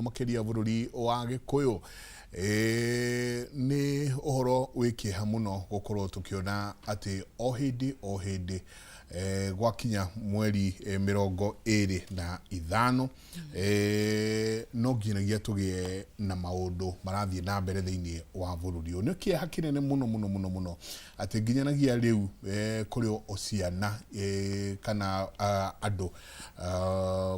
Makĩria bũrũri wa Gĩkũyũ. Nĩ ũhoro wĩ kĩeha mũno gũkorwo tũkĩona atĩ o hĩndĩ o hĩndĩ gwakinya mweri 25, no nginyagia tũgĩe na maũndũ marathiĩ na mbere thĩinĩ wa bũrũri ũyũ. Nĩ kĩeha kĩnene mũno mũno mũno mũno atĩ nginyanagia rĩu kũrĩ o ciana kana andũ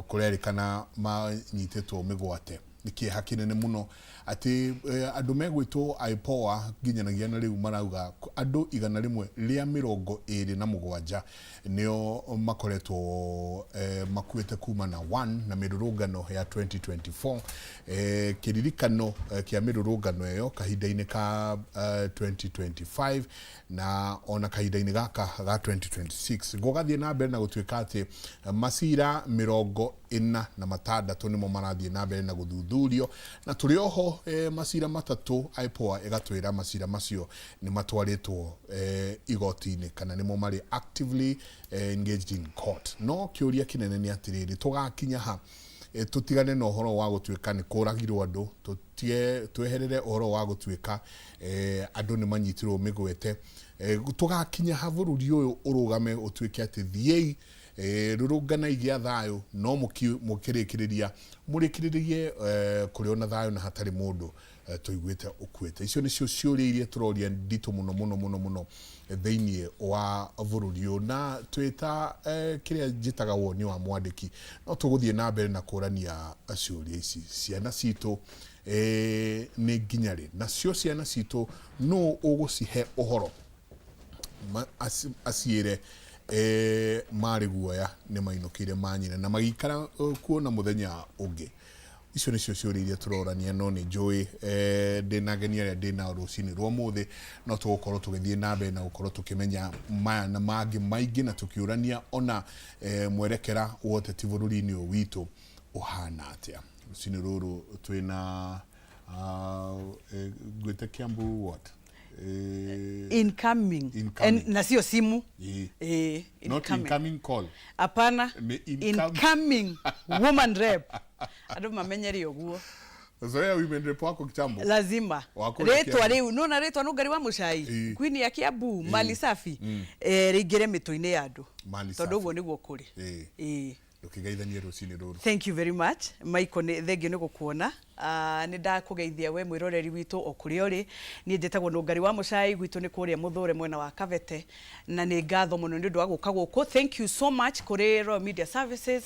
kũrerĩkana manyitĩtwo mĩgwate. Nĩ kĩeha kĩnene mũno atĩ andũ megwĩtwo IPOA nginyanagia na rĩu marauga andũ 127 nĩo makoretwo makuĩte kuma na 1 na mĩrũrũngano ya 2024, kĩririkano kĩa mĩrũrũngano ĩyo kahinda-inĩ ka 2025 na ona kahinda-inĩ gaka ga 2026. Gũgathiĩ na mbere na gũtuĩka atĩ macira 46 nĩmo marathiĩ na mbere na gũthuthurio, na tũrĩ oho macira 3, IPOA ĩgatwĩra macira macio nĩ matwarĩtwo igoti-inĩ kana nĩmo marĩ actively engaged in court. No kĩũria kĩnene nĩ atĩrĩrĩ, tũgakinya ha tũtigane na ũhoro wa gũtuĩka nĩ kũragirwo andũ, tũtige tweherere ũhoro wa gũtuĩka andũ nĩ manyitirwo mĩgwete? Tũgakinya ha bũrũri ũyũ ũrũgame ũtuĩke atĩ thiĩi, rũrũnganai gĩa thayũ, no mũkĩrĩkĩrĩria mũrĩkĩrĩrie kũrĩ ona thayũ na hatarĩ mũndũ tũiguĩte ũkuĩte? Icio nĩcio ciũria iria tũroria nditũ mũno mũno mũno mũno thĩinĩ wa bũrũri ũyũ, na twĩta kĩrĩa njĩtaga woni wa mwandĩki, no tũgũthiĩ na mbere na kũrania ciũria ici. Ciana citũ nĩ nginya rĩ? Nacio ciana citũ nũ ũgũcihe ũhoro aciĩre marĩ guoya nĩ mainũkĩire manyina na magĩikara kuona mũthenya ũngĩ? Icio nĩcio ciũria iria tũrorania, no nĩ njũĩ ndĩna ageni arĩa ndĩnao rũcinĩ rwa ũmũthĩ, no tũgũkorwo tũgĩthiĩ na mbere na gũkorwo tũkĩmenya maya na mangĩ maingĩ, na tũkĩũrania ona mwerekera wa ũteti bũrũri-inĩ ũyũ witũ ũhana atĩa. Rũcinĩ rũrũ twĩna ngwĩte Kiambu what? Incoming. Incoming. Na sio simu. Not incoming. Incoming call. Hapana. Ni incoming. Incoming woman rep, andũ mamenyere ũguo. Zoea women rep wako kitambo. Lazima. Wa kũrĩa rĩtwa Kiambu. Rĩu nona rĩtwa Nũngari wa Mũcai, queen ya Kiambu, mali safi, rĩingĩre mĩtwe-inĩ ya andũ, Mali tondũ safi. ũguo nĩguo kũrĩ. Ndũkĩgeithanie rũcinĩ rũrũ. Thank you very much, Michael. Nĩ thengio nĩ gũkuona. Nĩ ndakũgeithia we mwĩroreri witũ o kũrĩa ũrĩ. Niĩ njĩtagwo Nũngari wa Mũcai, gwitũ nĩ kũrĩa Mũthũre mwena wa Kabete, na nĩ ngatho mũno nĩ ũndũ wa gũka gũkũ. Thank you so much kũrĩ Royal Media Services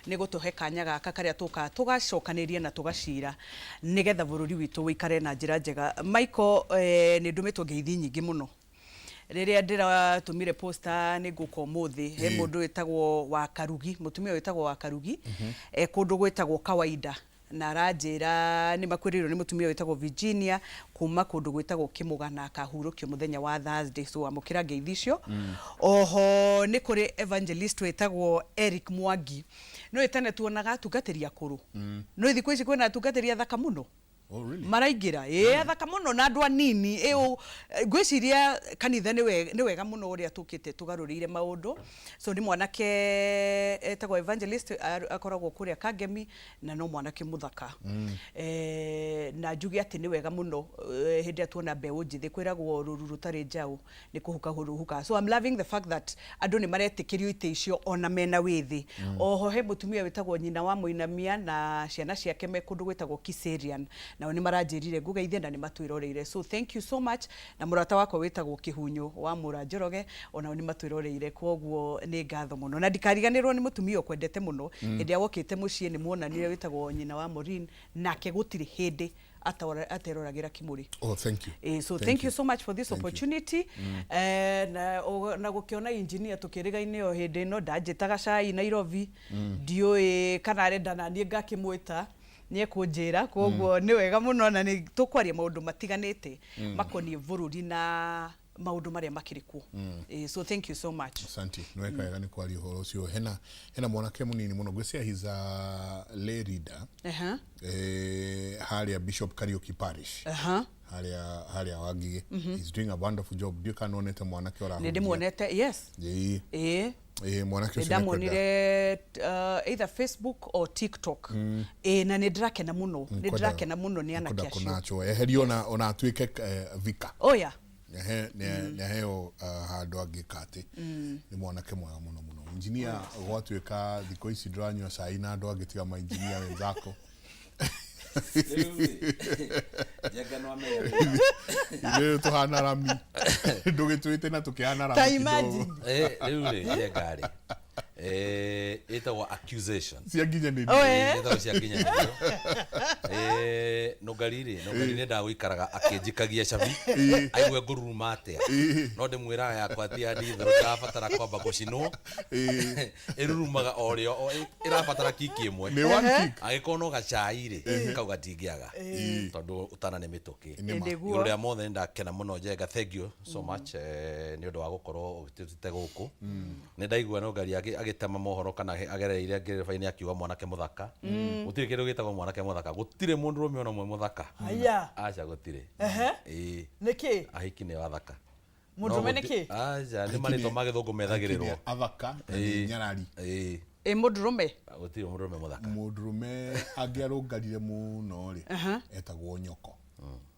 nĩ gũtũhe kanya gaka karĩa tũkaga tũgacokanĩria na tũgacira nĩgetha bũrũri witũ ũikare na njĩra njega. Michael, nĩ ndũmĩtwo ngeithi nyingĩ mũno. Rĩrĩa ndĩratũmire poster nĩ ngũka ũmũthĩ, he mũndũ wĩtagwo wa Karugi, mũtumia wĩtagwo wa Karugi, e kũndũ gwĩtagwo Kawaida, na aranjĩra nĩ makuĩrĩirwo nĩ mũtumia wĩtagwo Virginia kuma kũndũ gwĩtagwo Kĩmũga, na akahurũkio mũthenya wa Thursday. So amũkĩra ngeithi icio. Oho nĩ kũrĩ evangelist wĩtagwo Eric Mwangi. Nĩ tene tuonaga atungatĩri akũrũ, no thikũ ici kwĩna atungatĩri athaka mũno. Oh, really? Maraingĩra ĩ athaka mũno na andũ anini ĩ ngwĩciria kanitha nĩ wega mũno ũrĩa tũkĩte tũgarũrĩire maũndũ. So nĩ mwanake etagwo evangelist, akoragwo kũrĩa Kangemi, na no mwanake mũthaka. Na njuge atĩ nĩ wega mũno hĩndĩ ĩrĩa tuona mbeũ njĩthĩ. Kwĩragwo rũru rũtarĩ njaũ nĩ kũhuka rũhukaga. So I'm loving the fact that andũ nĩ maretĩkĩrio itĩ icio ona mena wĩthĩ. Oho he mũtumia wĩtagwo nyina wa Mũinamia na ciana ciake me kũndũ gwĩtagwo Kiserian, nao nĩ maranjĩrire ngũgeithie na nĩ matwĩroreire, so thank you so much. Na mũrata wakwa wĩtagwo Kĩhunyũ wa Mũra Njoroge, onao nĩ matwĩroreire, koguo nĩ ngatho mũno. Na ndikariganĩrwo nĩ mũtumia ũkwendete mũno, hĩndĩ ĩrĩa wokĩte mũciĩ nĩ muonanire, wĩtagwo nyina wa Maureen, nake gũtirĩ hĩndĩ ateroragĩra kĩmũrĩ. Oh, thank you. So Thank thank you you. so much for this Thank you. opportunity. Na gũkĩona engineer tũkĩrĩga-inĩ o hĩndĩ ĩno ndanjĩtaga cai Nairobi, ndiũĩ kana arenda na niĩ ngakĩmwĩta nĩ ekũnjĩra. Koguo nĩ wega mũno na nĩ tũkwaria maũndũ matiganĩte makoniĩ bũrũri na maũndũ marĩa makĩrĩ kuo. So thank you so much. Asante. Nĩ weka wega nĩ kwaria ũhoro ũcio. Hena mwanake mũnini mũno, ngwĩciria he's a lay reader. Harĩa Bishop Kariuki Parish. Harĩa Wangigĩ. He's doing a wonderful job. Ndiũĩ kana nĩwonete mwanake Nĩ ũrahunjia. ndĩmuonete, yes. Ĩĩ. Ĩĩ. Ĩĩ, mwanake Nĩ ũcio nĩkwenda. ndamuonire either Facebook or TikTok. Ĩĩ, na nĩ ndĩrakena mũno, nĩ ndĩrakena mũno nĩ anake Kwenda acio. kũnachwo eherio ona atuĩke vika. Oh yeah. Nĩaheo handũ angĩka atĩ nĩ mwanake mwega mũno mũno. Injinia, gwatuĩka thikũ ici ndũranyua cai na andũ angĩ tiga mainjinia wenzako. Rĩu-rĩ, Njenga nĩwamenya Ithuĩ tũhana rami, ndũgĩtwĩte na tũkĩhana rami Ta kidogo. imagine. Rĩu-rĩ, Njenga rĩ, ĩtagwo accusation. Cia nginyanĩrio. Oh, eh. Ĩtagwo cia nginyanĩrio. Nũngari rĩ, Nũngari nĩendaga gũikaraga akĩnjikagia cabi aigue ngũruruma atĩa, no ndĩmwĩraga yakwa ti ya ndithũrũ, ndĩrabatara kwamba gũcinwo, ĩrurumaga o rĩo ĩrabatara kiki ĩmwe. Nĩ one kick. Angĩkorwo no gacai rĩ, kau gatingĩaga tondũ ũtana nĩ mĩtũkĩ. Nĩ ma. Nĩguo. Igũrũ rĩa mothe nĩ ndakena mũno, Njenga, thank you so much nĩ ũndũ wa gũkorwo ũgĩtũtĩte gũkũ. Nĩ ndaigua Nũngari agĩtema mohoro kana agereire ngereba-inĩ akiuga mwanake mũthaka. Gũtirĩ kĩndũ gĩtagwo mwanake mũthaka, gũtirĩ mũndũrũme ona ũmwe mũthaka. Aya. Aca, gũtirĩ. Ĩĩ. Nĩkĩ? Ahiki nĩ athaka. Mũndũrũme No nĩkĩ? Aca, nĩ marĩtwa ma gĩthũngũ methagĩrĩrwo. Ahiki nĩ athaka na nĩ nyarari. Ĩĩ. Ĩ mũndũrũme? Gũtirĩ mũndũrũme mũthaka. Mũndũrũme angĩarũngarire mũno rĩ, etagwo nyoko.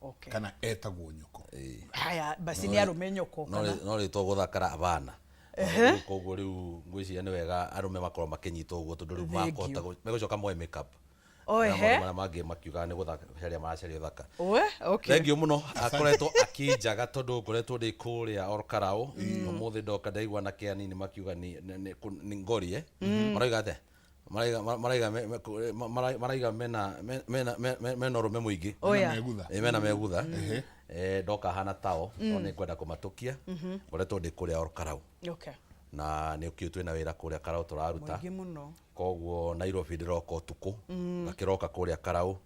Okay. Kana etagwo nyoko. Haya, basi nĩ arũme nyoko No kana? no rĩtwa gũthakara abana. Koguo rĩu ngwĩciria nĩ wega arũme makorwo makĩnyitwo ũguo tondũ rĩu Thank makũhota you. megũcoka moe makeup. Oh, Na ehe. maũndũ marĩa mangĩ makiugaga nĩ gũcaria maracaria ũthaka. Oe, okay. Thank you mũno, akoretwo akĩnjaga tondũ ngoretwo ndĩ kũrĩa Olkarau. Ũmũthĩ ndoka ndaigua na kĩanini makiuga nĩ ngorie. Marauga atĩa? Marauga marauga mena ũrũme mũingĩ. Oh, yeah. Megutha. Ĩ, mena megutha. Ndoka hana tao no nĩ ngwenda kũmatũkia. Ngoretwo ndĩ kũrĩa Olkarau. Okay. Na nĩ ũkĩũĩ twĩna wĩra kũrĩa Karau tũraruta. Mũingĩ mũno. Koguo Nairobi ndĩroka ũtukũ, ngakĩroka kũrĩa Karau,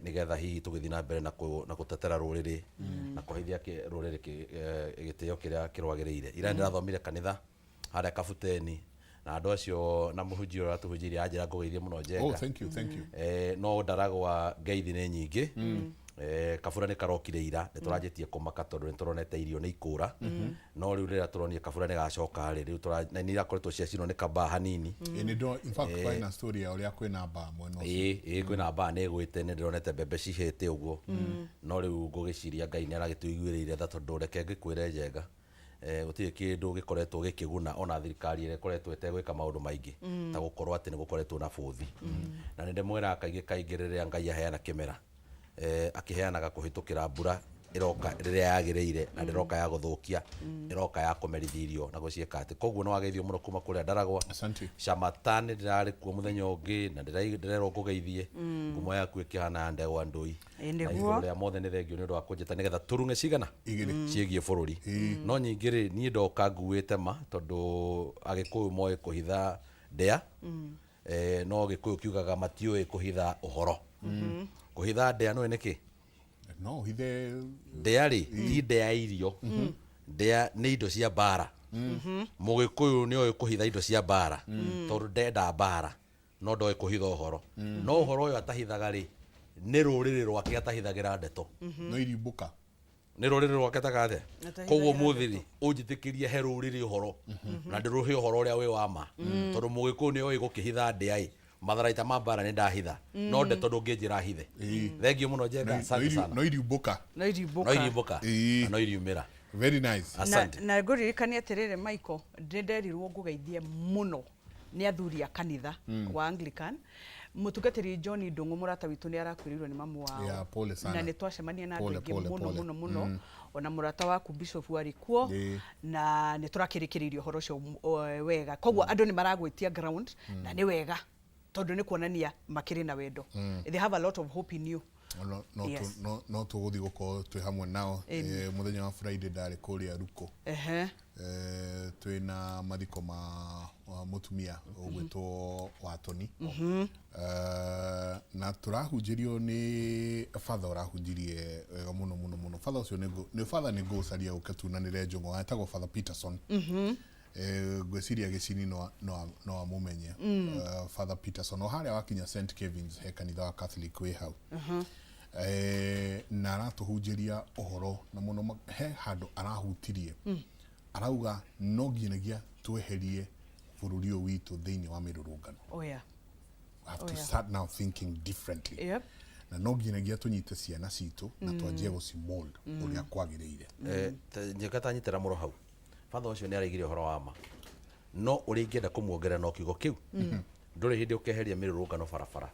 nĩgetha hihi tũgĩthiĩ na mbere na gũtetera rũrĩrĩ na kũheithia rũrĩrĩ gĩtĩo kĩrĩa kĩrwagĩrĩire. Ira ndĩrathomire kanitha harĩa Kabuteni na andũ acio na mũhunjia ũrĩa ũratũhunjĩirie anjĩra ngũgeithie mũno Njenga. Oh, thank you, thank you. No ndaragwa ngeithi nĩ nyingĩ. Kabura nĩ karokire ira, nĩ tũranjĩtie kũmaka tondũ nĩ tũronete irio nĩ ikũra, no rĩu rĩrĩa tũronire kabura nĩ gacoka rĩ, rĩu na nĩ irakoretwo ciacinwo nĩ kabaa hanini. Ĩ, nĩ in fact kwĩna story ya ũrĩa kwĩna mbaa mwena ũcio. Ĩĩ, kwĩna mbaa nĩ ĩgwĩte, nĩ ndĩronete mbembe cihĩte ũguo, no rĩu ngũgĩciria Ngai nĩ aragĩtũiguĩrĩire tha tondũ reke ngĩkwĩre Njenga, gũtirĩ kĩndũ gĩkoretwo gĩkĩguna ona thirikari ĩrĩa ĩkoretwo ĩtegwĩka maũndũ maingĩ ta gũkorwo atĩ nĩ gũkoretwo na bũthi. Na nĩ ndĩmwĩraga kaingĩ kaingĩ rĩrĩa Ngai aheana kĩmera, akĩheanaga kũhĩtũkĩra mbura ĩroka rĩrĩa yagĩrĩire na ndĩroka ya gũthũkia, ĩroka ya kũmerithia irio na gũciĩka atĩ. Koguo nĩ wageithio mũno kuma kũrĩa Ndaragwa. Asante. Camata nĩ ndĩrarĩ kuo mũthenya ũngĩ na ndĩrerwo ngũgeithie. Ngumo yaku ĩkĩhana ya ndegwa ndũi. Ĩ, Na nĩguo. igũrũ rĩa mothe nĩ thengio nĩ ũndũ wa kũnjĩta nĩgetha tũrung'e cigana Igĩrĩ. ciĩgiĩ bũrũri. No nyingĩ rĩ, niĩ ndoka nguĩte ma tondũ Agĩkũyũ moĩ kũhitha ndĩa, no Gĩkũyũ kiugaga matiũĩ kũhitha ũhoro. Kũhitha ndĩa nĩũĩ nĩkĩ? No ũhithe. Ndĩa rĩ, ti ndĩa ya irio. Ndĩa nĩ indo cia mbara. Mũgĩkũyũ nĩ oĩ kũhitha indo cia mbara tondũ ndenda mbara, no ndoĩ kũhitha ũhoro. No ũhoro ũyũ atahithaga rĩ, nĩ rũrĩrĩ rwake atahithagĩra ndeto. No irimbũka. Nĩ rũrĩrĩ rwake tagathe. Atahithagĩra Koguo mũthĩ rĩ, ũnjĩtĩkĩrie he rũrĩrĩ ũhoro na ndĩrũhe ũhoro ũrĩa wĩ wa ma, tondũ mũgĩkũyũ nĩ oĩ gũkĩhitha ndĩa ĩ, matharaita ma mbara nĩ ndahitha, no ndeto ndũngĩnjĩra hithe. Thengiũ mũno Njenga, asante sana. No irimbũka. No irimbũka. No irimbũka. Ĩĩ. Na no iriumĩra. Very nice. Asante. Na ngũririkania atĩrĩrĩ Michael, nĩ nderirwo ngũgeithie mũno nĩ athuri a kanitha wa Anglican. Mũtungatĩri John Ndung'u mũrata witũ nĩ arakuĩrĩirwo nĩ mamu wao. Yeah, pole sana. Na nĩ twacemania na andũ Pole, aingĩ pole, mũno pole. mũno mũno. Ona mũrata waku Bishop arĩ kuo. Ĩĩ. Na nĩ tũrakĩrĩkĩrĩirie ũhoro ũcio wega. Koguo andũ nĩ maragwĩtia ground na nĩ wega tondũ nĩ kuonania makĩrĩ na wendo. They have a lot of hope in you. No, no, Yes. no, no tũgũthiĩ gũkorwo twĩ hamwe nao. Mũthenya wa Friday ndarĩ kũrĩa Ruko. Twĩna mathiko ma mũtumia ũgwĩtwo Watoni. Na tũrahunjĩrio nĩ father ũrahunjirie wega mũno mũno mũno. Father ũcio nĩ father nĩ ngũcaria ũke tunanĩre njũng'wa, etagwo Father Peterson. Ngwĩciria gĩcini no amũmenye. Father Peterson o harĩa wakinya St Kevin's, he kanitha wa Catholic wĩ hau. Na aratũhunjĩria ũhoro na mũno he handũ arahutirie, arauga no nginyagia tweherie bũrũri ũyũ witũ thĩinĩ wa mĩrũrũngano. We have to start now thinking differently. Na no nginyagia tũnyite ciana citũ na twanjie gũcimold ũrĩa kwagĩrĩire. Njĩka ta nyitĩra mũro hau, batha ũcio nĩ araigire ũhoro wa ma, no ũrĩa ingĩenda kũmuongerera no kiugo kĩu, ndũrĩ hĩndĩ ũkeheria mĩrũrũngano barabara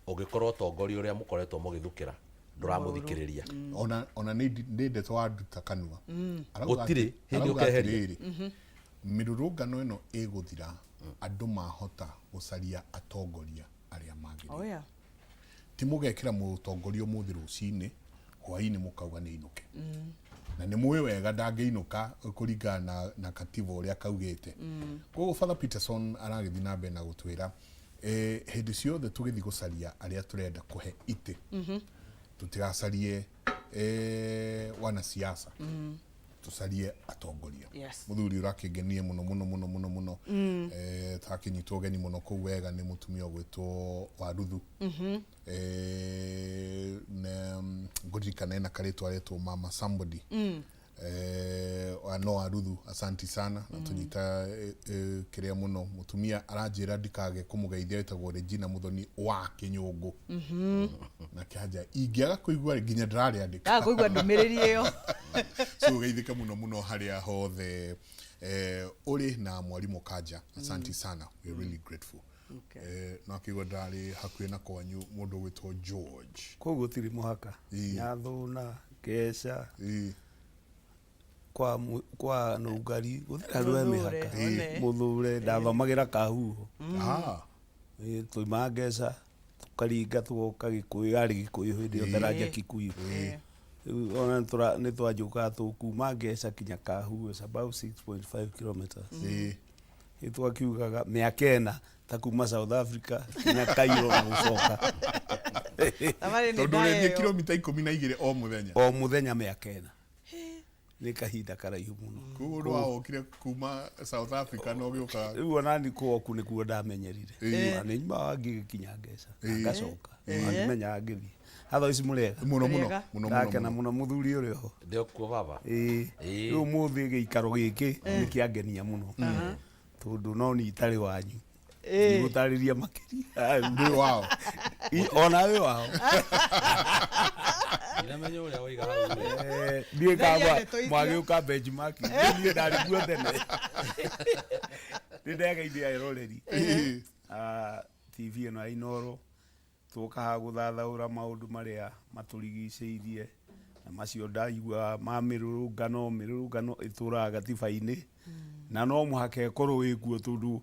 ũngĩkorwo ũtongoria ũrĩa mũkoretwo mũgĩthukĩra ndũramũthikĩrĩria. Ona nĩ ndeto wanduta kanua. Arauga Gũtirĩ hĩndĩ arauga ũkeheria. atĩrĩrĩ, mĩrũrũngano ĩno ĩgũthira andũ mahota gũcaria atongoria arĩa magĩrĩire. Ti mũgekĩra mũtongoria ũmũthĩ rũcinĩ, hwainĩ mũkauga nĩ inũke, na nĩ mũĩ wega ndangĩinũka kũringana na katiba ũrĩa kaugĩte. Koguo Father Peterson aragĩthiĩ na mbere na gũtwĩra, hĩndĩ ciothe tũgĩthiĩ gũcaria arĩa tũrenda kũhe itĩ, tũtigacarie wanasiasa, tũcarie atongoria. Mũthuri ũrakĩngenie mũno mũno mũno mũno mũno, takĩnyitwo ũgeni mũno kũu wega nĩ mũtumia ũgwĩtwo Waruthu. Ngũririkana ena karĩtwa aretwo Mama somebody. No Waruthu, asanti sana na tũnyita kĩrĩa mũno. Mũtumia aranjĩra ndikage kũmũgeithia, wĩtagwo Regina Mũthoni wa Kĩnyũngũ na kĩanja ingĩaga kũigua nginya ndĩrarĩandĩka. Ndaga kũigua ndũmĩrĩri ĩyo. So geithĩke mũno mũno harĩa hothe ũrĩ na mwarimũ Kanja, asanti sana, we are really grateful. No akĩigua ndarĩ hakuhĩ na kwanyu, mũndũ ũgwĩtwo George. Kũu gũtirĩ mũhaka. Nyathũna, Ngeca, kwa Nũngari gũtirĩ handũ he Mũthure, mĩhaka. one. Mũthure ndathomagĩra Kahuho. Tuimaga Ngeca tũkaringa tũgoka Gĩkũyũ, yarĩ Gĩkũyũ hĩndĩ ĩyo, Daraja Kikuyu. Rĩu ona nĩ twanjũkaga tũkuma Ngeca kinya Kahuho, it's about 6.5 kilometers. Rĩu twakiugaga mĩaka 4 ta kuma South Africa kinya Cairo na gũcoka. Thabarĩ nĩ Tondũ ndaya ũrĩthiĩ ĩyo. kilomita 12 o mũthenya. O mũthenya mĩaka 4 nĩ kahinda karaihu mũno. Koguo ndwawokire kuma South Africa na ũgĩũka. Rĩu ona ni kũoku nĩkuo ndamenyerire. Ona nĩ nyumaga ngĩgĩkinya Ngeca na ngacoka, ona ndimenyaga ngĩthiĩ hatho ici mũrega. Mũno mũno. Mũrega. Mũno mũno. Ndakena Mũno. mũno mũthuri ũrĩ ho. Ndĩ kuo baba. Rĩu ũmũthĩ gĩikaro gĩkĩ nĩ kĩangenia mũno tondũ no ni itarĩ wanyu ndigũtarĩria makĩria. Ndũrĩ wao. Ona wĩ wao. Ndinamenya ũrĩa waiga hau rĩ. Ndiĩ Theria kaba ndeto icio. mwagĩũka benchmarking, niĩ ndarĩ kuo tene, nĩ ndegeithia eroreri a TV ĩno ya Inooro. Tũkaga haha gũthathaũra maũndũ marĩa matũrigicĩirie na macio ndaigua ma mĩrũrũngano. Mĩrũrũngano ĩtũraga gatiba-inĩ na no mũhaka ĩkorwo ĩkuo tondũ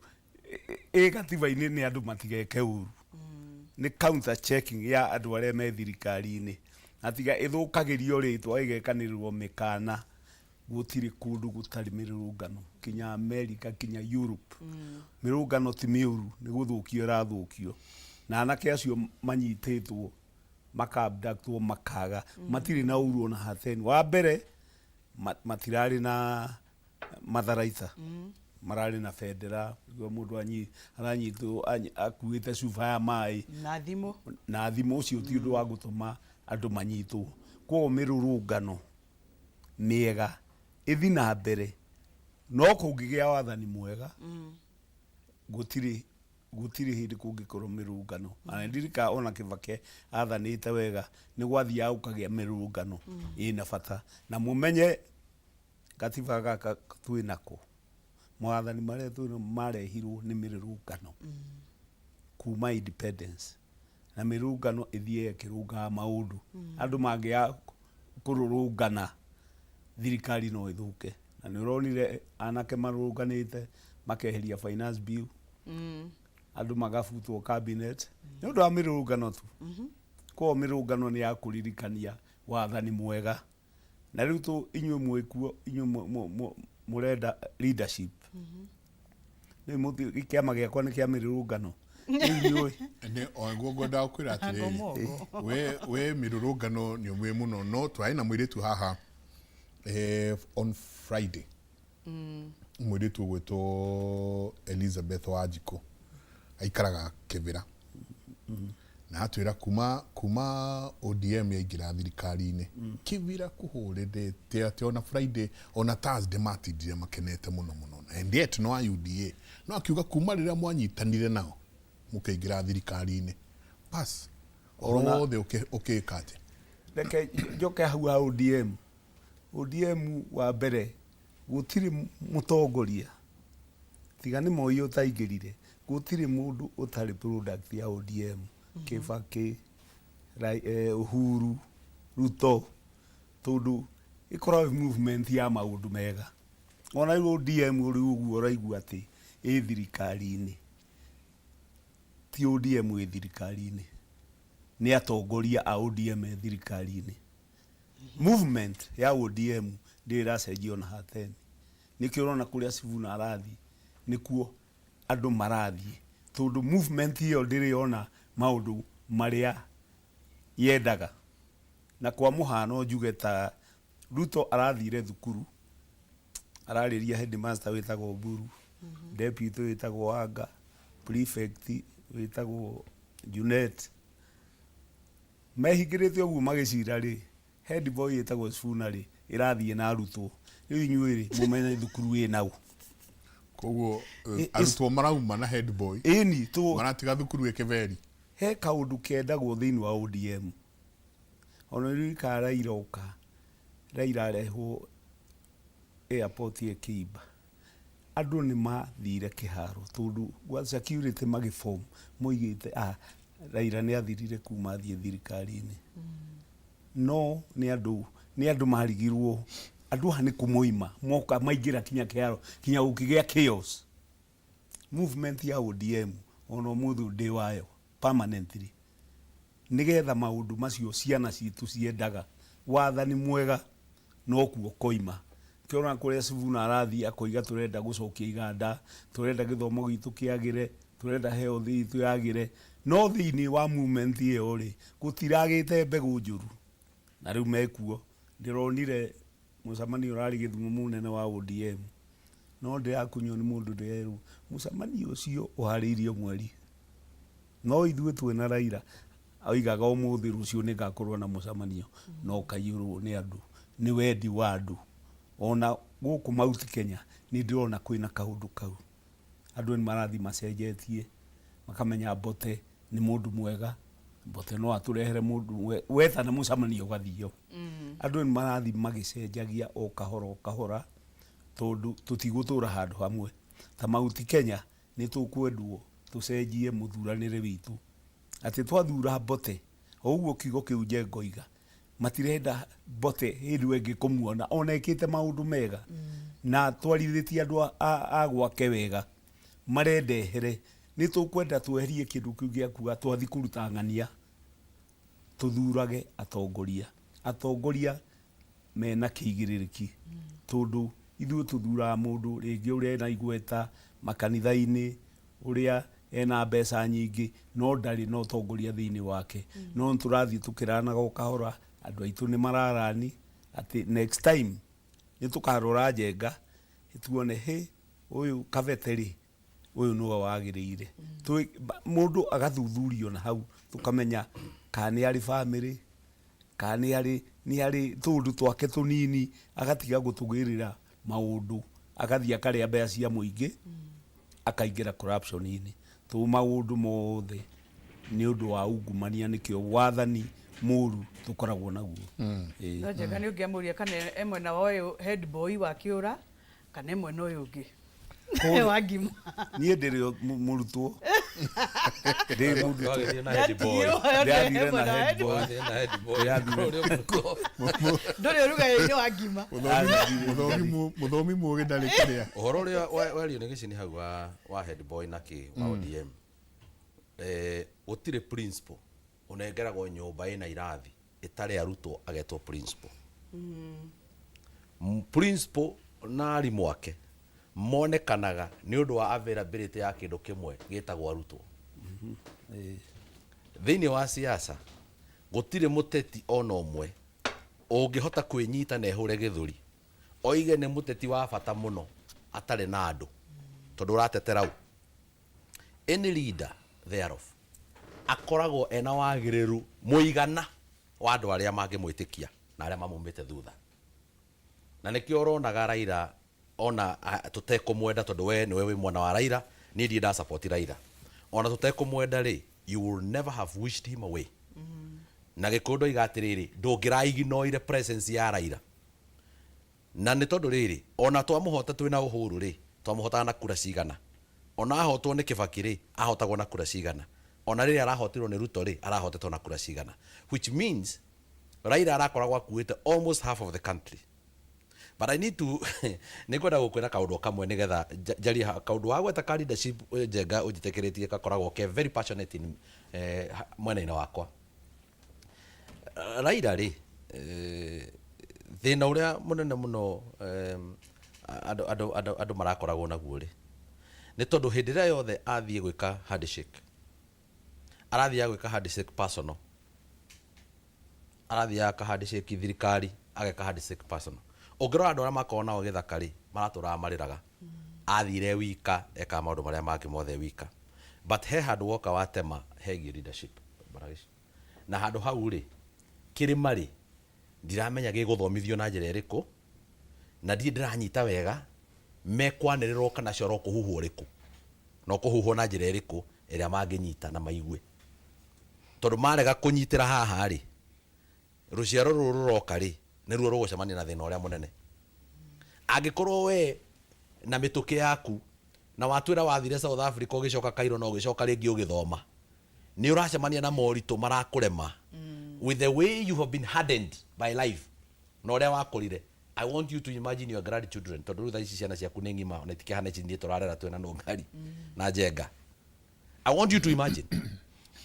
ĩ gatiba-inĩ nĩ andũ matigeke ũru, nĩ counter checking ya andũ arĩa me thirikari-inĩ, na tiga ĩthũkagĩrio rĩtwa ĩgekanĩrĩrwo mĩkana. Gũtirĩ kũndũ gũtarĩ mĩrũrũngano, kinya America, kinya Europe. Mĩrũrũngano ti mĩũru, nĩ gũthũkio ĩrathũkio, na anake acio manyitĩtwo maka abductwo makaga matirĩ na ũru ona hateni. Wa mbere matirarĩ na matharaita, mararĩ na bendera. Nĩguo mũndũ aranyitwo akuĩte cuba ya maĩ na thimũ. Na thimũ. Ũcio ti ũndũ wa gũtũma andũ manyitwo. Koguo mĩrũrũngano mĩega ĩthi na mbere, no kũngĩgĩa wathani mwega, gũtirĩ hĩndĩ kũngĩkorwo mĩrũrũngano. Na ndirikana ona Kĩbake athanĩte wega, nĩ gwathiaga gũkagĩa mĩrũrũngano ĩna bata. Na mũmenye gatiba gaka twĩ nako, mawathani marĩa twĩ marehirwo nĩ mĩrũrũngano kuma independence, na mĩrũrũngano ĩthiaga ĩkĩrũngaga maũndũ. Andũ mangĩaga kũrũrũngana, thirikari no ĩthũke, na nĩ ũronire anake marũrũnganĩte makeheria finance bill, andũ magabutwo cabinet nĩ ũndũ wa mĩrũrũngano tu. Koguo mĩrũrũngano nĩ ya kũririkania wathani mwega. Na rĩu tũ inyuĩ mwĩkuo, inyuĩ mũrenda leadership, rĩu kĩama gĩakwa nĩ kĩa mĩrũrũngano. Rĩu inyuĩ Nĩ o guo ngwendaga gũkwĩra atĩrĩrĩ, Ngomongo. We mĩrũrũngano nĩ ũmwe mũno, no twarĩ na mũirĩtu haha on Friday. Mũirĩtu ũgwĩtwo Elizabeth Wanjikũ aikaraga Kĩbĩra na atwĩra kuma ODM yaingĩra thirikari-inĩ, Kĩbĩra kũhũrĩrĩte atĩ ona Friday ona Thursday matindire makenete mũno mũno, and yet no a UDA, no akiuga kuma rĩrĩa mwanyitanire nao mũkĩingĩra thirikari-inĩ, bas, ũhoro wothe ũkĩka atĩa? Reke njoke hau ha ODM. ODM wa mbere gũtirĩ mũtongoria tiga nĩ Moi ũtaingĩrire, gũtirĩ mũndũ ũtarĩ product ya ODM. Kibaki, Uhuru, Ruto, tondũ ĩkoragwo movement ya maũndũ mega. Ona rĩu ODM rĩu ũguo ũraigua atĩ ĩ thirikari-inĩ, ti ODM ĩ thirikari-inĩ, nĩ atongoria a ODM e thirikari-inĩ. Movement ya ODM ndĩrĩ ĩracenjia ona hateni. Nĩkĩo ũrona kũrĩa Sifuna arathiĩ nĩkuo andũ marathiĩ, tondũ movement ĩyo ndĩrĩ yona maũndũ marĩa yendaga. Na kwa mũhano njuge ta Ruto arathire thukuru, ararĩria headmaster wĩtagwo Oburu, deputy wĩtagwo Anga, prefect wĩtagwo Junet. Mehingĩrĩte ũguo magĩcira rĩ, head boy ĩtagwo Sifuna rĩ, ĩrathiĩ na arutwo. Rĩu inyuĩ rĩ, mũmenye thukuru ĩ nau. Koguo arutwo marauma na head boy. Ĩni maratiga thukuru ĩkĩberi. He kaũndũ kendagwo thĩinĩ wa ODM. Ona ririkana Raila oka, Raila arehwo airport ĩkĩimba. Andũ nĩ mathire kĩharo tondũ gwa security magĩform moigĩte Raila nĩ athirire kuma athiĩ thirikari-inĩ. No nĩ andũ marigirwo, andũ aya nĩ kũmoima moka maingĩra kinya kĩharo, kinya gũkĩgĩa chaos. Movement ya ODM ona ũmũthĩ ndĩ wayo permanently, nĩgetha maũndũ macio ciana citũ ciendaga wathani mwega nokuo koima. Kĩona kũrĩa Sifuna arathiĩ akoiga tũrenda gũcokia iganda, tũrenda gĩthomo gitũ kĩagĩre, tũrenda health itũ yagĩre, no thĩinĩ wa movement ĩyo rĩ, gũtiragĩte mbegũ njũru. Na rĩu mekuo. Ndĩronire mũcemanio ũrarĩ Gĩthumo mũnene wa ODM, no ndĩrakunywo nĩ mũndũ ndĩrerwo mũcemanio ũcio ũharĩirio mweri, no ithuĩ twĩna Raila oigaga ũmũthĩ rũciũ nĩngakorwo na mũcemanio na ũkaiyũrwo nĩ andũ, nĩ wendi wa andũ. Ona gũkũ Mount Kenya nĩ ndĩrona kwĩna kaũndũ kau, andũ nĩ marathiĩ macenjetie makamenya Mbote nĩ mũndũ mwega, Mbote no atũrehere mũndũ wetana mũcemanio ũgathio. Andũ nĩ marathiĩ magĩcenjagia o kahora o kahora, tondũ tũtigũtũra handũ hamwe. Ta Mount Kenya nĩ tũkwendwo tũcenjie mũthuranĩre witũ, atĩ twathura Mbote, o ũguo kiugo kĩu Njenga oiga, matirenda Mbote hĩndĩ ĩyo ĩngĩ kũmuona ona ekĩte maũndũ mega na atwarithĩtie andũ a gwake wega, marenda ehere. Nĩ tũkwenda tweherie kĩndũ kĩu gĩa kuga twathi kũruta ng'ania, tũthurage atongoria. Atongoria mena kĩigĩrĩrĩki, tondũ ithuĩ tũthuraga mũndũ rĩngĩ ũrĩa ena igweta makanitha-inĩ, ũrĩa ena mbeca nyingĩ, no ndarĩ na ũtongoria thĩinĩ wake. No nĩ tũrathiĩ tũkĩranaga o kahora, andũ aitũ nĩ mararani atĩ next time nĩ tũkarora Njenga tuone hĩ ũyũ Kabete rĩ, ũyũ nĩwe wagĩrĩire. Mũndũ agathuthurio na hau tũkamenya kana nĩ arĩ bamĩrĩ, kana nĩ arĩ tũũndũ twake tũnini, agatiga gũtũgĩrĩra maũndũ, agathiĩ akarĩa mbeca cia mũingĩ, akaingĩra corruption-inĩ. Tondũ maũndũ mothe nĩ ũndũ wa ungumania, nĩkĩo wathani mũru tũkoragwo naguo. No Njenga nĩ ũngĩamũria kana e mwena wa ũyũ head boy wa kĩũra kana e mwena ũyũ ũngĩ wa ngima. Niĩ ndĩrĩ mũrutwo, ndĩ mũrutwo. Twagĩthiĩ na head boy. Ndĩrathire na head boy. Twagĩthiĩ na head boy. Ndĩrathire. Ũrĩa mũrutwo. Ndũrĩ ũrugarĩ-inĩ wa ngima. Mũthomi mũgĩ ndarĩ kĩrĩa. Ũhoro ũrĩa wario nĩ Gĩcini hau wa head boy na kĩ wa ODM, gũtirĩ principal ũnengeragwo nyũmba ĩna irathi ĩtarĩ arutwo agetwo principal. Principal na arimũ ake monekanaga nĩ ũndũ wa availability ya kĩndũ kĩmwe gĩtagwo arutwo. Thĩinĩ wa siasa gũtirĩ mũteti ona ũmwe ũngĩhota kwĩnyita na ehũre gĩthũri oige nĩ mũteti wa bata mũno. Atarĩ na andũ, tondũ ũratetera ũ? Any leader thereof akoragwo ena wagĩrĩru mũigana wa andũ arĩa mangĩmwĩtĩkia na arĩa mamumĩte thutha. Na nĩkĩo ũronaga Raila, ona tũtekũmwenda, tondũ we nĩwe wĩ mwena wa Raila, niĩ ndirĩ nda support Raila, ona tũtekũmwenda rĩ, you will never have wished him away. Na Gĩkũyũ ndoiga atĩrĩrĩ, ndũngĩra ignore presence ya Raila. Na nĩ tondũ rĩrĩ, ona twamũhota twĩna Uhuru rĩ, twamũhotaga na kura cigana? Ona ahotwo nĩ Kibaki rĩ, ahotagwo na kura cigana? Ona rĩrĩa arahotirwo nĩ Ruto rĩ, arahotetwo na kura cigana? Which means Raila arakoragwo akuĩte almost half of the country. But I need to, nĩ ngwenda gũkwĩra kaũndũ kamwe nĩgetha njarie kaũndũ wagweta ka leadership. Njenga, ũnjĩtĩkĩrĩtie gakoragwo ke very passionate in mwena-inĩ wakwa. Raila rĩ, thĩna ũrĩa mũnene mũno andũ marakoragwo naguo rĩ, nĩ tondũ hĩndĩ ĩrĩa yothe athiĩ gwĩka handshake, arathiaga gwĩka handshake personal, arathiaga aka handshake thirikari, ageka handshake personal. Ũngĩrora andũ arĩa makoragwo nao gĩthaka rĩ, maratũraga marĩraga. Athire wika, ekaga maũndũ marĩa mangĩ mothe wika, but he handũ woka watema hegiĩ leadership. Baragici. Na handũ hau rĩ, kĩrĩma rĩ, ndiramenya gĩgũthomithio na njĩra ĩrĩkũ, na ndirĩ ndĩranyita wega mekwanĩrĩrwo kana coro kũhuhwo ũrĩkũ, na ũkũhuhwo na njĩra ĩrĩkũ ĩrĩa mangĩnyita na maigue. Tondũ marega kũnyitĩra haha rĩ, rũciaro rũrũ rũroka rĩ, nĩruo rũgũcemania na thĩna ũrĩa mũnene. Angĩkorwo we na mĩtũkĩ yaku na watwĩra wathire South Africa, ũgĩcoka Cairo, na ũgĩcoka rĩngĩ ũgĩthoma, nĩ ũracemania na moritũ marakũrema with the way you have been hardened by life na ũrĩa wakũrire. I want you to imagine your grandchildren, tondũ rĩu thaa ici ciana ciaku nĩ ng'ima, ona itikĩhana ici niĩ tũrarera twĩna Nũngari na Njenga. I want you to imagine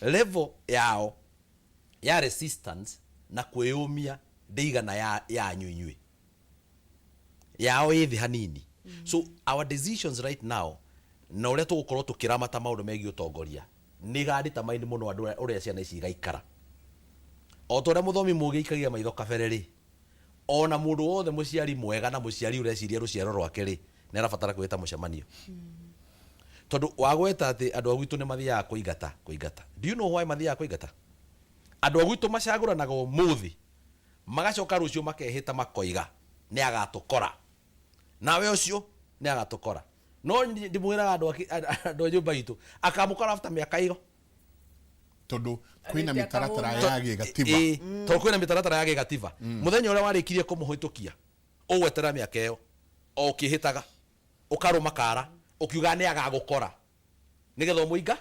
level yao ya resistance na kwĩyũmia ndĩigana ya yanyu inyuĩ, yao ĩ thĩ hanini. So our decisions right now na ũrĩa tũgũkorwo tũkĩramata maũndũ megiĩ ũtongoria nĩ ga determine mũno andũ ũrĩa ciana ici igaikara. O ta ũrĩa mũthomi mũgĩ aikagia maitho kabere rĩ, ona mũndũ wothe mũciari mwega na mũciari ũreciria rũciaro rwake rĩ, nĩ arabatara kwĩta mũcemanio, tondũ wagweta atĩ andũ a gwitũ nĩ mathiaga kũingata kũingata. Do you know why mathiaga kũingata? Andũ a gwitũ macagũranaga ũmũthĩ, magacoka rũciũ makehĩta, makoiga nĩ agatũkora, nawe ũcio nĩ agatũkora. No ndimwĩraga andũ andũ a nyũmba itũ akamũkora after mĩaka ĩyo. Tondũ kwĩna mĩtaratara ya gĩgatiba. Ĩĩ, tondũ kwĩna mĩtaratara ya gĩgatiba. Mũthenya ũrĩa warĩkirie kũmũhĩtũkia, ũgweterera mĩaka ĩyo o ũkĩhĩtaga, ũkarũma kara ũkiuga nĩ agagũkora nĩgetha ũmũinga.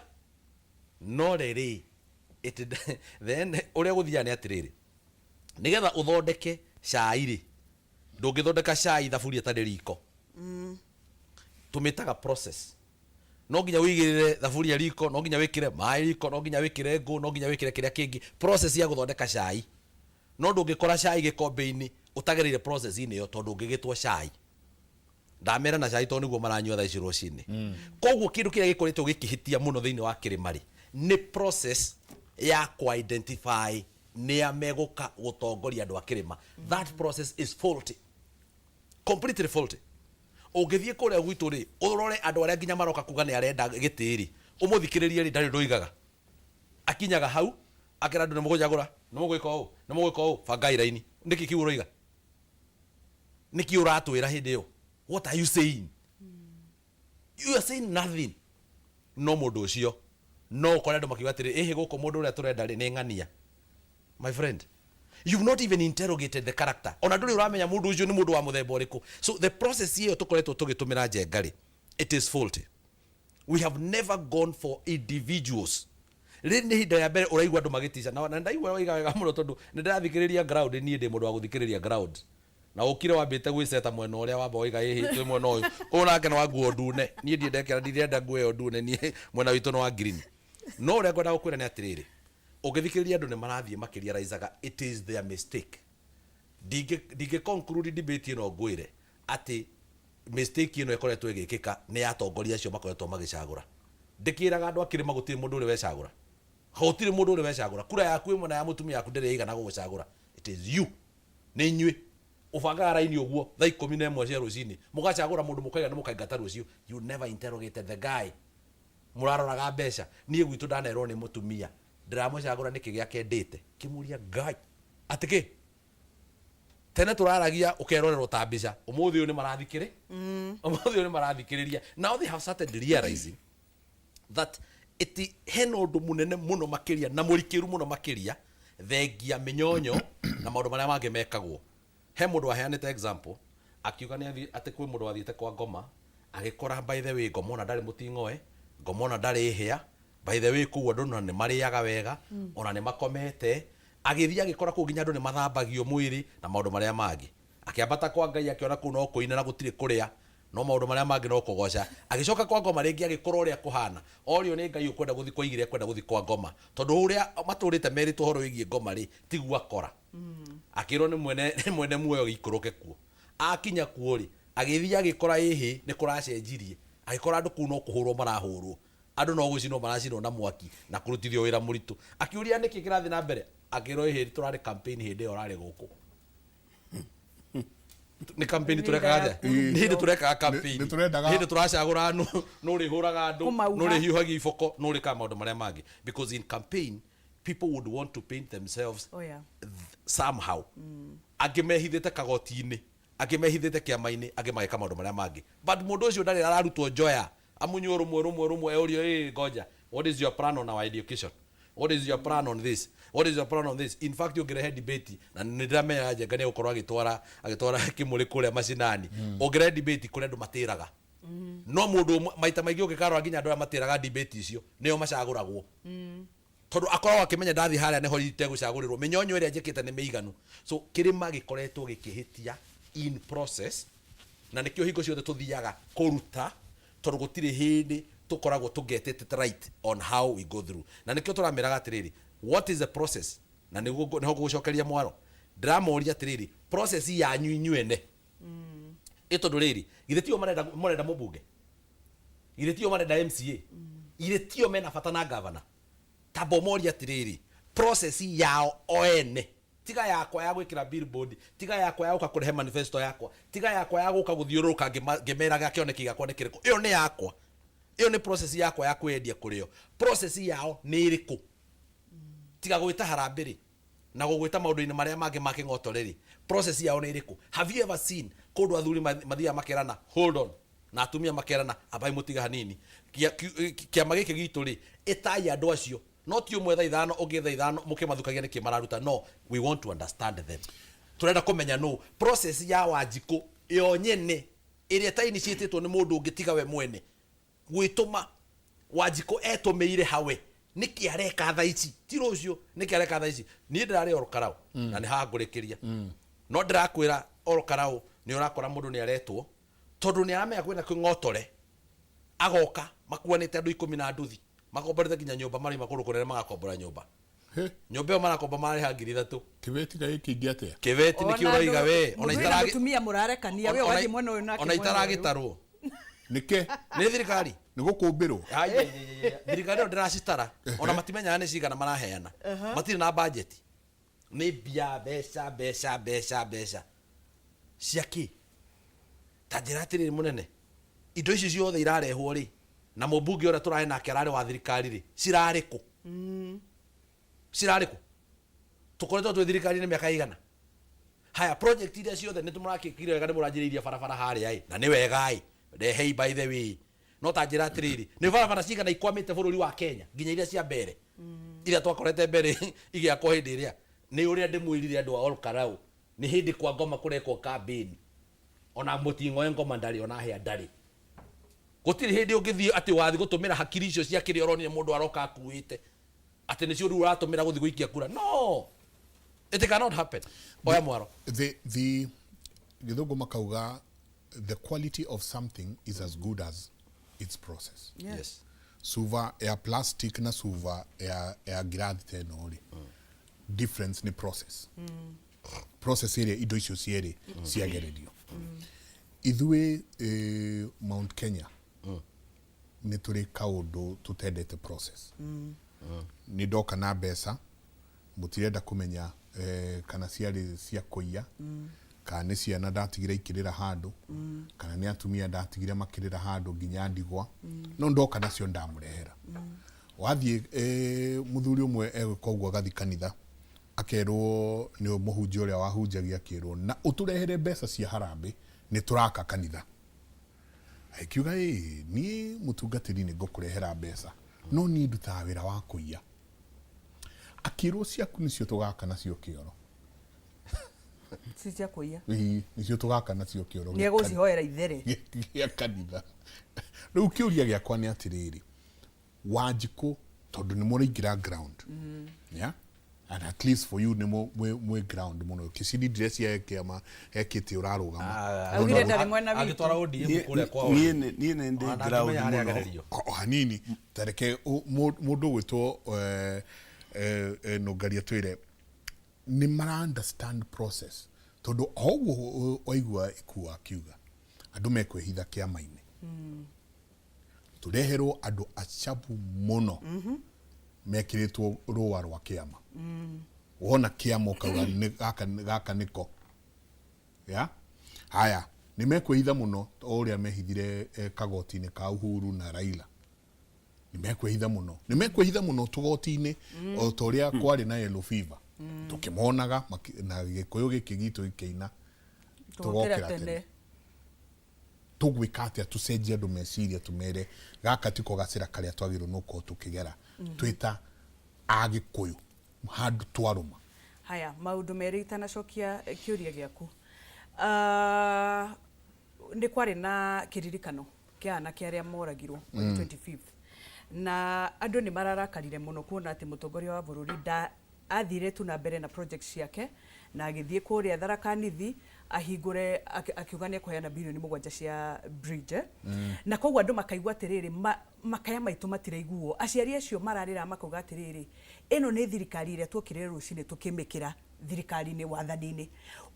No rĩrĩ, then ũrĩa gũthiaga nĩ atĩrĩrĩ, nĩgetha ũthondeke cai rĩ, ndũngĩthondeka cai thaburia ĩtarĩ riko. Tũmĩtaga process. No nginya ũigĩrĩre thaburia riko, no nginya wĩkĩre maĩ riko, no nginya wĩkĩre ngũ, no nginya wĩkĩre kĩrĩa kĩngĩ, process ya gũthondeka cai. No ndũngĩkora cai gĩkombe-inĩ ũtagereire process-inĩ ĩyo, tondũ ũngĩgĩtwo cai ndamera na cai, tondũ nĩguo maranyua thaa ici rũcinĩ. Koguo kĩndũ kĩrĩa gĩkoretwo gĩkĩhĩtia mũno thĩinĩ wa kĩrĩma rĩ, nĩ process ya kũ-identify nĩa megũka gũtongoria andũ a kĩrĩma. That process is faulty, completely faulty. Ũngĩthiĩ kũrĩa gwitũ rĩ, ũrore andũ arĩa nginya maroka kuga nĩ arenda gĩtĩ rĩ, ũmũthikĩrĩrie rĩ, ndarĩ ũndũ oigaga. Akinyaga hau akera andũ, "Nĩ mũgũnjagũra, nĩ mũgwĩka ũũ, nĩ mũgwĩka ũũ, bangai raini." Nĩkĩ kĩu ũroiga? Nĩkĩ ũratwĩra hĩndĩ ĩyo? What are you saying? You are saying nothing. No mũndũ ũcio no ũkore andũ makiuga atĩrĩ, "Ĩhĩ, gũkũ mũndũ ũrĩa tũrenda rĩ, nĩ ng'ania." My friend, you've not even interrogated the character. Ona ndũrĩ ũramenya mũndũ ũcio nĩ mũndũ wa mũthemba ũrĩkũ. So the process ĩyo tũkoretwo tũgĩtũmĩra, Njenga, rĩ, it is faulty. We have never gone for individuals. Rĩrĩ nĩ ihinda rĩa mbere ũraigua andũ magĩtica, na ndaigua waiga wega mũno, tondũ nĩ ndĩrathikĩrĩria ground. Niĩ ndĩ mũndũ wa gũthikĩrĩria ground, na ũkire wambĩte gwĩceta mwena ũrĩa wamba waiga, "Ĩhĩ, twĩ mwena ũyũ ũyũ nake nĩ wa nguo ndune." Niĩ ndirĩ ndekĩra, ndirenda nguo ĩyo ndune, niĩ mwena witũ nĩ wa green. No ũrĩa ngwenda gũkwĩra nĩ atĩrĩrĩ, ũngĩthikĩrĩria andũ nĩ marathiĩ makĩrealizaga it is their mistake. Ndingĩ conclude debate ĩno ngwĩre atĩ mistake ĩno ĩkoretwo ĩgĩkĩka nĩ ya atongoria acio makoretwo magĩcagũra. Ndĩkĩraga andũ a kĩrĩma, gũtirĩ mũndũ ũrĩ wecagũra, gũtirĩ mũndũ ũrĩ wecagũra. Kura yaku ĩmwe na ya mũtumia waku ndĩrĩ ĩigana gũgũcagũra. It is you, nĩ inyuĩ. Ũbangaga raini ũguo thaa 11 cia rũcinĩ, mũgacagũra mũndũ, mũkaiga nĩ mũkaingata rũciũ. You never interrogated the guy, mũraroraga mbeca. Niĩ gwitũ ndanerwo nĩ mũtumia ndĩramũcagũra nĩkĩ gĩake ndĩte kĩmũria Ngai atĩ kĩ tene tũraragia ũkerorerwo ta mbica. Ũmũthĩ ũyũ nĩ marathikĩrĩ, ũmũthĩ ũyũ nĩ marathikĩrĩria. Now they have started realizing that ĩti hena ũndũ mũnene mũno makĩria na mũrikĩru mũno makĩria thengia mĩnyonyo na maũndũ marĩa mangĩ mekagwo. He mũndũ waheanĩte example akiuga nĩ athiĩ atĩ kwĩ mũndũ wathiĩte kwa ngoma agĩkora, by the way, ngoma ona ndarĩ mũting'oe, ngoma ona ndarĩ hĩa, by the way, kũu andũ ona nĩ marĩaga wega, ona nĩ makomete. Agĩthiĩ agĩkora kũu nginya andũ nĩ mathambagio mwĩrĩ na maũndũ marĩa mangĩ. Akĩambata kwa Ngai akĩona kũu no kũina na gũtirĩ kũrĩa, no maũndũ marĩa mangĩ no kũgoca. Agĩcoka kwa ngoma rĩngĩ agĩkora ũrĩa kũhana. Orio nĩ Ngai ũkwenda gũthiĩ kwa oigire ekwenda gũthiĩ kwa ngoma tondũ ũrĩa matũrĩte merĩtwo ũhoro wĩgiĩ ngoma rĩ tiguo akora. Akĩrwo nĩ mwene, nĩ mwene muoyo gĩikũrũke kuo. Akinya kuo rĩ, agĩthiĩ agĩkora ĩhĩ nĩ kũracenjirie. Agĩkora andũ kũu no kũhũrwo marahũrwo, andũ no gũcinwo maracinwo na mwaki na kũrutithio wĩra mũritũ. Akĩũria nĩkĩ kĩrathiĩ na mbere, akĩrwo ĩhĩ tũrarĩ campaign hĩndĩ ĩyo ũrarĩ gũkũ. Nĩ campaign tũrekaga atĩa? Nĩ hĩndĩ tũrekaga campaign. Nĩ tũrendaga- Nĩ hĩndĩ tũracagũra nũ nũ ũrĩhũraga andũ, Kũmauha. nũ ũrĩhiũhagia iboko, nũ ũrĩkaga maũndũ marĩa mangĩ, because in campaign people would want to paint themselves somehow. Angĩ mehithĩte kagoti-inĩ, angĩ mehithĩte kĩama-inĩ, angĩ mageka maũndũ marĩa mangĩ, but mũndũ ũcio ndarĩ ararutwo njoya amunywo rũmwe rũmwe rũmwe eurio, "Ĩ ngoja, what is your plan on our education? What is your plan on this? What is your plan on this?" In fact, ũngĩrehe debate, na nĩ ndĩramenya Njenga nĩ egũkorwo agĩtwara kĩmũrĩ kũrĩa macinani, ũngĩrehe debate kũrĩa andũ matĩraga no mũndũ ũmwe, maita maingĩ ũngĩkarora nginya andũ arĩa matĩraga debate icio nĩo macagũragwo, tondũ akoragwo akĩmenya ndathiĩ harĩa nĩho itegũcagũrĩrwo, mĩnyonyo ĩrĩa njĩkĩte nĩ mĩiganu. So kĩrĩma gĩkoretwo gĩkĩhĩtia in process, na nĩkĩo hingo ciothe tũthiaga kũruta, tondũ gũtirĩ hĩndĩ tũkoragwo tũ get it right on how we go through. Na nĩkĩo tũrameraga atĩrĩrĩ, what is the process? Na nĩguo nĩho ngũgũcokeria mwaro, ndĩramoria atĩrĩrĩ, process yanyu inyuene ĩ tondũ rĩrĩ, githĩ tio marenda mũmbunge? Githĩ tio marenda MCA? Githĩ tio mena bata na gavana? Tamba ũmorie atĩrĩrĩ, process yao o ene, tiga yakwa ya gwĩkĩra billboard, tiga yakwa ya gũka kũrehe manifesto yakwa, tiga yakwa ya gũka gũthiũrũrũka ngĩmeraga kĩoneki gĩakwa nĩ kĩrĩkũ, ĩyo nĩ yakwa, ĩyo nĩ process yakwa ya kwĩyendia kũrĩo. Process yao nĩ ĩrĩkũ tiga gwĩta harambĩ rĩ na gũgwĩta maũndũ-inĩ marĩa mangĩ ma kĩng'otore rĩ? Process yao nĩ ĩrĩkũ? Have you ever seen kũndũ athuri mathiaga makerana, "Hold on," na atumia makerana, "Ambai mũtiga hanini, kĩama gĩkĩ gitũ rĩ, ĩtai andũ acio no ti ũmwe thaa 5, ũngĩ thaa 5, mũkĩmathukagia nĩkĩ mararuta?" No we want to understand them. Tũrenda kũmenya no process ya Wanjikũ yo nyene ĩrĩa ĩta initiatĩtwo nĩ mũndũ ũngĩ tiga we mwene gwĩtũma. Wanjikũ etũmĩire hawe nĩkĩ areka thaa ici ti rũciũ? Nĩkĩ areka thaa ici? Niĩ ndĩrarĩ Ol Kalou na nĩ haha ngũrĩkĩria, no ndĩrakwĩra Ol Kalou nĩ ũrakora mũndũ nĩ aretwo tondũ nĩ aramenya kwĩna kĩng'otore, agoka makuanĩte andũ 10 na nduthi, makomborete nginya nyũmba, maraima kũndũ kũnene magakombora nyũmba. He. Nyũmba ĩyo marakomba mararĩha 3000. Kĩbeti kaĩ kĩingĩ atĩa? Kĩbeti nĩkĩo ũroiga we ona Mũthuri na mũtumia mũrarekania we ũgathiĩ mwena ũyũ nake ona mwena ũyũ. Itaragĩtarwo. Nĩkĩ? Nĩ thirikari. Nĩ gũkũmbĩrwo. Ai, ai, ai, ai, thirikari ĩyo ndĩracitara, ona matimenyaga nĩ cigana maraheana, matirĩ na budget, nĩ mbia, mbeca, mbeca, mbeca, mbeca cia kĩ? Ta njĩra atĩrĩrĩ mũnene, indo ici ciothe irarehwo rĩ, na mũmbunge ũrĩa tũrarĩ nake ararĩ wa thirikari rĩ, cirarĩ kũ? Cirarĩ kũ? Tũkoretwo twĩ thirikari-inĩ mĩaka ĩigana? Haya, project iria ciothe nĩ mũrakĩkire wega, nĩ mũranjĩrĩirie barabara harĩa ĩ, na nĩ wega ĩ, rehei by the way. No ta njĩra atĩrĩrĩ, nĩ barabara cigana ikwamĩte bũrũri wa Kenya, nginya iria cia mbere iria twakorete mbere igĩakwo hĩndĩ ĩrĩa? Nĩ ũrĩa ndĩmwĩrire, andũ a Ol Kalou, nĩ hĩndĩ kwa ngoma kũrekwo campaign, ona mũting'oe ngoma ndarĩ, ona hĩa ndarĩ. Gũtirĩ hĩndĩ ũngĩthiĩ atĩ wathiĩ gũtũmĩra hakiri icio cia kĩrĩa ũronire mũndũ aroka akuĩte atĩ nĩcio rĩu ũratũmĩra gũthiĩ gũikia kura. No, it cannot happen. Oya mwaro. The gĩthũngũ makauga, "The quality of something is as good as its process." Cuba ya plastic na cuba ya ngirathi ta ĩno rĩ, difference nĩ process, process ĩrĩa indo icio cierĩ ciagererio. Ithuĩ Mount Kenya nĩ tũrĩ kaũndũ tũtendete process. Nĩ ndoka na mbeca, mũtirenda kũmenya kana ciarĩ cia kũiya. Kana nĩ ciana ndatigire ikĩrĩra handũ, kana nĩ atumia ndatigire makĩrĩra handũ nginya ndigwa, no ndoka nacio ndamũrehera. Wathiĩ mũthuri ũmwe egwĩka ũguo, agathiĩ kanitha, akerwo nĩ mũhunjia ũrĩa wahunjagia, akĩrwo na ũtũrehere mbeca cia harambĩ, nĩ tũraka kanitha. Agĩkiuga, "Ĩ, niĩ mũtungatĩri nĩ ngũkũrehera mbeca, no niĩ ndutaga wĩra wa kũiya." Akĩrwo, "Ciaku nĩcio tũgaka nacio kĩoro." Ci cia kũiya. Ĩĩ, nĩcio tũgaka nacio kĩoro nĩ egũcihoera ithere gĩa kanitha. Rĩu kĩũria gĩakwa nĩ atĩrĩrĩ, Wanjikũ, tondũ nĩ mũraingĩra ground, yeah? And at least for you nĩ mwĩ ground mũno kĩcini, ndirecia he kĩama he kĩtĩ ũrarũgama. Augire ndarĩ mwena witũ. Angĩtwara ODM kũrĩa kwao. Niĩ nĩ ndĩ Ona ground ndangĩmenya harĩa mũno. agererio. O hanini, tareke mũndũ ũgwĩtwo Nũngari atwĩre nĩ mara understand process, tondũ o ũguo waigua Ikua akiuga andũ mekwĩhitha kĩama-inĩ, tũreherwo andũ acabu mũno mekĩrĩtwo rũa rwa kĩama. Wona kĩama ũkauga gaka, gaka nĩko ya haya. Nĩ mekwĩhitha mũno o ũrĩa mehithire kagoti-inĩ ka Uhuru na Raila. Nĩ mekwĩhitha mũno, nĩ mekwĩhitha mũno tũgoti-inĩ, o ta ũrĩa kwarĩ na yellow fever, tũkĩmonaga na Gĩkũyũ gĩkĩ gitũ gĩkĩina tũgokĩra tũgokĩra tene. Tene tũgwĩka atĩa tũcenjie andũ meciria, tũmere gaka tiko gacĩra karĩa twagĩrĩirwo nĩ gũkorwo tũkĩgera twĩta Agĩkũyũ handũ twarũma? Haya, maũndũ merĩ itanacokia kĩũria gĩaku. Ah, nĩ kwarĩ na kĩririkano kĩa anake arĩa moragirwo on 25th, na andũ nĩ mararakarire mũno kuona atĩ mũtongoria wa bũrũri nda athire tu na mbere na project ciake, na agĩthiĩ kũrĩa Tharaka Nithi ahingũre, akiuga nĩ ekũheana birioni 7 cia bridge, eh? Na koguo andũ makaigua atĩrĩrĩ, makaya maitũ matiraiguo. Aciari acio mararĩra makauga atĩrĩrĩ, ĩno nĩ thirikari ĩrĩa tuokire rũcinĩ tũkĩmĩkĩra thirikari-inĩ, wathani-inĩ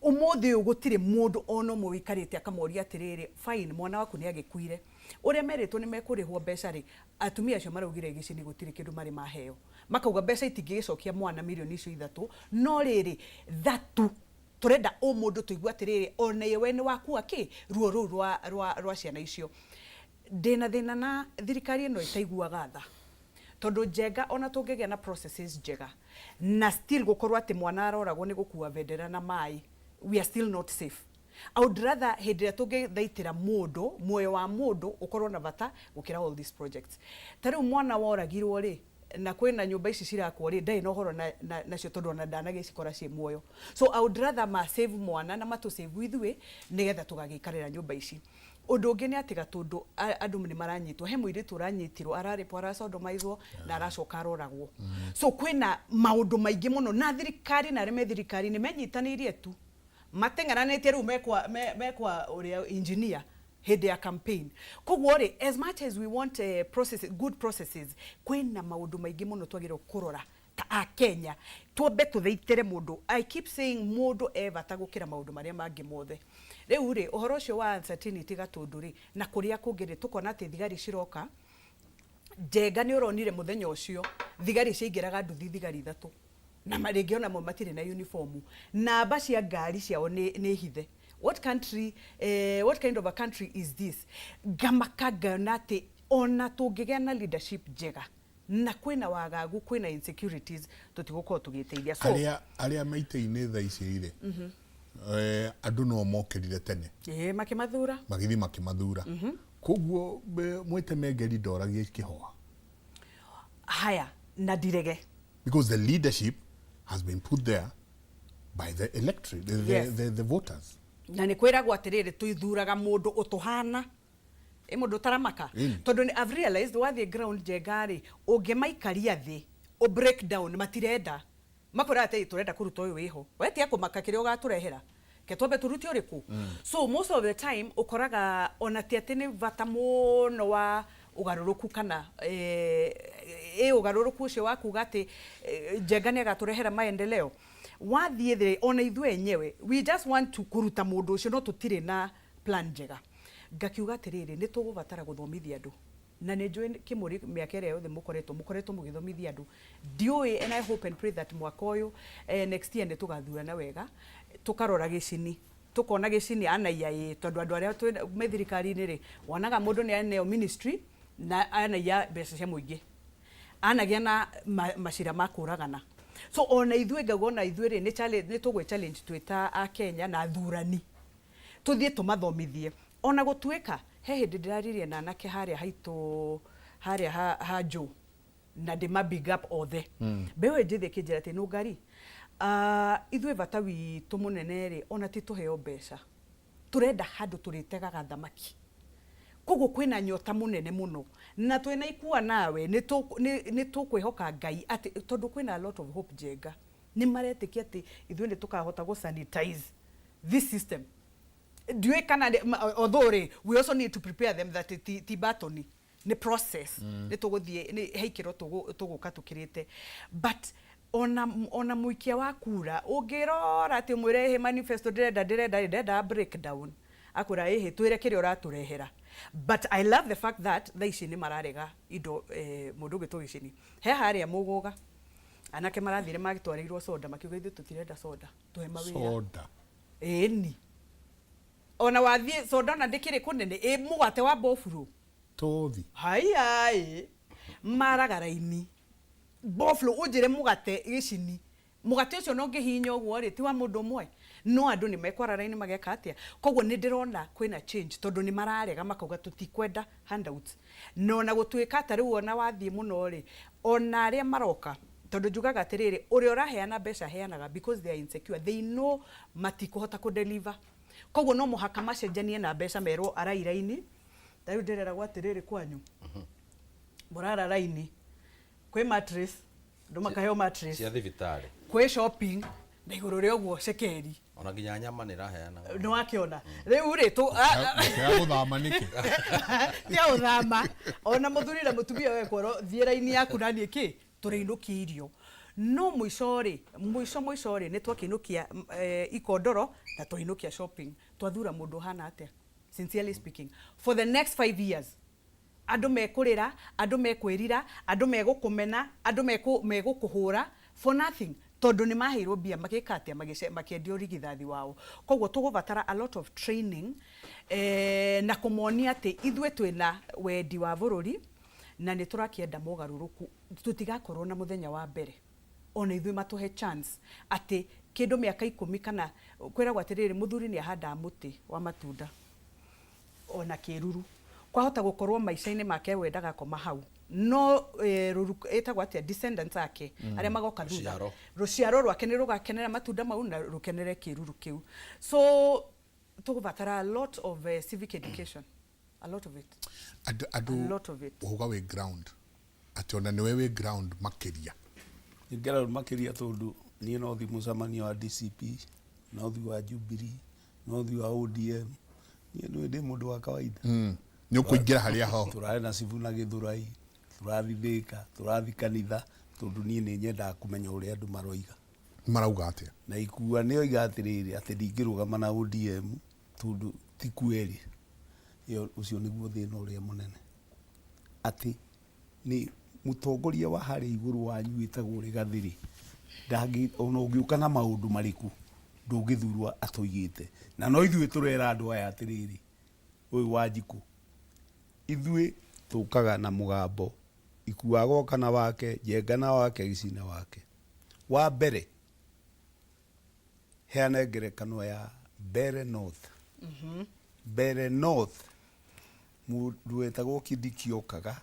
ũmũthĩ ũyũ gũtirĩ mũndũ ona ũmwe ũikarĩte akamoria atĩrĩrĩ, fine, mwana waku nĩ agĩkuire. Ũrĩa merĩtwo nĩ mekũrĩhwo mbeca rĩ, atumia acio maraugire gĩcini gũtirĩ kĩndũ marĩ maheo. Makauga mbeca itingĩgĩcokia mwana mirioni icio 3, no rĩrĩ thatu tũrenda o mũndũ tũigue atĩrĩrĩ, ona we nĩ wakua kĩ ruo rũu rwa ciana icio. Ndĩna thĩna na thirikari ĩno ĩtaiguaga tha, tondũ Njenga, ona tũngĩgĩa na processes njega na still gũkorwo atĩ mwana aroragwo nĩ gũkua bendera na maĩ, we are still not safe. I would rather hĩndĩ ĩrĩa tũngĩthaitĩra mũndũ, muoyo wa mũndũ ũkorwo na bata gũkĩra all these projects. Ta rĩu mwana woragirwo rĩ, na kwĩna nyũmba ici cirakwo rĩ, ndarĩ na ũhoro nacio tondũ ona ndanagĩcikora ciĩ muoyo. So I would rather ma save mwana na matũ save ithuĩ, nĩgetha tũgagĩikarĩra nyũmba ici. Ũndũ ũngĩ nĩ atĩ Gatũndũ, andũ nĩ maranyitwo. He mũirĩtu ũranyitirwo ararĩpwo, aracodomaizwo na aracoka aroragwo. So kwĩna maũndũ maingĩ mũno, na thirikari na arĩa me thirikari nĩ menyitanĩirie tu, mateng'eranĩtie rĩu mekwa ũrĩa engineer hĩndĩ ya campaign. Koguo rĩ, as much as we want processes, good processes, kwĩna maũndũ maingĩ mũno twagĩrĩirwo kũrora ta Akenya, twambe tũthaitĩre mũndũ. I keep saying mũndũ e bata gũkĩra maũndũ marĩa mangĩ mothe. Rĩu rĩ, ũhoro ũcio wa uncertainty Gatũndũ rĩ, na kũrĩa kũngĩ rĩ, tũkona atĩ thigari ciroka. Njenga, nĩ ũronire mũthenya ũcio thigari ciaingĩraga nduthi, thigari ithatũ, na rĩngĩ ona mo matirĩ na uniform, namba cia ngari ciao nĩ hithe. What country, what kind of a country is this? Ngamaka ngona atĩ ona tũngĩgĩa na leadership njega na kwĩna wagagu, kwĩna insecurities, tũtigũkorwo tũgĩteithia. So Arĩa maitĩ-inĩ thaa ici rĩ, andũ no mokĩrire tene. Ĩĩ, makĩmathura. Magĩthiĩ makĩmathura. Koguo mwĩtemengeri ndoragie kĩhoa. Haya, na ndirege. Because the leadership has been put there by the electorate, the voters. Na nĩ kwĩragwo atĩrĩrĩ, tũithuraga mũndũ ũtũhana, ĩ mũndũ ũtaramaka. Tondũ I've realized wathiĩ ground, Njenga rĩ, ũngĩmaikaria thĩ ũ break down, matirenda. Makwĩra atĩ tũrenda kũruta ũyũ wĩho, we tiga kũmaka kĩrĩa ũgatũrehera, ke twambe tũrute ũrĩkũ. So most of the time ũkoraga ona ti atĩ nĩ bata mũno wa ũgarũrũku, kana ĩ ũgarũrũku ũcio wa kuga atĩ Njenga nĩ agatũrehera maendeleo. Wathiĩ thĩ, ona ithuĩ enyewe we just want to kũruta mũndũ ũcio, no tũtirĩ na plan njega. Ngakiuga atĩrĩrĩ, nĩ tũgũbatara gũthomithia andũ, na nĩ njũĩ Kĩmũrĩ, mĩaka ĩrĩa yothe mũkoretwo mũgĩthomithia andũ, ndiũĩ, and I hope and pray that mwaka ũyũ, next year, nĩ tũgathurana wega, tũkarora gĩcini. Tũkona gĩcini anaiya ĩ, tondũ andũ arĩa me thirikari-inĩ rĩ, wonaga mũndũ nĩ aneo ministry na anaiya mbeca cia mũingĩ, anagĩa na macira ma kũragana. So ona ithuĩ ngauga, ona ithuĩ rĩ, nĩ challenge, nĩ tũgwĩ challenge twĩ ta Akenya na athurani, tũthiĩ tũmathomithie. Ona gũtuĩka he hĩndĩ ndĩraririe na anake harĩa haitũ harĩa ha Joe, na ndĩma big up othe. Mbeũ ĩyo njĩthĩ ĩkĩnjĩra atĩ, Nũngari, ithuĩ bata witũ mũnene rĩ, ona ti tũheo mbeca, tũrenda handũ tũrĩtegaga thamaki. Koguo kwĩna nyota mũnene mũno na twĩna ikua nawe nĩ tũkwĩhoka Ngai atĩ tondũ kwĩna a lot of hope. Njenga nĩ maretĩkia atĩ ithuĩ nĩ tũkahota gũ sanitize this system. Ndiũĩ kana although rĩ, we also need to prepare them that ti batoni, nĩ process. Nĩ tũgũthiĩ nĩ he ikĩro tũgũka tũkĩrĩte, but ona mũikia wa kura ũngĩrora atĩ ũmwĩre, ĩhĩ, manifesto ndĩrenda ndĩrenda breakdown, akwĩra, ĩhĩ, twĩre kĩrĩa ũratũrehera. But I love the fact that thaa ici nĩ mararega indo. Mũndũ ũgĩtwo gĩcini he harĩa mũgũga, anake marathire magĩtwarĩirwo soda, makiuga, ithuĩ tũtirenda soda, tũhe mawĩra. Soda? Ĩni, ona wathiĩ soda ona ndĩkĩrĩ kũnene ĩ mũgate wa bofuro. Tũthi. Haiya, ĩ maraga raini boflo, ũnjĩre mũgate gĩcini, mũgate ũcio no ngĩhihinya ũguo rĩ, ti wa mũndũ ũmwe, no andũ nĩ mekwara raini mageka atĩa. Koguo nĩ ndĩrona kwĩna change tondũ nĩ mararega, makauga tũtikwenda handouts. Na ona gũtuĩka ta rĩu ona wathiĩ mũno rĩ, ona arĩa maroka, tondũ njugaga atĩrĩrĩ, ũrĩa ũraheana mbeca aheanaga because they are insecure, they know matikũhota kũ-deliver, koguo no mũhaka macenjanie na mbeca, merwo arai raini. Ta rĩu ndĩreragwo atĩrĩrĩ, kwanyu mũrara raini kwĩ mattress, andũ makaheo mattress cia thibitarĩ, kwĩ shopping, na igũrũ rĩa ũguo cekeri. Ona nginya nyama nĩ ĩraheana. Nĩ wakĩona rĩu rĩ tũ Kĩa gũthama nĩkĩ? Tia ũthama, ona mũthuri na mũtumia wekworo thiĩ raini yaku na niĩ kĩ tũrĩinũkia irio. No mũico rĩ, mũico rĩ, nĩ twakĩinũkia ikondoro na twainũkia shopping. Twathura mũndũ ũhana atĩa? Sincerely speaking, for the next 5 years andũ mekũrĩra, andũ mekwĩrira, andũ megũkũmena, andũ megũkũhũra for nothing, tondũ nĩ maheirwo mbia magĩka atĩa, makĩendia ũrigithathi wao. Koguo tũgũbatara a lot of training na kũmonia atĩ ithuĩ twĩna wendi wa bũrũri na nĩ tũrakĩenda mogarũrũku. Tũtigakorwo na mũthenya wa mbere, ona ithuĩ matũhe chance atĩ kĩndũ mĩaka 10 kana kwĩragwo atĩrĩrĩ, mũthuri nĩ ahandaga mũtĩ wa matunda ona kĩruru, kwahota gũkorwo maica-inĩ make we ndagakoma hau, no ĩtagwo atĩa, descendants ake arĩa magoka thutha, Rũciaro. Rũciaro rwake nĩ rũgakenera matunda mau na rũkenere kĩruru kĩu. So tũgũbatara a lot of civic education, a lot of it. Andũ andũ A lot of it. Ũhuga wĩ ground atĩ ona nĩwe wĩ ground makĩria. Nĩ ground makĩria, tondũ niĩ no thi mũcemanio wa DCP, no thi wa Jubilee, no thi wa ODM. Niĩ nĩ ndĩ mũndũ wa kawaida. Nĩ ũkũingĩra harĩa ho. Tũrarĩ na cibu na Gĩthũrai, tũrathi Thĩka, tũrathi kanitha, tondũ niĩ nĩ nyendaga kũmenya ũrĩa andũ maroiga. Marauga atĩa? Na ikua nĩ oiga atĩrĩrĩ, atĩ ndingĩrũgama na ODM tondũ ti kweri. Ĩyo ũcio nĩguo thĩna ũrĩa mũnene, atĩ nĩ mũtongoria wa harĩa igũrũ wanyu wĩtagwo Rigathĩ ndangĩ ona ũngĩũka na maũndũ marĩkũ, ndũngĩthurwo atoigĩte. Na no ithuĩ tũrera andũ aya atĩrĩrĩ, ũyũ Wanjikũ, ithuĩ tũkaga na mũgambo ikua agoka na wake, Njenga na wake, Gĩcina wake. Wa mbere, heane ngerekano ya Mbere North. Mbere North, mũndũ wetagwo Kindiki okaga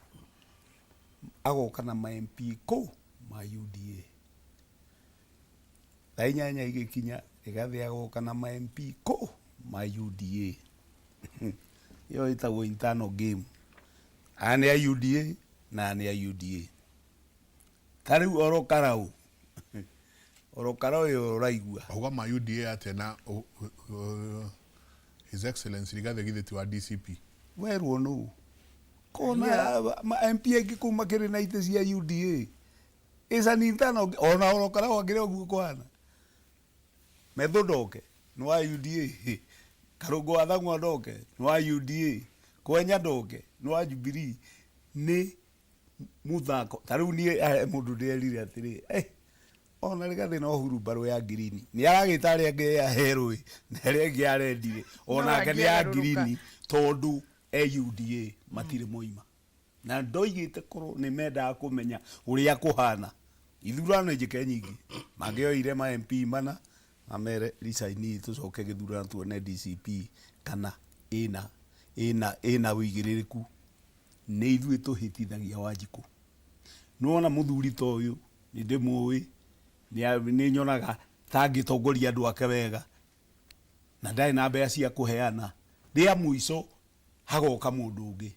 agoka na ma MP kũ ma UDA. Thaa 8 igĩkinya, Rigathĩ agoka na ma MP kũ ma UDA. Ĩyo ĩtagwo internal game. Aya nĩ a UDA na aya nĩ a UDA. Ta rĩu oro Karau, oro Karau ĩyo ũraigua. Auga ma UDA atĩa na His Excellency Rigathĩ githĩ ti wa DCP? Werwo nũ kona ma MP aingĩ kũu makĩrĩ na itĩ cia UDA. Is an internal, ona oro Karau akĩrĩ ũguo kũhana. Methu ndoke nĩ wa UDA, Karũngũ wa Thang'wa ndoke nĩ wa UDA, Kwenya ndoke nĩ wa Jubilee. Nĩ mũthako. Ta rĩu niĩ he mũndũ ndĩrerire atĩrĩ, eh, Ona Rigathi no hurumbarũ ya ngirini nĩ aragĩta arĩa angĩ ya herũĩ na arĩa angĩ arendire onake nĩ ya ngirini tondũ e UDA matirĩ moima na ndoigĩte korwo nĩ mendaga kũmenya ũrĩa kũhana ithurano njĩke nyingĩ mangĩoire ma MP mana mamere resign tũcoke gĩthurano tuone DCP kana ĩna ĩna ĩna ũigĩrĩrĩku. Nĩ ithuĩ tũhĩtithagia Wanjikũ. Nĩwona mũthuri ta ũyũ nĩ ndĩmũĩ nĩ nyonaga ta angĩtongoria andũ ake wega na ndarĩ na mbeca cia kũheana. Rĩa mũico hagoka mũndũ ũngĩ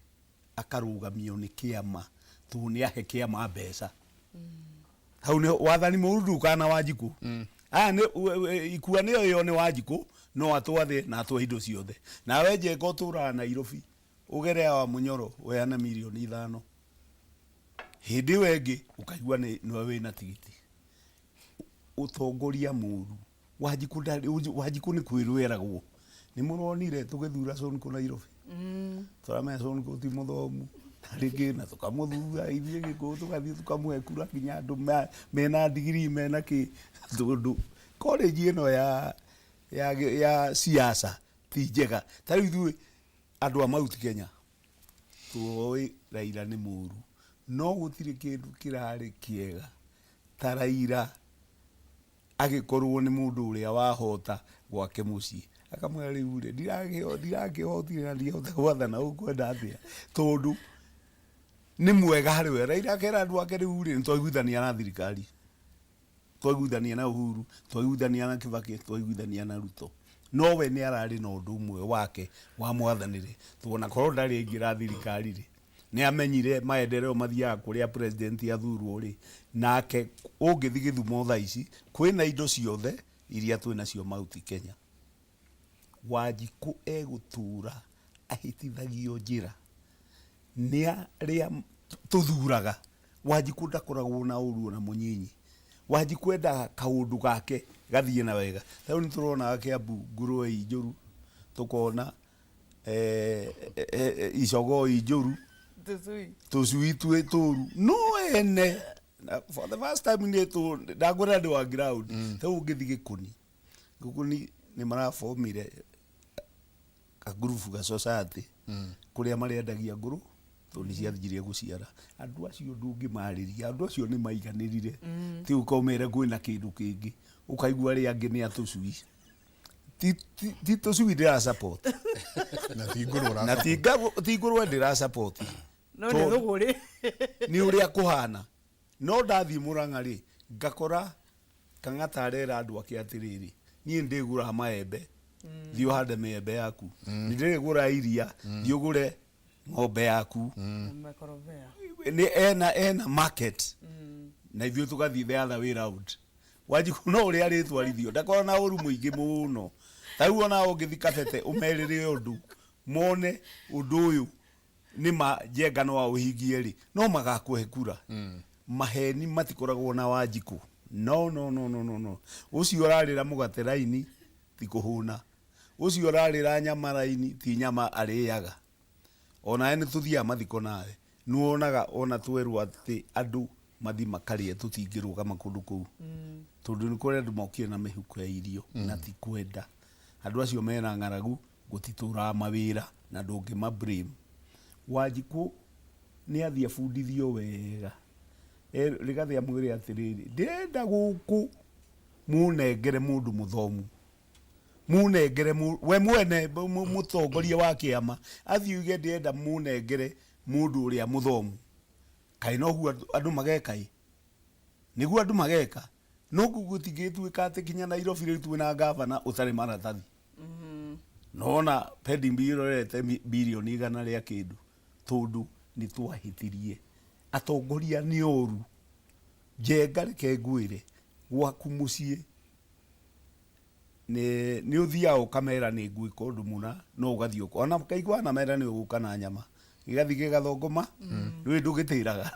akarũgamio nĩ kĩama tondũ nĩ ahe kĩama mbeca. Hau nĩ wathani mũru ndũkaga na Wanjikũ. Aya nĩ ikua nĩyo ĩyo nĩ Wanjikũ no atwathe na atwahe indo ciothe. Nawe Njenga ũtũraga Nairobi ũgere awa Mũnyoro ũheane mirioni 5. Hĩndĩ ĩyo ĩngĩ ũkaigua nĩwe wĩna tigiti. Ũtongoria mũru. Wanjikũ ndarĩ, Wanjikũ nĩ kwĩrwo eragwo. Nĩ mũronire tũgĩthura Sonko Nairobi. Tũramenya Sonko ti mũthomu. Na rĩngĩ na tũkamũthura ithuĩ Gĩkũyũ tũgathiĩ tũkamũhe kura nginya andũ mena degree mena kĩ tondũ college ĩno ya ya ya siasa ti njega. Ta rĩu ithuĩ andũ a Mount Kenya tũoĩ Raila nĩ mũru no gũtirĩ kĩndũ kĩrarĩ kĩega ta Raila agĩkorwo nĩ mũndũ ũrĩa wahota gwake mũciĩ akamwĩra rĩu rĩ ndirakĩhotire na ndingĩhota gwathana ũkwenda atĩa tondũ nĩ mwega harĩ we. Raila akera andũ ake rĩu rĩ nĩtwaiguithania na thirikari, twaiguithania na Uhuru, twaiguithania na Kibaki, twaiguithania na Ruto. No we nĩ ararĩ na ũndũ ũmwe wake wa mwathanĩre tondũ ona korwo ndarĩ aingĩra thirikari rĩ nĩ amenyire maendeleo mathiaga kũrĩa president athurwo rĩ nake ũngĩthiĩ Gĩthumo thaa ici kwĩna indo ciothe iria twĩnacio Mount Kenya. Wanjikũ egũtũra ahĩtithagio njĩra nĩ arĩa tũthuraga. Wanjikũ ndakoragwo na ũru ona mũnyinyi. Wanjikũ endaga kaũndũ gake gathiĩ na wega. Ta rĩu nĩ tũronaga Kĩambu ngũrwe i njũru, tũkona icogoo i njũru, tũcui twĩ tũru. No ene for the first time nĩ ndakwĩra ndĩ wa ground. Ta rĩu ũngĩthiĩ Gĩkũni, Gĩkũni nĩ marabomire kagurubu ga society kũrĩa marĩendagia ngũrũ tondũ nĩ cianjirie gũciara. Andũ acio ndũngĩmarĩria, andũ acio nĩ maiganĩrire. Ti ũka ũmere kwĩna kĩndũ kĩngĩ, ũkaigua arĩa angĩ nĩ atũcui. Ti tũcui ndĩra support. Na ti ngũrwe Na ti ngũrwe ndĩra support. No nĩ thũgũrĩ. Nĩ ũrĩa kũhana. No ndathiĩ Mũrang'a rĩ, ngakora Kang'ata arera andũ ake atĩrĩrĩ, niĩ ndĩgũraga maembe, thiĩ ũhande mĩembe yaku. Nĩ ndĩrĩgũraga iria, thiĩ ũgũre ng'ombe yaku. Nĩ ena ena market. Na ithuĩ tũgathiĩ the other way round. Wanjikũ no ũrĩa arĩtwarithio ndakoragwo na ũru mũingĩ mũno. Ta rĩu ona ũngĩthiĩ Kabete ũmerĩre ũndũ mone ũndũ ũyũ nĩ ma Njenga no aũhingie rĩ, no magakũhe kura. Maheni matikoragwo na Wanjikũ. No no no no no no. Ũcio ũrarĩra mũgate raini ti kũhũna. Ũcio ũrarĩra nyama raini ti nyama arĩaga. Onawe nĩ tũthiaga mathiko nawe. Nĩ wonaga ona twerwo atĩ andũ mathiĩ makarĩe tũtingĩrũgama kũndũ kũu. Tondũ nĩ kũrĩ andũ mokire na mĩhuko ya irio na ti kwenda. Andũ acio mena ng'aragu gũtitũraga mawĩra na ndũngĩma blame. Wanjikũ nĩ athiĩ abundithio wega. Rigathĩ amwĩre atĩrĩrĩ, ndĩrenda gũkũ mũnengere mũndũ mũthomu. Mũnengere we mwene mũtongoria wa kĩama athiĩ oige ndĩrenda mũnengere mũndũ ũrĩa mũthomu. Kaĩ noguo andũ mageka ĩ? Nĩguo andũ mageka. No gũtingĩtuĩka atĩ nginya Nairobi rĩu twĩna ngavana ũtarĩ maratathi. Nona pending bill ĩrorete birioni 100 rĩa kĩndũ tondũ nĩ twahĩtirie. Atongoria nĩ oru. Njenga reke ngwĩre gwaku mũciĩ nĩ ũthiaga ũkamera nĩ ngwĩka ũndũ mũna no ũgathiĩ ona kaigua na mera nĩ ũgũka na nyama gĩgathiĩ gĩgathongoma rĩu ndũgĩtĩraga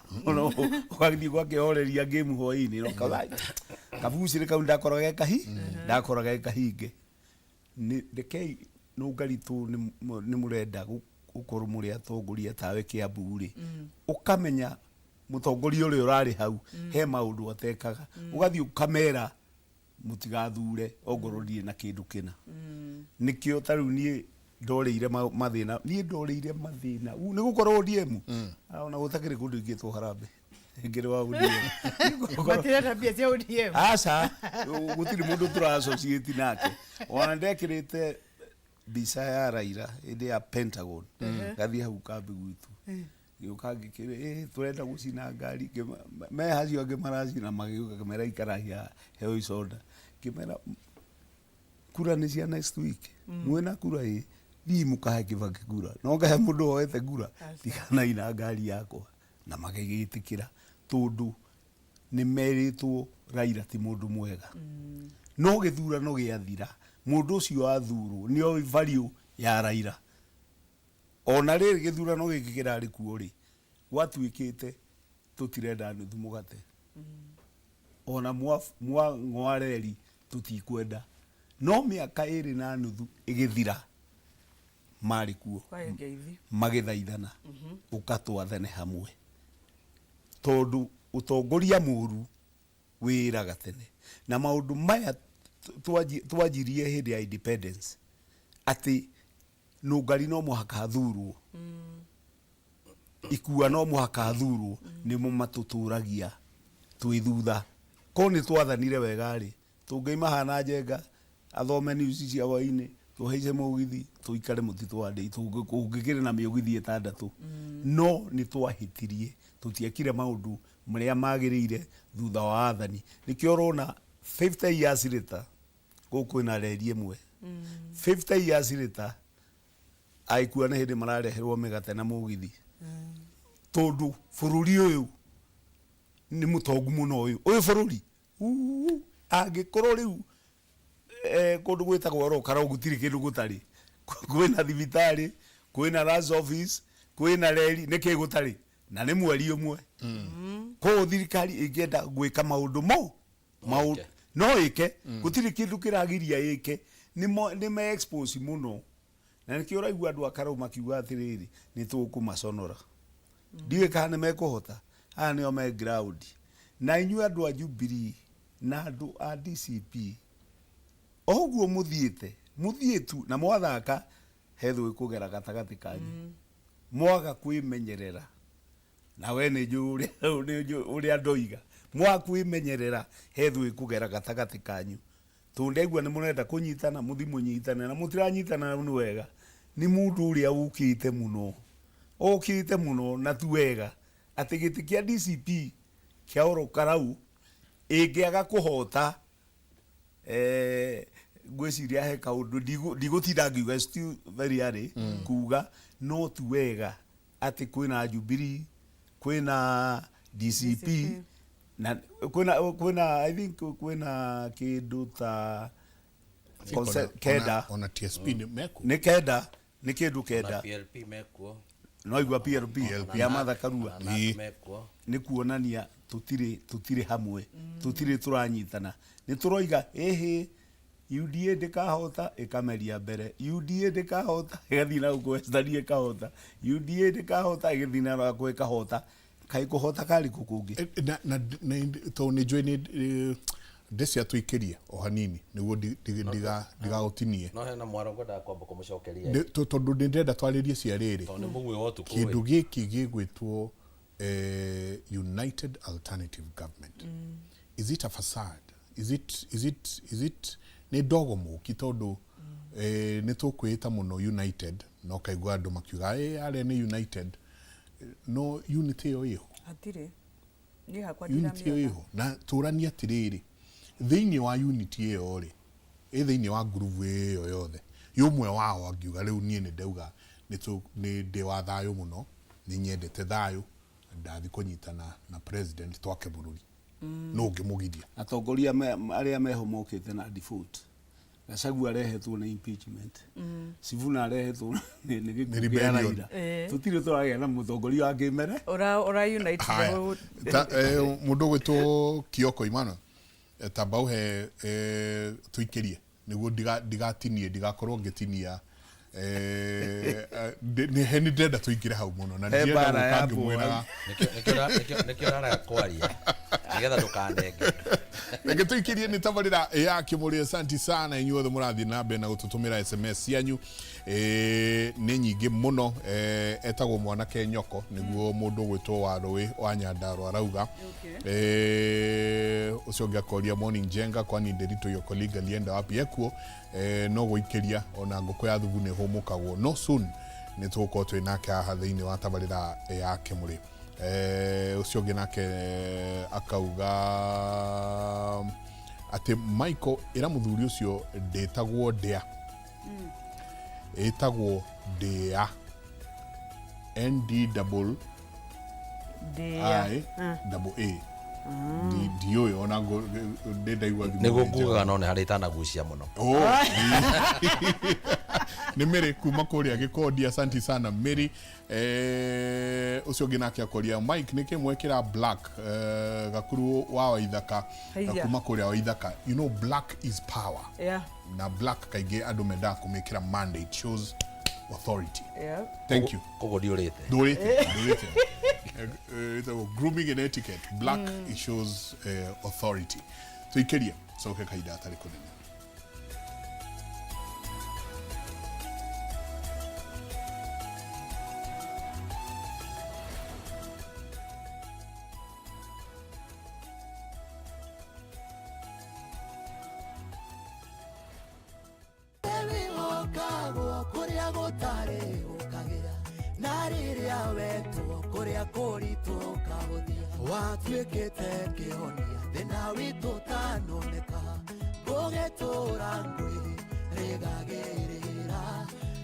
ũgathiĩ ũgakĩhoreria ngĩmu hwaĩ-inĩ na ũkauga, kabucĩrĩ kau ndakoraga ndakoraga ge kahinge. Rekei Nũngaritũ nĩ mũrenda gũkorwo mũrĩ atongoria tawe Kĩambu rĩ, ũkamenya Mũtongoria ũrĩa ũrarĩ hau he maũndũ atekaga, ũgathiĩ ũkamera mũtigathure ongorwo ndirĩ na kĩndũ kĩna. Nĩkĩo ta rĩu niĩ ndorĩire mathĩna, niĩ ndorĩire mathĩna nĩ gũkorwo ODM ona gũtakĩrĩ kũndũ ingĩtwo harambee ngĩrĩ wa ODM. Matirenda mbia cia ODM. Aca, gũtirĩ mũndũ tũra associate nake. Ona ndekĩrĩte mbica ya Raila hĩndĩ ya Pentagon, ngathiĩ hau kambi gwitũ, ngĩũka ngĩkĩra, "Ĩ, tũrenda gũcina ngari." Me acio angĩ maracina magĩũka, ngĩmera, "Ikaragia, heo icoda." Ngĩmera, "Kura nĩ cia next week, mwĩna kura, ĩ thiĩ mũkahe Kibaki kura, no ngahe mũndũ woete kura, tiganai na ngari yakwa." Na magĩgĩtĩkĩra, tondũ nĩ merĩtwo Raila ti mũndũ mwega. No gĩthurano gĩathira, mũndũ ũcio athurwo nĩ oĩ value ya Raila. Ona rĩrĩ gĩthurano gĩkĩ kĩrarĩ kuo rĩ, gwatuĩkĩte tũtirenda nuthu mũgate, ona mwang'oa reri tũtikwenda. No mĩaka 2.5 ĩgĩthira, marĩ kuo. Kwae ngeithi. Magĩthaithana, ũka twathane hamwe, tondũ ũtongoria mũru wĩraga tene. Na maũndũ maya twanjirie hĩndĩ ya independence, atĩ Nũngari no mũhaka athurwo, Ikua no mũhaka athurwo, nĩmo matũtũragia twĩ thutha. Korwo nĩ twathanire wega rĩ, tũngĩima hana Njenga athome news cia hwainĩ, tũhaice mũgithi, tũikare mũtitũ wa ndĩi, kũngĩkĩrĩ na mĩũgithi 6. No nĩ twahĩtirie, tũtiekire maũndũ marĩa magĩrĩire thutha wa athani. Nĩkĩo ũrona 50 years later gũkũ kwĩna reri ĩmwe. 50 years later Agĩkua nĩ hĩndĩ marareherwo mĩgate na mũgithi, tondũ bũrũri ũyũ nĩ mũtongu mũno. Ũyũ bũrũri uu, angĩkorwo rĩu kũndũ gwĩtagwo Oro gũtirĩ kĩndũ gũtarĩ, kwĩna thibitarĩ, kwĩna lands office, kwĩna reri, nĩkĩ gũtarĩ? Na nĩ mweri ũmwe. Koguo thirikari ĩngĩenda gwĩka maũndũ mo ĩke. No ĩke, gũtirĩ kĩndũ kĩragiria ĩke. Nĩ me expose mũno, na nĩkĩo ũraigua andũ a Karau makiuga atĩrĩrĩ, nĩ tũkũmaconora. Ndiũĩ kana nĩ mekũhota. Aya nĩo me ground. Na inyuĩ andũ a Jubilee na andũ a DCP, o ũguo mũthiĩte mũthiĩ tu na mwathaka, he thũ ĩkũgera gatagatĩ kanyu mwaga kwĩmenyerera. Na we nĩ njũĩ ũrĩa, nĩ njũĩ ũrĩa ndoiga. Mwaga kwĩmenyerera, he thũ ĩkũgera gatagatĩ kanyu, tondũ ndaigua nĩ mũrenda kũnyitana, mũthi mũnyitane na mũtiranyitana nĩ wega. Nĩ mũndũ ũrĩa ũkĩte mũno, okĩte mũno, na ti wega atĩ gĩtĩ kĩa DCP kĩa Oro Karau ĩngĩaga kũhota, ngwĩciria he kaũndũ ndigũtinda ngiuga, it's still very early kuga, no ti wega atĩ kwĩna Jubilee, kwĩna DCP, DCP. Na kwĩna I think kwĩna kĩndũ ta kenda. Ona TSP nĩ mekuo. Nĩ kenda, nĩ kĩndũ na kenda. PLP mekuo. No igua PLP ya Martha Karua. Na NARC mekuo. Nĩ kuonania tũtirĩ hamwe, tũtirĩ tũranyitana. Nĩ tũroiga ĩhĩ UDA ndĩkahota, ĩkameria mbere, UDA ndĩkahota, ĩgathiĩ na gũkũ Western ĩkahota, UDA ndĩkahota, ĩgĩthiĩ na gũkũ ĩkahota. Kaĩ kũhota karĩ kũ kũngĩ? Na tondũ nĩ njũĩ nĩ ndĩcia, tũikĩrie o hanini nĩguo ndigagũtinie. No hena mwaro ngwendaga kwamba kũmũcokeria. Tondũ nĩ ndĩrenda twarĩrie cia rĩrĩ. Tondũ nĩ mũguĩ wa ũtukũ. Kĩndũ gĩkĩ gĩgwĩtwo United Alternative Government, is it a facade? Is it nĩ ndogo mũki? Tondũ nĩ tũkwĩta mũno united, no kaigua andũ makiuga, "Ĩ, arĩa nĩ united," no unity ĩyo ĩho? Hatirĩ, niĩ hakwa Unity ĩyo ndiramĩona. ĩho. Na tũranie atĩrĩrĩ, thĩinĩ wa unity ĩyo rĩ, ĩ thĩinĩ wa ngurubu ĩyo yothe, yũmwe wao angiuga, "Rĩu niĩ nĩ ndauga nĩ ndĩ wa thayũ mũno, nĩ nyendete thayũ, ndathi kũnyitana na president twake bũrũri," no ũngĩmũgiria? Atongoria arĩa meho mokĩte na default. Gachagua arehetwo nĩ impeachment, Sifuna arehetwo nĩ gĩkuũ Nĩ kĩa rebellion. Raila. Tũtirĩ tũragĩa na mũtongoria wa kĩmere. Ura unite. Haya. Ta, mũndũ ũgwĩtwo Kioko Emmanuel, tamba ũhe, tũikĩrie nĩguo ndigatinie, ndigakorwo ngĩtinia. Nĩ ndĩrenda tũingĩre hau mũno na He ndĩrenda mbara gũka ya ngĩmwĩraga. Nĩkĩo ũrarega kwaria nĩgetha ndũkanenge. Reke tũikĩrie nĩ tabarĩra ya Kĩmũrĩ. Asanti sana inyuothe mũrathiĩ na mbere na gũtũtũmĩra SMS cianyu. Nĩ nyingĩ mũno. Etagwo mwanake nyoko nĩguo mũndũ ũgwĩtwo wa rũĩ wa Nyandarua arauga. Ũcio ũngĩ akoria, "Morning Njenga, kwani Nderitu your colleague alienda wapi?" Ekuo, no gũikĩria ona ngũkũ ya thubu nĩ hũmũkagwo, no soon nĩ tũgũkorwo twĩ nake haha thĩinĩ wa tabarĩra ya Kĩmũrĩ. Ũcio ũngĩ nake akauga atĩ Michael ĩra mũthuri ũcio ndĩtagwo ndĩa, ĩtagwo ndĩa, N D double Ndĩa. I double A. Ndiũĩ ona ndĩ ndaigua thimũ Nĩguo nĩ njega. ngugaga no nĩ harĩ itanagucia mũno. Oh, nĩ Mary kuma kũrĩa Gĩkondi. Asanti sana Mary. Ũcio ũngĩ nake akoria, "Mike, nĩkĩ mwekĩra black?" Gakuru wa Waithaka. Haiya. Kuma kũrĩa Waithaka. You know black is power. Na black kaingĩ andũ mendaga kũmĩkĩra mandate, shows authority. Thank you. Koguo ndiũrĩte. Ndũrĩte. Ĩtagwo grooming and etiquette. Black, it shows authority. Tũikĩrie coke kahinda gatarĩ kũnene. Wĩhokagwo kũrĩa gũtarĩ ũkagĩra, na rĩrĩa wetwo kũrĩa kũritũ ũkahũthia. Watuĩkĩte kĩhonia thĩna witũ ũtanoneka, gũgĩtũra ngwĩ rĩgagĩrĩra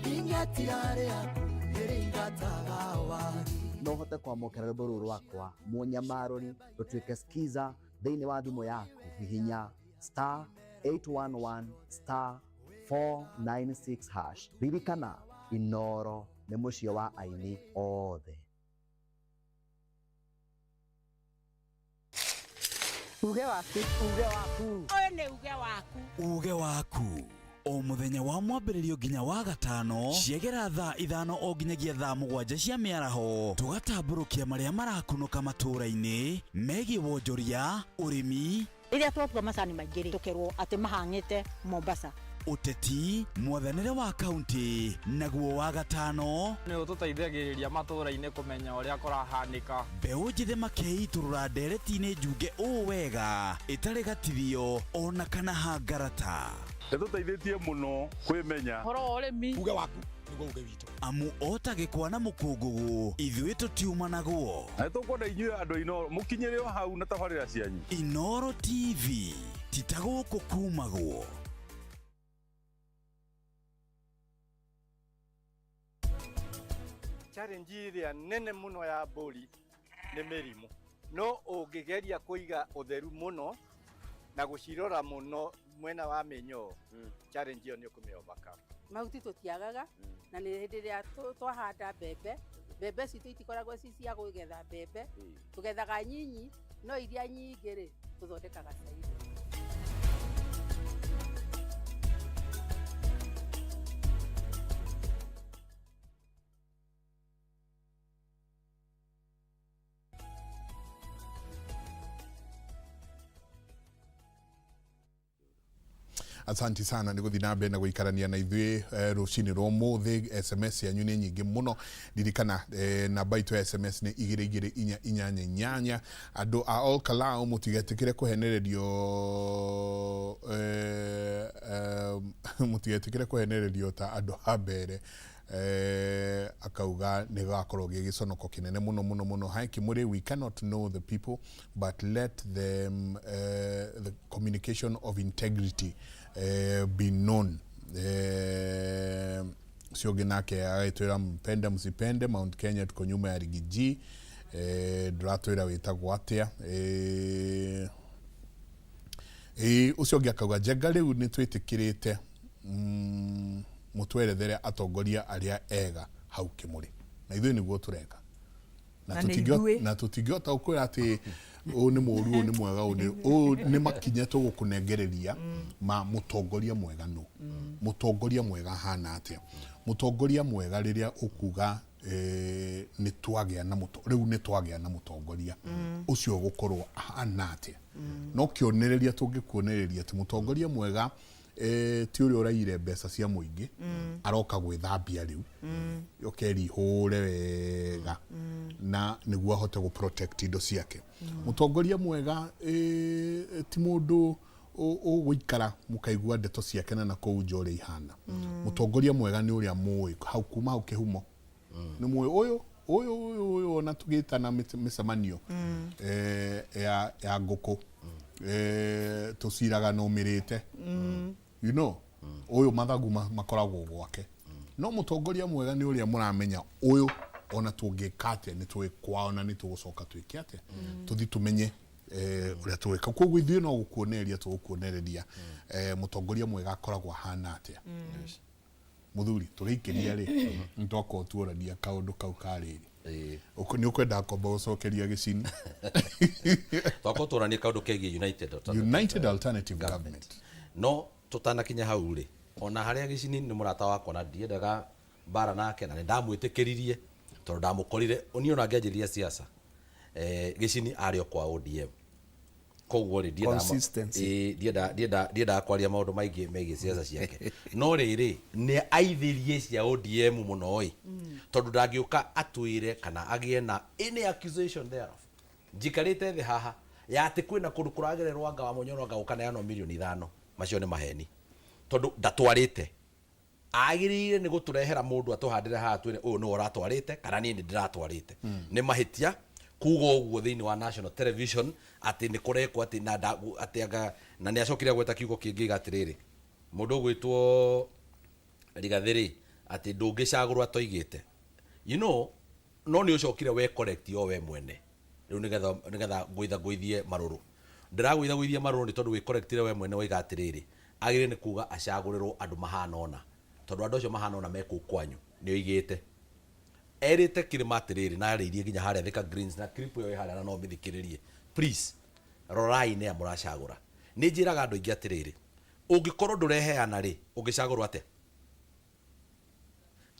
ing'etia rĩaku nĩrĩingataga wagi. No hote kwamũkĩra rwĩmbo rũrũ rwakwa mũnyamarũri rũtuĩke skiza thĩinĩ wa thimũ yaku, hihinya star 811 star 496 hash. Ririkana, Inoro nĩ mũciĩ wa aini othe. Uge waku. Uge waku. Ũyũ nĩ uge waku. Uge waku o mũthenya wa mwambĩrĩrio nginya wa gatano ciegera thaa 5 o nginyagia thaa 7 cia mĩaraho, tũgatambũrũkia marĩa marakunũka matũũra-inĩ megiĩ wonjoria, ũrĩmi, Rĩrĩa twatua macani maingĩ rĩ, tũkerwo atĩ mahang'ĩte Mombasa. Ũteti, mwathanĩre wa kaunti, naguo wa gatano nĩ ũtũteithagĩrĩria matũũra-inĩ kũmenya ũrĩa kũrahanĩka. Mbeũ njĩthĩ makeitũrũra ndereti-inĩ njunge ũũ wega ĩtarĩ gatithio ona kana hangarata. Ĩtũteithĩtie mũno kwĩmenya. Ũhoro wa ũrĩmi. Uge waku nĩguo uge witũ. Amu o ta gĩkwa na mũkũngũgũ, ithuĩ tũtiumanagwo. Na nĩtũkwenda inyuĩ andũ a Inooro mũkinyĩre o hau na tabarĩra cianyu. Inooro TV, ti ta gũkũ kumagwo. Challenge ĩrĩa nene mũno ya mbũri nĩ mĩrimũ, no ũngĩgeria kũiga ũtheru mũno na gũcirora mũno mwena wa mĩnyoo, challenge ĩyo nĩ ũkũmĩ overcome. Mahuti tũtiagaga, na nĩ hĩndĩ ĩrĩa twahanda mbembe, mbembe citũ itikoragwo ci cia kũgetha mbembe, tũgethaga nyinyi, no iria nyingĩ rĩ tũthondekaga cairi. Asanti sana nĩ gũthiĩ na mbere na gũikarania na ithuĩ rũcinĩ rwa ũmũthĩ. SMS yanyu nĩ nyingĩ mũno. Ririkana, namba itũ ya SMS nĩ 22488. Andũ a Olkalau, mũtigetĩkĩre kũhenererio, mũtigetĩkĩre kũhenererio ta andũ a mbere. Akauga nĩ gĩgakorwo gĩ gĩconoko kĩnene mũno mũno mũno. Hi Kimuri, we cannot know the people, but let them the communication of integrity be known. Ũcio ũngĩ nake agagĩtwĩra, "Mpende msipende, Mount Kenya tuko nyuma ya Riggy G." Ndũratwĩra wĩtagwo atĩa. Ũcio ũngĩ akauga, "Njenga, rĩu nĩ twĩtĩkĩrĩte, mũtwerethere atongoria arĩa ega hau Kĩmũrĩ." Na ithuĩ nĩguo tũreka. Na nĩ ithuĩ. Na tũtingĩhota gũkwĩra atĩ Ũyũ nĩ mũru, ũyũ nĩ mwega, ũyũ nĩ ũyũ nĩ makinya tũgũkũnengereria ma mũtongoria mwega nũ. Mũtongoria mwega ahana atĩa? Mũtongoria mwega rĩrĩa ũkuga nĩ twagĩa na rĩu nĩ twagĩa na mũtongoria ũcio ũgũkorwo ahana atĩa? No kĩonereria tũngĩkuonereria atĩ mũtongoria mwega ti ũrĩa ũraiyire mbeca cia mũingĩ aroka gwĩthambia rĩu oke erihũre wega na nĩguo ahote gũ protect indo ciake. Mũtongoria mwega ti mũndũ ũgũikara mũkaigua ndeto ciake na nakũu nja ũrĩa ihana. Mũtongoria mwega nĩ ũrĩa mũĩ hau kuma hau kĩhumo, nĩ mũĩ ũyũ ũyũ ũyũ ũyũ ona tũgĩtana mĩcemanio ya ngũkũ tũciraga nũmĩrĩte ũyũ mathagu makoragwo gwake. No mũtongoria mwega nĩ ũrĩa mũramenya ũyũ ona tũngĩka atĩa nĩ tũĩ kwao na nĩ tũgũcoka twĩke atĩa, tũthi tũmenye ũrĩa tũgwĩka. Koguo ithuĩ no gũkuonereria tũgũkuonereria mũtongoria mwega akoragwo ahana atĩa. Mũthuri, tũgĩikĩria rĩ nĩ twakorwo tuorania kaũndũ kau karĩrĩ nĩ ũkwenda kwamba gũcokeria gĩcini. Twakorwo tũranie kaũndũ kegiĩ United Alternative, United Alternative Government. No tũtanakinya hau rĩ, ona harĩa gĩcini nĩ mũrata wakwa na ndiendaga mbara nake na nĩ ndamwĩtĩkĩririe tondũ ndamũkorire niĩ ona ngĩanjĩrĩria siasa gĩcini arĩ o kwa ODM, koguo rĩ Consistency. Ndiendaga kwaria maũndũ maingĩ megiĩ siasa ciake, no rĩrĩ nĩ aithirie cia ODM mũno ĩ, tondũ ndangĩũka atwĩre kana agĩe na any accusation thereof njikarĩte thĩ haha ya atĩ kwĩna kũndũ kũragererwo anga wa Munyoro anga gũkaneanwo mirioni 5. Macio nĩ maheni tondũ ndatwarĩte. Agĩrĩire nĩ gũtũrehera mũndũ atũhandĩre haha twĩre ũyũ nĩwe ũratwarĩte kana niĩ nĩ ndĩratwarĩte. Nĩ mahĩtia kuga ũguo thĩinĩ wa national television atĩ nĩ kũrekwo atĩ na atĩ anga na nĩ acokire gweta kiugo kĩngĩ iga atĩrĩrĩ mũndũ ũgwĩtwo Rigathĩ rĩ atĩ ndũngĩcagũrwo atoigĩte no nĩ ũcokire we correct o we mwene rĩu nĩgetha ngũitha ngũithie marũrũ ndĩragũitha gũithia marũrũ nĩ tondũ wĩ correctire we mwene waiga atĩrĩrĩ agĩrĩire nĩ kuga acagũrĩrwo andũ mahana ũna tondũ andũ acio mahana ũna me kũu kwanyu nĩ oigĩte erĩte kĩrĩma atĩrĩrĩ na arĩirie nginya harĩa Thika Greens na clip ĩyo ĩ harĩa na no ũmĩthikĩrĩrie. Please rorai nĩa mũracagũra. Nĩ njĩraga andũ aingĩ atĩrĩrĩ, ũngĩkorwo ndũreheana rĩ, ũngĩcagũrwo atĩa?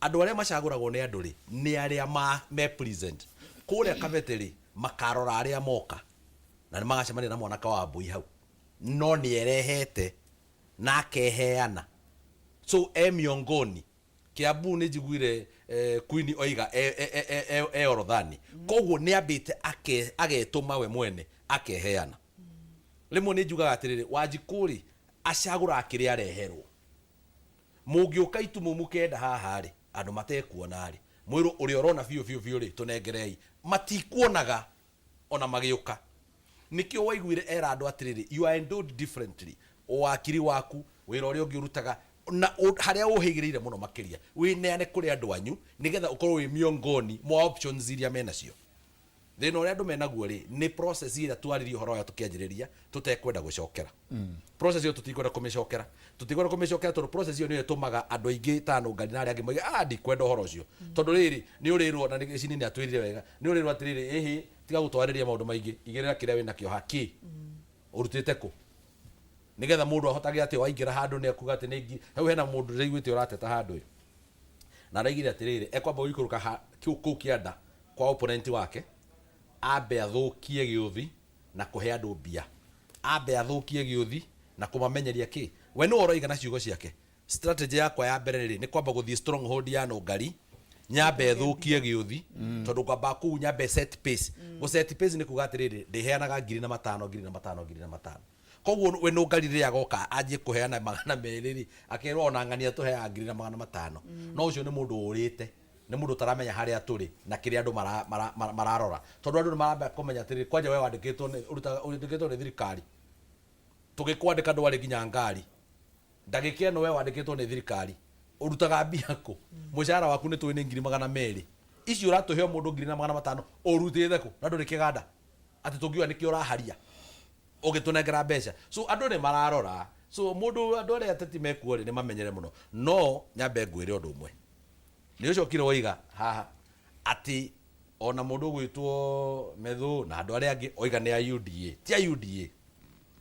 Andũ arĩa macagũragwo nĩ andũ rĩ nĩ arĩa me present kũrĩa Kabete rĩ, makarora arĩa moka na nĩ magacemania na mwanake wa Wambui hau, no nĩ erehete na akeheana, so e miongoni. Kiambu nĩ njiguire Queen oiga e orothani, koguo nĩ ambĩte agetũma we mwene akeheana. Rĩmwe nĩ njugaga atĩrĩrĩ, Wanjikũ rĩ acagũraga kĩrĩa areherwo. Mũngĩũka itumumu kenda haha rĩ, andũ matekuona rĩ, mwĩrwo ũrĩa ũrona biũ biũ biũ rĩ, tũnengerei, matikuonaga ona magĩũka. Nĩkĩo waiguire era andũ atĩrĩrĩ, you are endowed differently, ũwakiri waku, wĩra ũrĩa ũngĩ ũrutaga na harĩa ũhĩgĩrĩire mũno makĩria wĩneane kũrĩ andũ anyu nĩgetha ũkorwo wĩ miongoni mwa options iria menacio. Thĩna ũrĩa andũ menaguo rĩ nĩ process ĩrĩa twaririe ũhoro wayo tũkĩanjĩrĩria tũtekwenda gũcokera. Process ĩyo tũtikwenda kũmĩcokera, tũtikwenda kũmĩcokera tondũ process ĩyo nĩyo ĩtũmaga andũ aingĩ ta Nũngari na arĩa angĩ moige ah ndikwenda ũhoro ũcio, tondũ rĩrĩ nĩ ũrĩrwo na Gĩcini nĩ atwĩrire wega, nĩ ũrĩrwo atĩrĩrĩ, ĩhĩ tiga gũtwarĩria maũndũ maingĩ, igĩrĩra kĩrĩa wĩnakĩo ha kĩ ũrutĩte kũ, nĩgetha mũndũ ahotage atĩ waingĩra handũ nĩ akuga atĩ nĩ hau hena mũndũ ndĩraiguĩte ũrateta handũ ĩ na araigire atĩrĩrĩ ekwamba gũikũrũka kũu kĩanda kwa opponent wake ambe athũkie gĩũthi na kũhe andũ mbia, ambe athũkie gĩũthi na kũmamenyeria kĩ we nĩwe ũroiga na ciugo ciake. Strategy yakwa ya mbere rĩ nĩ kwamba gũthiĩ stronghold ya Nũngari nyambe thũkie gĩũthi, tondũ ngwamba kũu nyambe set pace. Gũ set pace nĩ kuga atĩrĩrĩ ndĩheanaga 5,000 5,000 5,000, koguo we Nũngari rĩrĩa agoka anjie kũheana 200 rĩ akerwo ona ng'ania tũheaga 1,500. No ũcio nĩ mũndũ ũrĩte, nĩ mũndũ ũtaramenya harĩa tũrĩ na kĩrĩa andũ mararora, tondũ andũ nĩ maramba kũmenya atĩrĩrĩ kwanja we wandĩkĩtwo nĩ ũrutaga wandĩkĩtwo nĩ thirikari, tũgĩkwandĩka ndwarĩ nginya ngari, ndagĩka ĩno we wandĩkĩtwo nĩ thirikari ũrutaga mbia kũ, mũcara waku nĩ tũĩ nĩ 200,000, icio ũratũhe o mũndũ 1,500 ũrutĩte kũ na ndũrĩ kĩganda atĩ tũngiuga nĩkĩo ũraharia ũgĩtũnengera mbeca. So andũ nĩ mararora, so mũndũ andũ arĩa ateti mekuo rĩ nĩ mamenyere mũno. No nyambe ngwĩre ũndũ ũmwe, nĩ ũcokire woiga haha atĩ Ona mũndũ ũgwĩtwo Methu na andũ arĩa angĩ oiga nĩ a UDA, ti a UDA,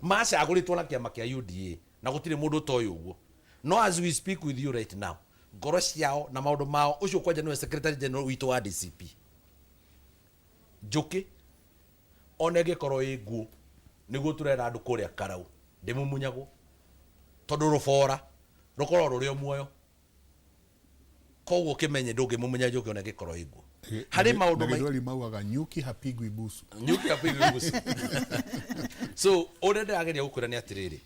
macagũrĩtwo na kĩama kĩa UDA na gũtirĩ mũndũ ũtoĩ ũguo. No as we speak with you right now, ngoro ciao na maũndũ mao, ũcio kwanja nĩwe secretary general witũ wa DCP. Njũkĩ ona ĩngĩkorwo ĩ nguũ, nĩguo tũrera andũ kũrĩa Karau, ndĩmumunyagwo tondũ rũbora rũkoragwo rũrĩ o muoyo. Koguo kĩmenye ndũngĩmumunya njũkĩ ona ĩngĩkorwo ĩ nguũ. Harĩ maũndũ Na Gĩthweri maugaga nyuki hapigwi busu. Nyuki hapigwi busu. So ũrĩa ndĩrageria gũkwĩra nĩ atĩrĩrĩ,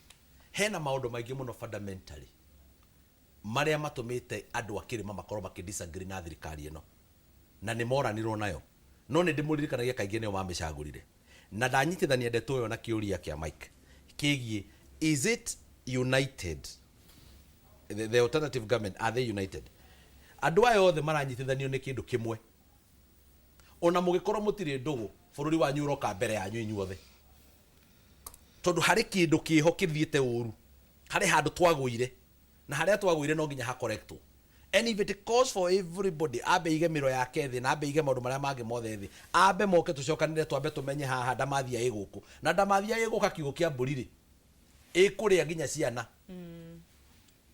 hena maũndũ maingĩ mũno fundamentally marĩa matũmĩte andũ a kĩrĩma makorwo makĩ disagree na thirikari ĩno, na nĩ moranirwo nayo, no nĩ ndĩmũririkanagia kaingĩ nĩo mamĩcagũrire. Na ndanyitithania ndeto ĩyo na kĩũria kĩa Mike kĩgiĩ is it united, the alternative government, are they united? Andũ aya othe maranyitithanio nĩ kĩndũ kĩmwe. Ona mũgĩkorwo mũtirĩ ndũgũ, bũrũri wanyu ũroka mbere yanyu inyuothe, tondũ harĩ kĩndũ kĩho kĩthiĩte ũru, harĩ handũ twagũire, na harĩa twagũire no nginya hakorektwo. And if it calls for everybody ambe ige mĩro yake thĩ na ambe ige maũndũ marĩa mangĩ mothe thĩ, ambe moke tũcokanĩre, twambe tũmenye haha ndamathia ĩ gũkũ, na ndamathia ĩgũka kiugũ kĩa mbũri rĩ, ĩkũrĩa nginya ciana,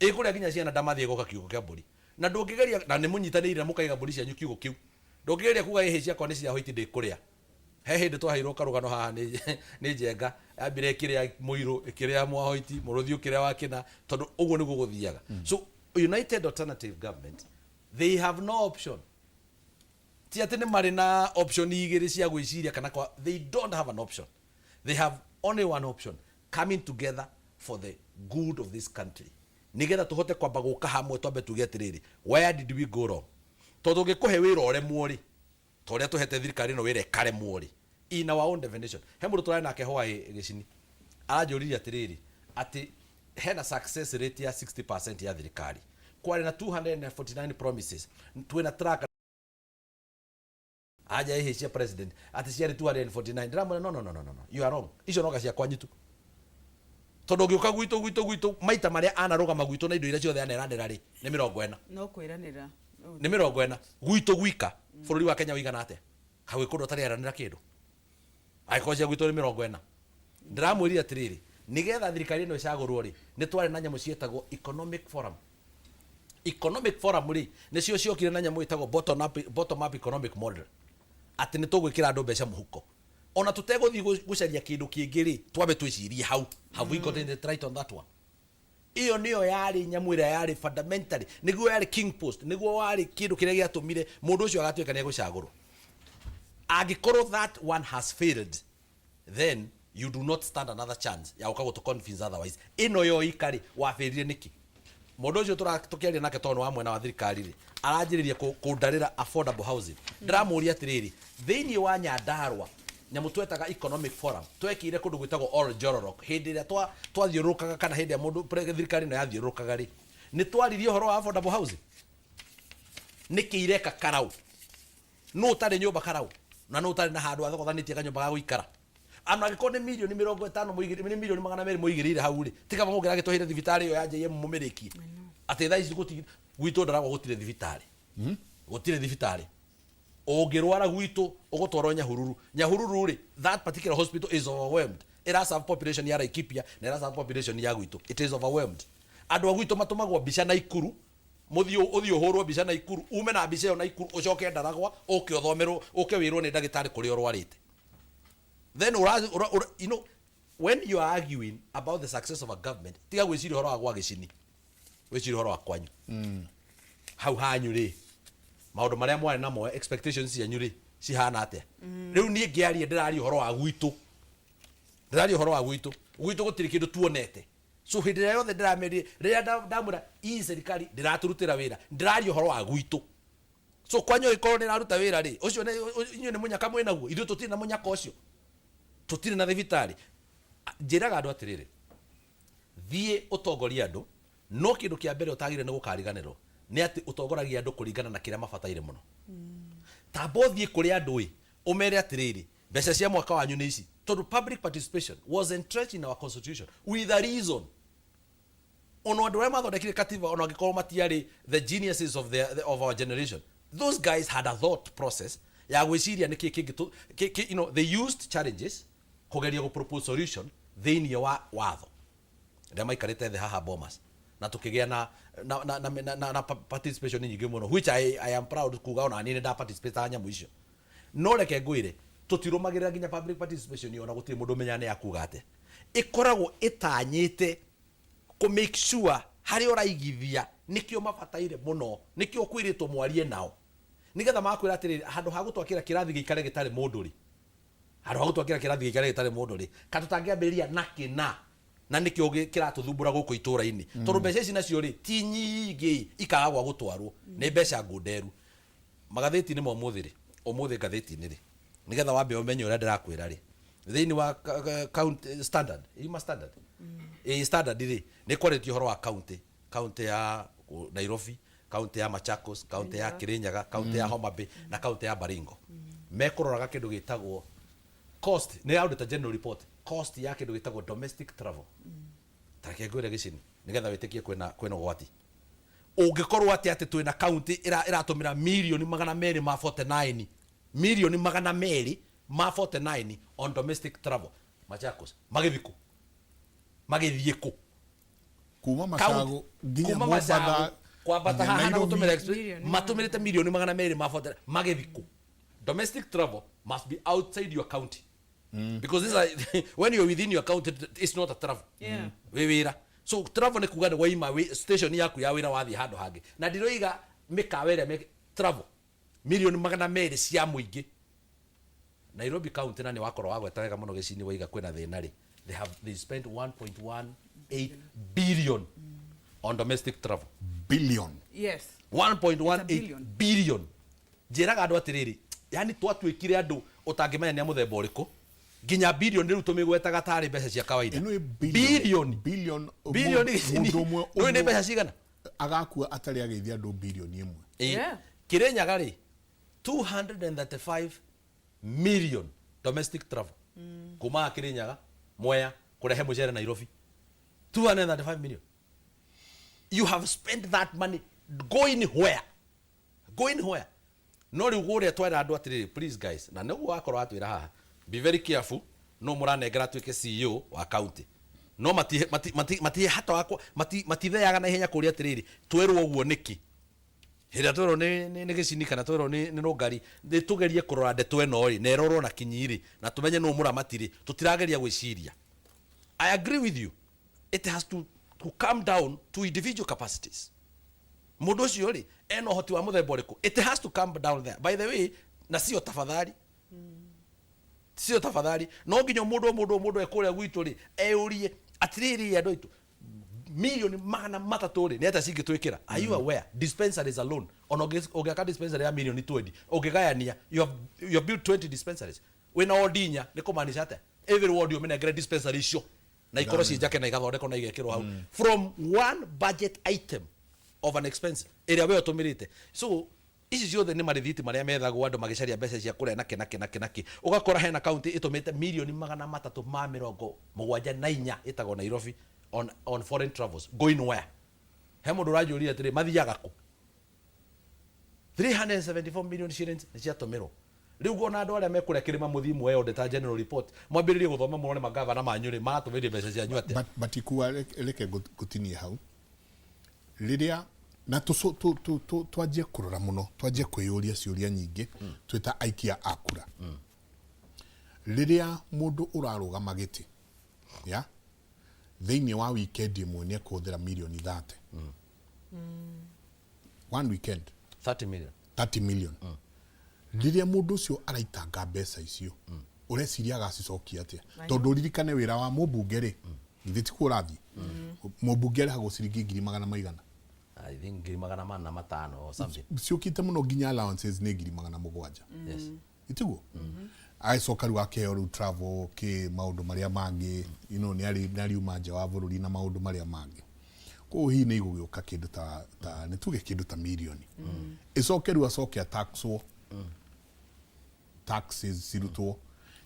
ĩkũrĩa nginya ciana. Ndamathia ĩgoka kiugũ kĩa mbũri, na ndũngĩgeria, na nĩ mũnyitanĩire na mũkaiga mbũri cianyu kiugũ kĩu, ndũngĩgeria kuga ĩhĩ ciakwa nĩ cia hoiti ndĩkũrĩa. He hĩndĩ twaheirwo karũgano haha nĩ Njenga, yambire ĩkĩrĩa mũirũ, ĩkĩrĩa mwahoiti, mũrũthi ũkĩrĩa wa kĩna, tondũ ũguo nĩguo gũthiaga. So united alternative government, they have no option. Ti atĩ nĩ marĩ na option igĩrĩ cia gwĩciria kana kwa, they don't have an option. They have only one option: coming together for the good of this country, nigetha tũhote kwamba gũka hamwe, twambe tuge atĩrĩrĩ, where did we go wrong? Tondũ ũngĩkũhe wĩra ũremwo rĩ, ta ũrĩa tũhete thirikari ĩno wĩra ĩkaremwo rĩ, in our own definition. He mũndũ tũrarĩ nake hwaĩ gĩcini aranjũririe atĩrĩrĩ, atĩ hena success rate ya 60% ya thirikari, kwarĩ na 249 promises, twĩna track anja ĩhĩ cia president atĩ ciarĩ 249. Ndĩramwĩra, no, no, no, no, no, you are wrong, icio noga cia kwanyu tu, tondũ ũngĩũka gwitũ maita marĩa anarũgama gwitũ na indo iria ciothe aneranĩra rĩ, nĩ 40. No kwĩranĩra. Nĩ 40 gwitũ gwika. Bũrũri wa Kenya ũigana atĩa? Hagwĩ kũndũ ũtarĩ eranĩra kĩndũ. Angĩkorwo cia gwitũ nĩ 40, ndĩramwĩrire atĩrĩrĩ, nĩgetha thirikari ĩno ĩcagũrwo rĩ, nĩ twarĩ na nyamũ ciĩtagwo economic forum. Economic forum rĩ, nĩcio ciokire na nyamũ ĩtagwo bottom up economic model, atĩ nĩ tũgwĩkĩra andũ mbeca mũhuko ona tũtegũthiĩ gũcaria kĩndũ kĩngĩ rĩ, twambe twĩcirie hau, have we gotten it right on that one? Iyo niyo yarĩ nyamũ ĩrĩa yarĩ fundamentally, nĩguo yarĩ king post, nĩguo warĩ kĩndũ kĩrĩa gĩatũmire mũndũ ũcio agatuĩka nĩ egũcagũrwo. Angĩkorwo that one has failed, then you do not stand another chance ya gũka gũtũ convince otherwise. Ĩno yoika rĩ, wabĩrire nĩkĩ? Mũndũ ũcio tũkĩaria nake, tondũ nĩ wa mwena wa thirikari rĩ, aranjĩrĩria kũndarĩra affordable housing. Ndĩramũria atĩrĩrĩ, thĩinĩ wa Nyandarua, nyamũ twetaga economic forum twekĩire kũndũ gwĩtagwo Oljororok, hĩndĩ ĩrĩa twathiũrũrũkaga, kana hĩndĩ ĩrĩa mũndũ thirikari ĩno yathiũrũrũkaga rĩ, nĩ twaririe ũhoro wa affordable housing? Nĩkĩ ireka Karau? Nũ ũtarĩ nyũmba Karau, na nũ ũtarĩ na handũ athogothanĩtie kanyũmba ga gũikara? Ona angĩkorwo nĩ mirioni 50 mũigĩrĩire, nĩ mirioni 200 mũigĩrĩire hau rĩ, tiga mũngĩra gĩtũhĩre thibitarĩ ĩyo ya JM mũmĩrĩkie. Atĩ thaa ici gũti gwitũ ndaragwo, gũtirĩ thibitarĩ, gũtirĩ thibitarĩ. Ũngĩrwara gwitũ ũgũtwarwo Nyahururu. Nyahururu rĩ, that particular hospital is overwhelmed. Ĩra serve population ya Laikipia na ĩra serve population ya gwitũ. It is overwhelmed. Andũ a gwitũ matũmagwo mbica Naikuru. Mũthiĩ ũthiĩ ũhũrwo mbica Naikuru, ume na mbica ĩyo Naikuru, ũcoke Ndaragwa, ũke ũthomerwo, ũke wĩrwo nĩ ndagĩtarĩ kũrĩa ũrwarĩte. Then ura, ura, ura, you know when you are arguing about the success of a government, tiga gwĩciria ũhoro wa gwa gĩcini, wĩcirie ũhoro wa kwanyu hau hanyu rĩ, maũndũ marĩa mwarĩ namo, expectations cianyu rĩ, cihana atĩa? Rĩu niĩ ngĩaria, ndĩraria ũhoro wa gwitũ, ndĩraria ũhoro wa gwitũ. Gwitũ gũtirĩ kĩndũ tuonete. So hĩndĩ ĩrĩa yothe ndĩramerie, rĩrĩa ndamwĩra ii serikali ndĩratũrutĩra wĩra, ndĩraria ũhoro wa gwitũ. So kwanyu ĩkorwo nĩ ĩraruta wĩra rĩ, ũcio inyuĩ nĩ mũnyaka mwĩ naguo, ithuĩ tũtirĩ na mũnyaka ũcio, tũtirĩ na thibitarĩ. Njĩraga andũ atĩrĩrĩ, thiĩ ũtongorie andũ, no kĩndũ kĩa mbere ũtagĩrĩire nĩ gũkariganĩrwo nĩ atĩ ũtongoragia andũ kũringana na kĩrĩa mabataire mũno. Tamba ũthiĩ kũrĩ andũ ĩ, ũmere atĩrĩrĩ, mbeca cia mwaka wanyu nĩ ici, tondũ public participation was entrenched in our constitution with a reason. Ona andũ arĩa mathondekire katiba, ona angĩkorwo matiarĩ the geniuses of our generation, those guys had a thought process. Ya gwĩciria nĩkĩ kĩngĩ they used challenges kũgeria gũ propose solution thĩinĩ wa watho rĩrĩa maikarĩte thĩ haha Bomas, na tũkĩgĩa na participation nyingĩ mũno, which I am proud kuga ona niĩ nĩ nda participate nyamũ icio. No reke ngwĩre, tũtirũmagĩrĩra nginya public participation, ona gũtirĩ mũndũ ũmenyaga nĩ ya kuga atĩa. Ĩkoragwo ĩtanyĩte kũ make sure harĩa ũraigithia nĩkĩo mabataire mũno, nĩkĩo kwĩrĩtwo mwarie nao, nĩgetha makwĩra atĩrĩrĩ, handũ ha gũtwakĩra kĩrathi gĩikare gĩtarĩ mũndũ rĩ, handũ ha gũtwakĩra kĩrathi gĩikare gĩtarĩ mũndũ rĩ, ka tũtangĩambĩrĩria na kĩna na nĩkĩo kĩratũthumbũra gũkũ itũra-inĩ, tondũ mbeca ici nacio rĩ ti nyingĩ ikaga gwa gũtwarwo, nĩ mbeca ngunderu. Magathĩti-inĩ ma ũmũthĩ rĩ, ũmũthĩ ngathĩti-inĩ rĩ, nĩgetha wambe ũmenye ũrĩa ndĩrakwĩra rĩ, thĩinĩ wa county Standard, ima Standard, ĩ Standard rĩ, nĩ kwarĩtio ũhoro wa county ya Nairobi, county ya Machakos, county ya Kirinyaga, county ya Homa Bay na county ya Baringo. Mekũroraga kĩndũ gĩtagwo cost, nĩ auditor general report, cost ya kĩndũ gĩtagwo domestic travel. Ta reke ngwĩre gĩcini, nĩgetha wĩtĩkie kwĩna ũgwati ũngĩkorwo atĩ twĩna county ĩratũmĩra mirioni 249 ma 49, mirioni 200 ma 49 on domestic travel. Machakos magĩthiĩ kũ? Magĩthiĩ kũ? Kuma Macago nginya kuma Mombatha, Macago kwambata nginya haha na Nairobi. gũtũmĩra express, matũmĩrĩte mirioni 200 ma 49 magĩthiĩ kũ? Domestic travel must be outside your county, because this are, when you're within your county, it's not a travel. Wĩ wĩra, so travel nĩ kuga nĩ waima station yaku ya wĩra, wathiĩ handũ hangĩ. Na ndiroiga mĩkawa ĩrĩa travel mirioni 200 cia mũingĩ. Nairobi County, na nĩ wakorwo wagweta wega mũno gĩcini, waiga kwĩna thĩna rĩ, they spent 1.18 billion on domestic travel. Billion. Yes. 1.18 billion. Billion. Njĩraga andũ atĩrĩrĩ, yani twatuĩkire andũ ũtangĩmenya nĩ a mũthemba ũrĩkũ, nginya billion rĩu tũmĩgwetaga tarĩ mbeca cia kawaida. Ĩno ĩ billion. Billion. Billion. Billion. Mũndũ ũmwe Rĩu nĩ mbeca cigana? Agakua atarĩ ageithia andũ 1 billion. Ĩ. Kĩrĩnyaga rĩ, 235 million domestic travel, kuma Kĩrĩnyaga, Mwea, kũrehe mũcere Nairobi. 235 million, you have spent that money going where? Going where? No rĩu kũrĩa twera andũ atĩrĩrĩ, please guys, na nĩguo wakorwo watwĩra haha, be very careful no mũranengera atuĩke CEO wa county, no mati hata wakwa matitheaga na ihenya kũria atĩrĩrĩ, twerwo ũguo nĩkĩ? Hĩndĩ ĩrĩa twerwo nĩ gĩcini kana twerwo nĩ rũngari, nĩ tũgerie kũrora ndeto ĩno rĩ, na ĩrorwo na kinyi rĩ, na tũmenye nũ mũramati rĩ, tũtirageria gwĩciria. I agree with you, it has to come down to individual capacities. Mũndũ ũcio rĩ, ena ũhoti wa mũthemba ũrĩkũ? It has to come down there, by the way. Na sio tafadhali, sio tafadhali, no nginya mũndũ o mũndũ o mũndũ ekũrĩa gwitũ rĩ, eyũrie atĩrĩrĩ, andũ aitũ, 300 million rĩ, nĩ atĩa cingĩtwĩkĩra? Are you aware dispensaries alone, ona ũngĩaka dispensary ya mirioni 20, ũngĩgayania, you have built 20 dispensaries. Wĩna wodi inya, nĩ kũmaanisha atĩa? Every ward ũmĩnengere dispensary icio na ikorwo ciĩ njake na igathondekwo na igekĩrwo hau, from one budget item of an expense ĩrĩa we ũtũmĩrĩte. So ici ciothe nĩ marĩthiti marĩa methagwo andũ magĩcaria mbeca cia kũrĩa nakĩ nakĩ nakĩ nakĩ. Ũgakora hena kaunti ĩtũmĩte 374 million ĩtagwo Nairobi on foreign travels. Going where? He mũndũ ũranjũria atĩrĩ, mathiaga kũ? 374 million shillings nĩ ciatũmĩrwo. Rĩu ona andũ arĩa mekũrĩa kĩrĩma, mũthiĩ muoe auditor general report, mwambĩrĩrie gũthoma, muone magavana manyu rĩ, maratũmĩrie mbeca cianyu atĩa. But ikua, reke ngũtinie hau rĩrĩa na twanjie kũrora mũno, twanjie kwĩyũria ciũria nyingĩ twĩta aikia a kura. Rĩrĩa mũndũ ũrarũgama gĩtĩ ya thĩinĩ wa weekend ĩmwe nĩ ekũhũthĩra 30 million, one weekend. 30 million. 30 million. Rĩrĩa mũndũ ũcio araitanga mbeca icio, ũreciria agacicokia atĩa? Tondũ ũririkane wĩra wa mũmbunge rĩ, githĩ tikuo ũrathiĩ? Mũmbunge arĩhagwo ciringi ngiri magana maigana? I think 405,000 or something. Ciũkĩte mũno nginya allowances nĩ 700,000. Itiguo agĩcoka rĩu akĩheo rĩu travel kĩ maũndũ marĩa mangĩ, nĩ ariuma nja wa bũrũri na maũndũ marĩa mangĩ. Koguo hihi nĩ igũgĩũka kĩndũ ta nĩ tuge kĩndũ ta mirioni, ĩcoke rĩu acoke ataxwo, taxes cirutwo,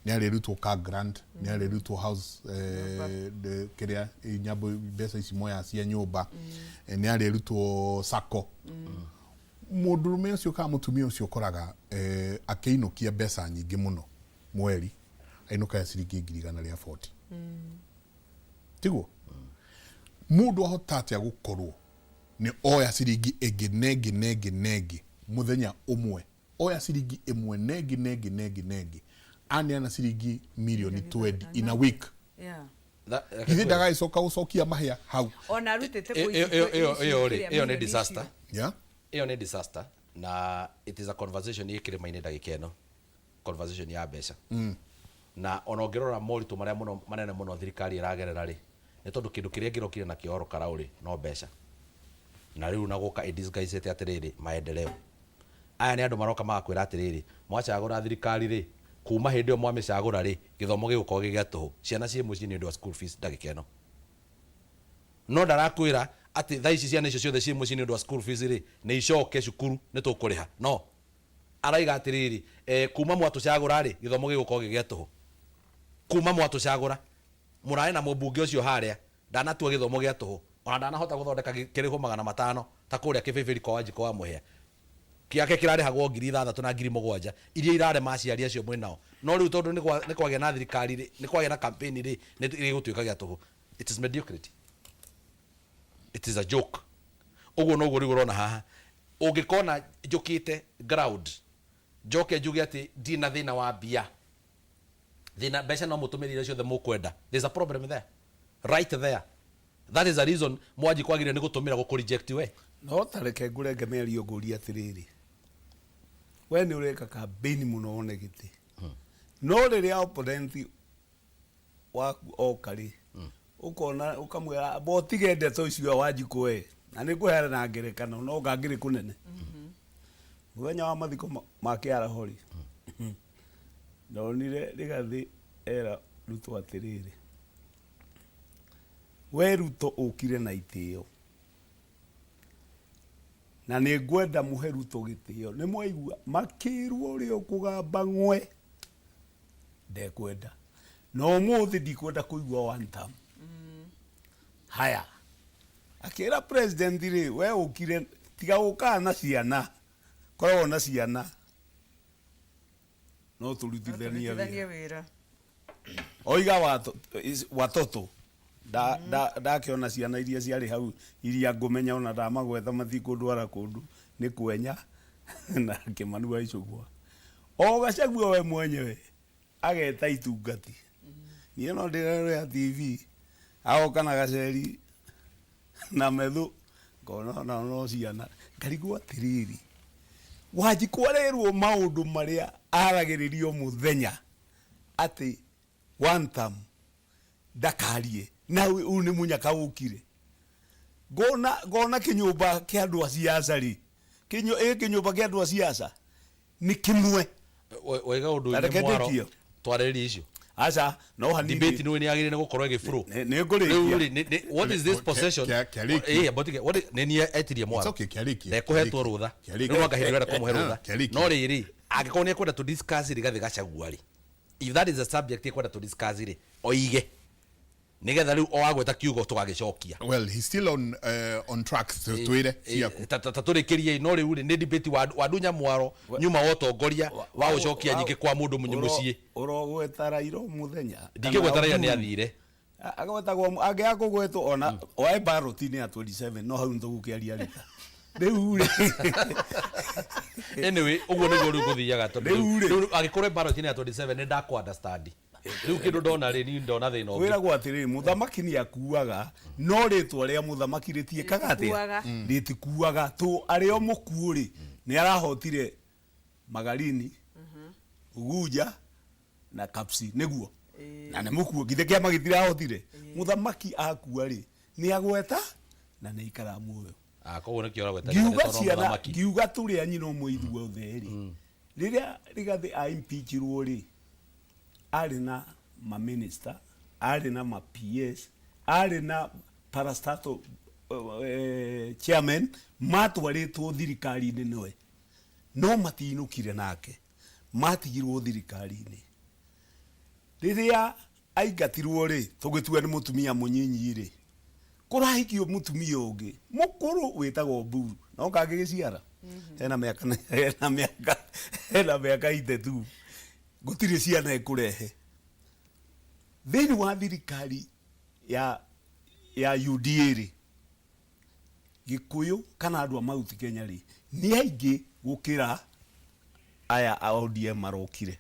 nĩ arĩrutwo car grant, nĩ arĩrutwo house kĩrĩa nyambo mbeca ici moya cia nyũmba, nĩ arĩrutwo sacco. Mũndũrũme ũcio kana mũtumia ũcio ũkoraga akĩinũkia mbeca nyingĩ mũno mweri, ainũkaga ciringi 140,000. Tiguo? Mũndũ ahota atĩa gũkorwo nĩ oya ciringi ĩngĩ nengĩ nengĩ nengĩ mũthenya ũmwe, oya ciringi ĩmwe nengĩ nengĩ nengĩ nengĩ, aneana ciringi mirioni 20 in a week? Githĩ ndagagĩcoka gũcokia mahĩa hau? Ona arutĩte Ĩyo rĩ, ĩyo nĩ disaster. Ĩyo nĩ disaster, na it is a conversation ĩ kĩrĩma-inĩ ndagĩka ĩno, conversation ya mbeca. Na ona ũngĩrora moritũ marĩa mũno manene mũno thirikari ĩragerera rĩ, nĩ tondũ kĩndũ kĩrĩa kĩrokire nakĩo oro karau rĩ, no mbeca. Na rĩu na gũka ĩ disguise atĩrĩrĩ, maendeleo. Aya nĩ andũ maroka magakwĩra atĩrĩrĩ, mwacagũra thirikari rĩ, kuma hĩndĩ ĩyo mwamĩcagũra rĩ, gĩthomo gĩgũkorwo gĩ gĩa tũhũ, ciana ciĩ mũciĩ nĩ ũndũ wa school fees ndagĩka ĩno. No ndarakwĩra atĩ thaa ici ciana icio ciothe ciĩ mũciĩ nĩ ũndũ wa school fees rĩ, nĩ icoke cukuru nĩ tũkũrĩha. No araiga atĩrĩrĩ, kuma mwatũcagũra rĩ, gĩthomo gĩgũkorwo gĩ gĩa tũhũ. Kuma mwatũcagũra, mũrarĩ na mũmbunge ũcio harĩa, ndanatua gĩthomo gĩa tũhũ, ona ndanahota gũthondeka kĩrĩhwo 500 ta kũrĩa Kĩbĩbĩri kwa Wanjikũ wa Mũhĩa. Kĩake kĩrarĩhagwo 6,000 na 7,000 iria irarema aciari acio mwĩ nao. No rĩu tondũ nĩ kwagĩa na thirikari rĩ, nĩ kwagĩa na campaign rĩ, nĩ gĩgũtuĩka gĩa tũhũ. It is mediocrity. It is a joke. Ũguo noguo rĩu ũrona haha. Ũngĩkona njũkĩte ground, njoke njuge atĩ ndirĩ na thĩna wa mbia, thĩna mbeca no mũtũmĩre iria ciothe mũkwenda. There's a problem there. Right there. That is a reason Mwanji kwagĩrĩire nĩ gũtũmĩra gũkũ reject we. No ta reke ngũrenge mĩario ngũrie atĩrĩrĩ, we nĩ ũreka campaign mũno wone gĩtĩ, no rĩrĩa opponent waku oka rĩ, ũkona ũkamwĩra amba ũtige ndeto icio Wanjikũ we, na nĩ ngũheana na ngerekano no ngangĩrĩ kũnene. Mũthenya wa mathiko ma Kĩaraho rĩ, ndonire Rigathĩ era Ruto atĩrĩrĩ, we Ruto ũkire na itĩo na nĩ ngwenda mũhe Ruto gĩtĩo. Nĩ mwaigua makĩrwo ũrĩa ũkũgamba ng'we ndekwenda, na ũmũthĩ ndikwenda kũigua one term. Haya, akĩra president rĩ, we ũkire tiga gũkaga na ciana, koragwo na ciana no tũrutithanie wĩra. Wĩra. Oiga watoto ndakĩona ciana iria ciarĩ hau iria ngũmenya ona ndamagweta matikũndwara kũndũ nĩ kwenya na Kĩmani wa Icũgwa. O Gachagua we mwenyewe ageta itungati. Niĩ no ndĩrerorera TV, agoka na gaceri na methu, ngona ona no ciana, ngarigwo atĩrĩrĩ, Wanjikũ arerwo maũndũ marĩa aragĩrĩrio mũthenya atĩ one term ndakarie, na ũyũ nĩ mũnyaka ũkire. Ngona kĩnyũmba kĩa andũ a siasa rĩ, ĩ kĩnyũmba kĩa andũ a siasa nĩ kĩmwe. Waiga ũndũ Ta reke mwaro ndĩkie. Twarĩrĩrie icio. Aca, no hanini. Debate nĩ yagĩrĩire nĩ gũkorwo ĩgĩ flow. Nĩ ngũrĩkia. Rĩu rĩ, what is this possession? Kĩarĩkie. But what nĩ niĩ etirie mwaro. It's okay, kĩarĩkie. Ndekũhetwo rũtha. Kĩarĩkie. Rĩu no anga hĩndĩ ĩrĩa kũmũhe rũtha. Kĩarĩkie. No rĩrĩ, angĩkorwo nĩ ekwenda to discuss Rigathĩ Gachagua rĩ, if that is a subject ekwenda to discuss rĩ, oige nĩgetha rĩu o agweta kiugo tũgagĩcokia. Well, he's still on track. Twĩre ciaku. Ta tũrĩkĩrie, no rĩu rĩ, nĩ debate wa mwaro nyuma wa ũtongoria wa gũcokia nyingĩ kwa mũndũ mũciĩ. Ũrogweta Raila mũthenya. Ndingĩgweta Raila, nĩ athire. Agwetagwo angĩaga kũgwetwo ona oe ballot-inĩ ya 27, no hau nĩtũgũkĩaria rita rĩu rĩ. Anyway, ũguo nĩguo rĩu gũthiaga tondũ Rĩu rĩ. Rĩu angĩkorwo ballot-inĩ ya 27 nĩ ndakũ understand. Rĩu kĩndũ ndona rĩ, niĩ ndona thĩna ũngĩ. Kwĩragwo atĩrĩrĩ, mũthamaki nĩ akuaga, no rĩtwa rĩa mũthamaki rĩtiĩkaga atĩa? Rĩtikuaga. Rĩtikuaga. Tũ arĩ o mũkuũ rĩ, nĩ arahotire Magarini, Ugunja na Kapsi, nĩguo na nĩ mũkuũ, githĩ kĩama gĩtirahotire? Mũthamaki akua rĩ, nĩ agweta na nĩ aikara muoyo. Ah, koguo nĩkĩo ũragweta Ngiuga Rigathĩ tondũ ciana mũthamaki. Ngiuga tũrĩ a nyina ũmwe ithuothe rĩ, rĩrĩa Rigathĩ a impeachirwo rĩ, arĩ na maminista, arĩ na ma PS, arĩ na parastatal chairman matwarĩtwo thirikari-inĩ nĩwe, no matinũkire nake, matigirwo thirikari-inĩ. Rĩrĩa aingatirwo rĩ, tũgĩtua nĩ mũtumia mũnyinyi rĩ, Kũrahikio mũtumia ũngĩ mũkũrũ wĩtagwo Mburu no kangĩgĩciara hena mĩaka hena mĩaka hena mĩaka 82 gũtirĩ ciana ĩkũrehe thĩinĩ wa thirikari ya ya UDA rĩ Gĩkũyũ kana andũ a Mount Kenya rĩ nĩ aingĩ gũkĩra aya a ODM marokire.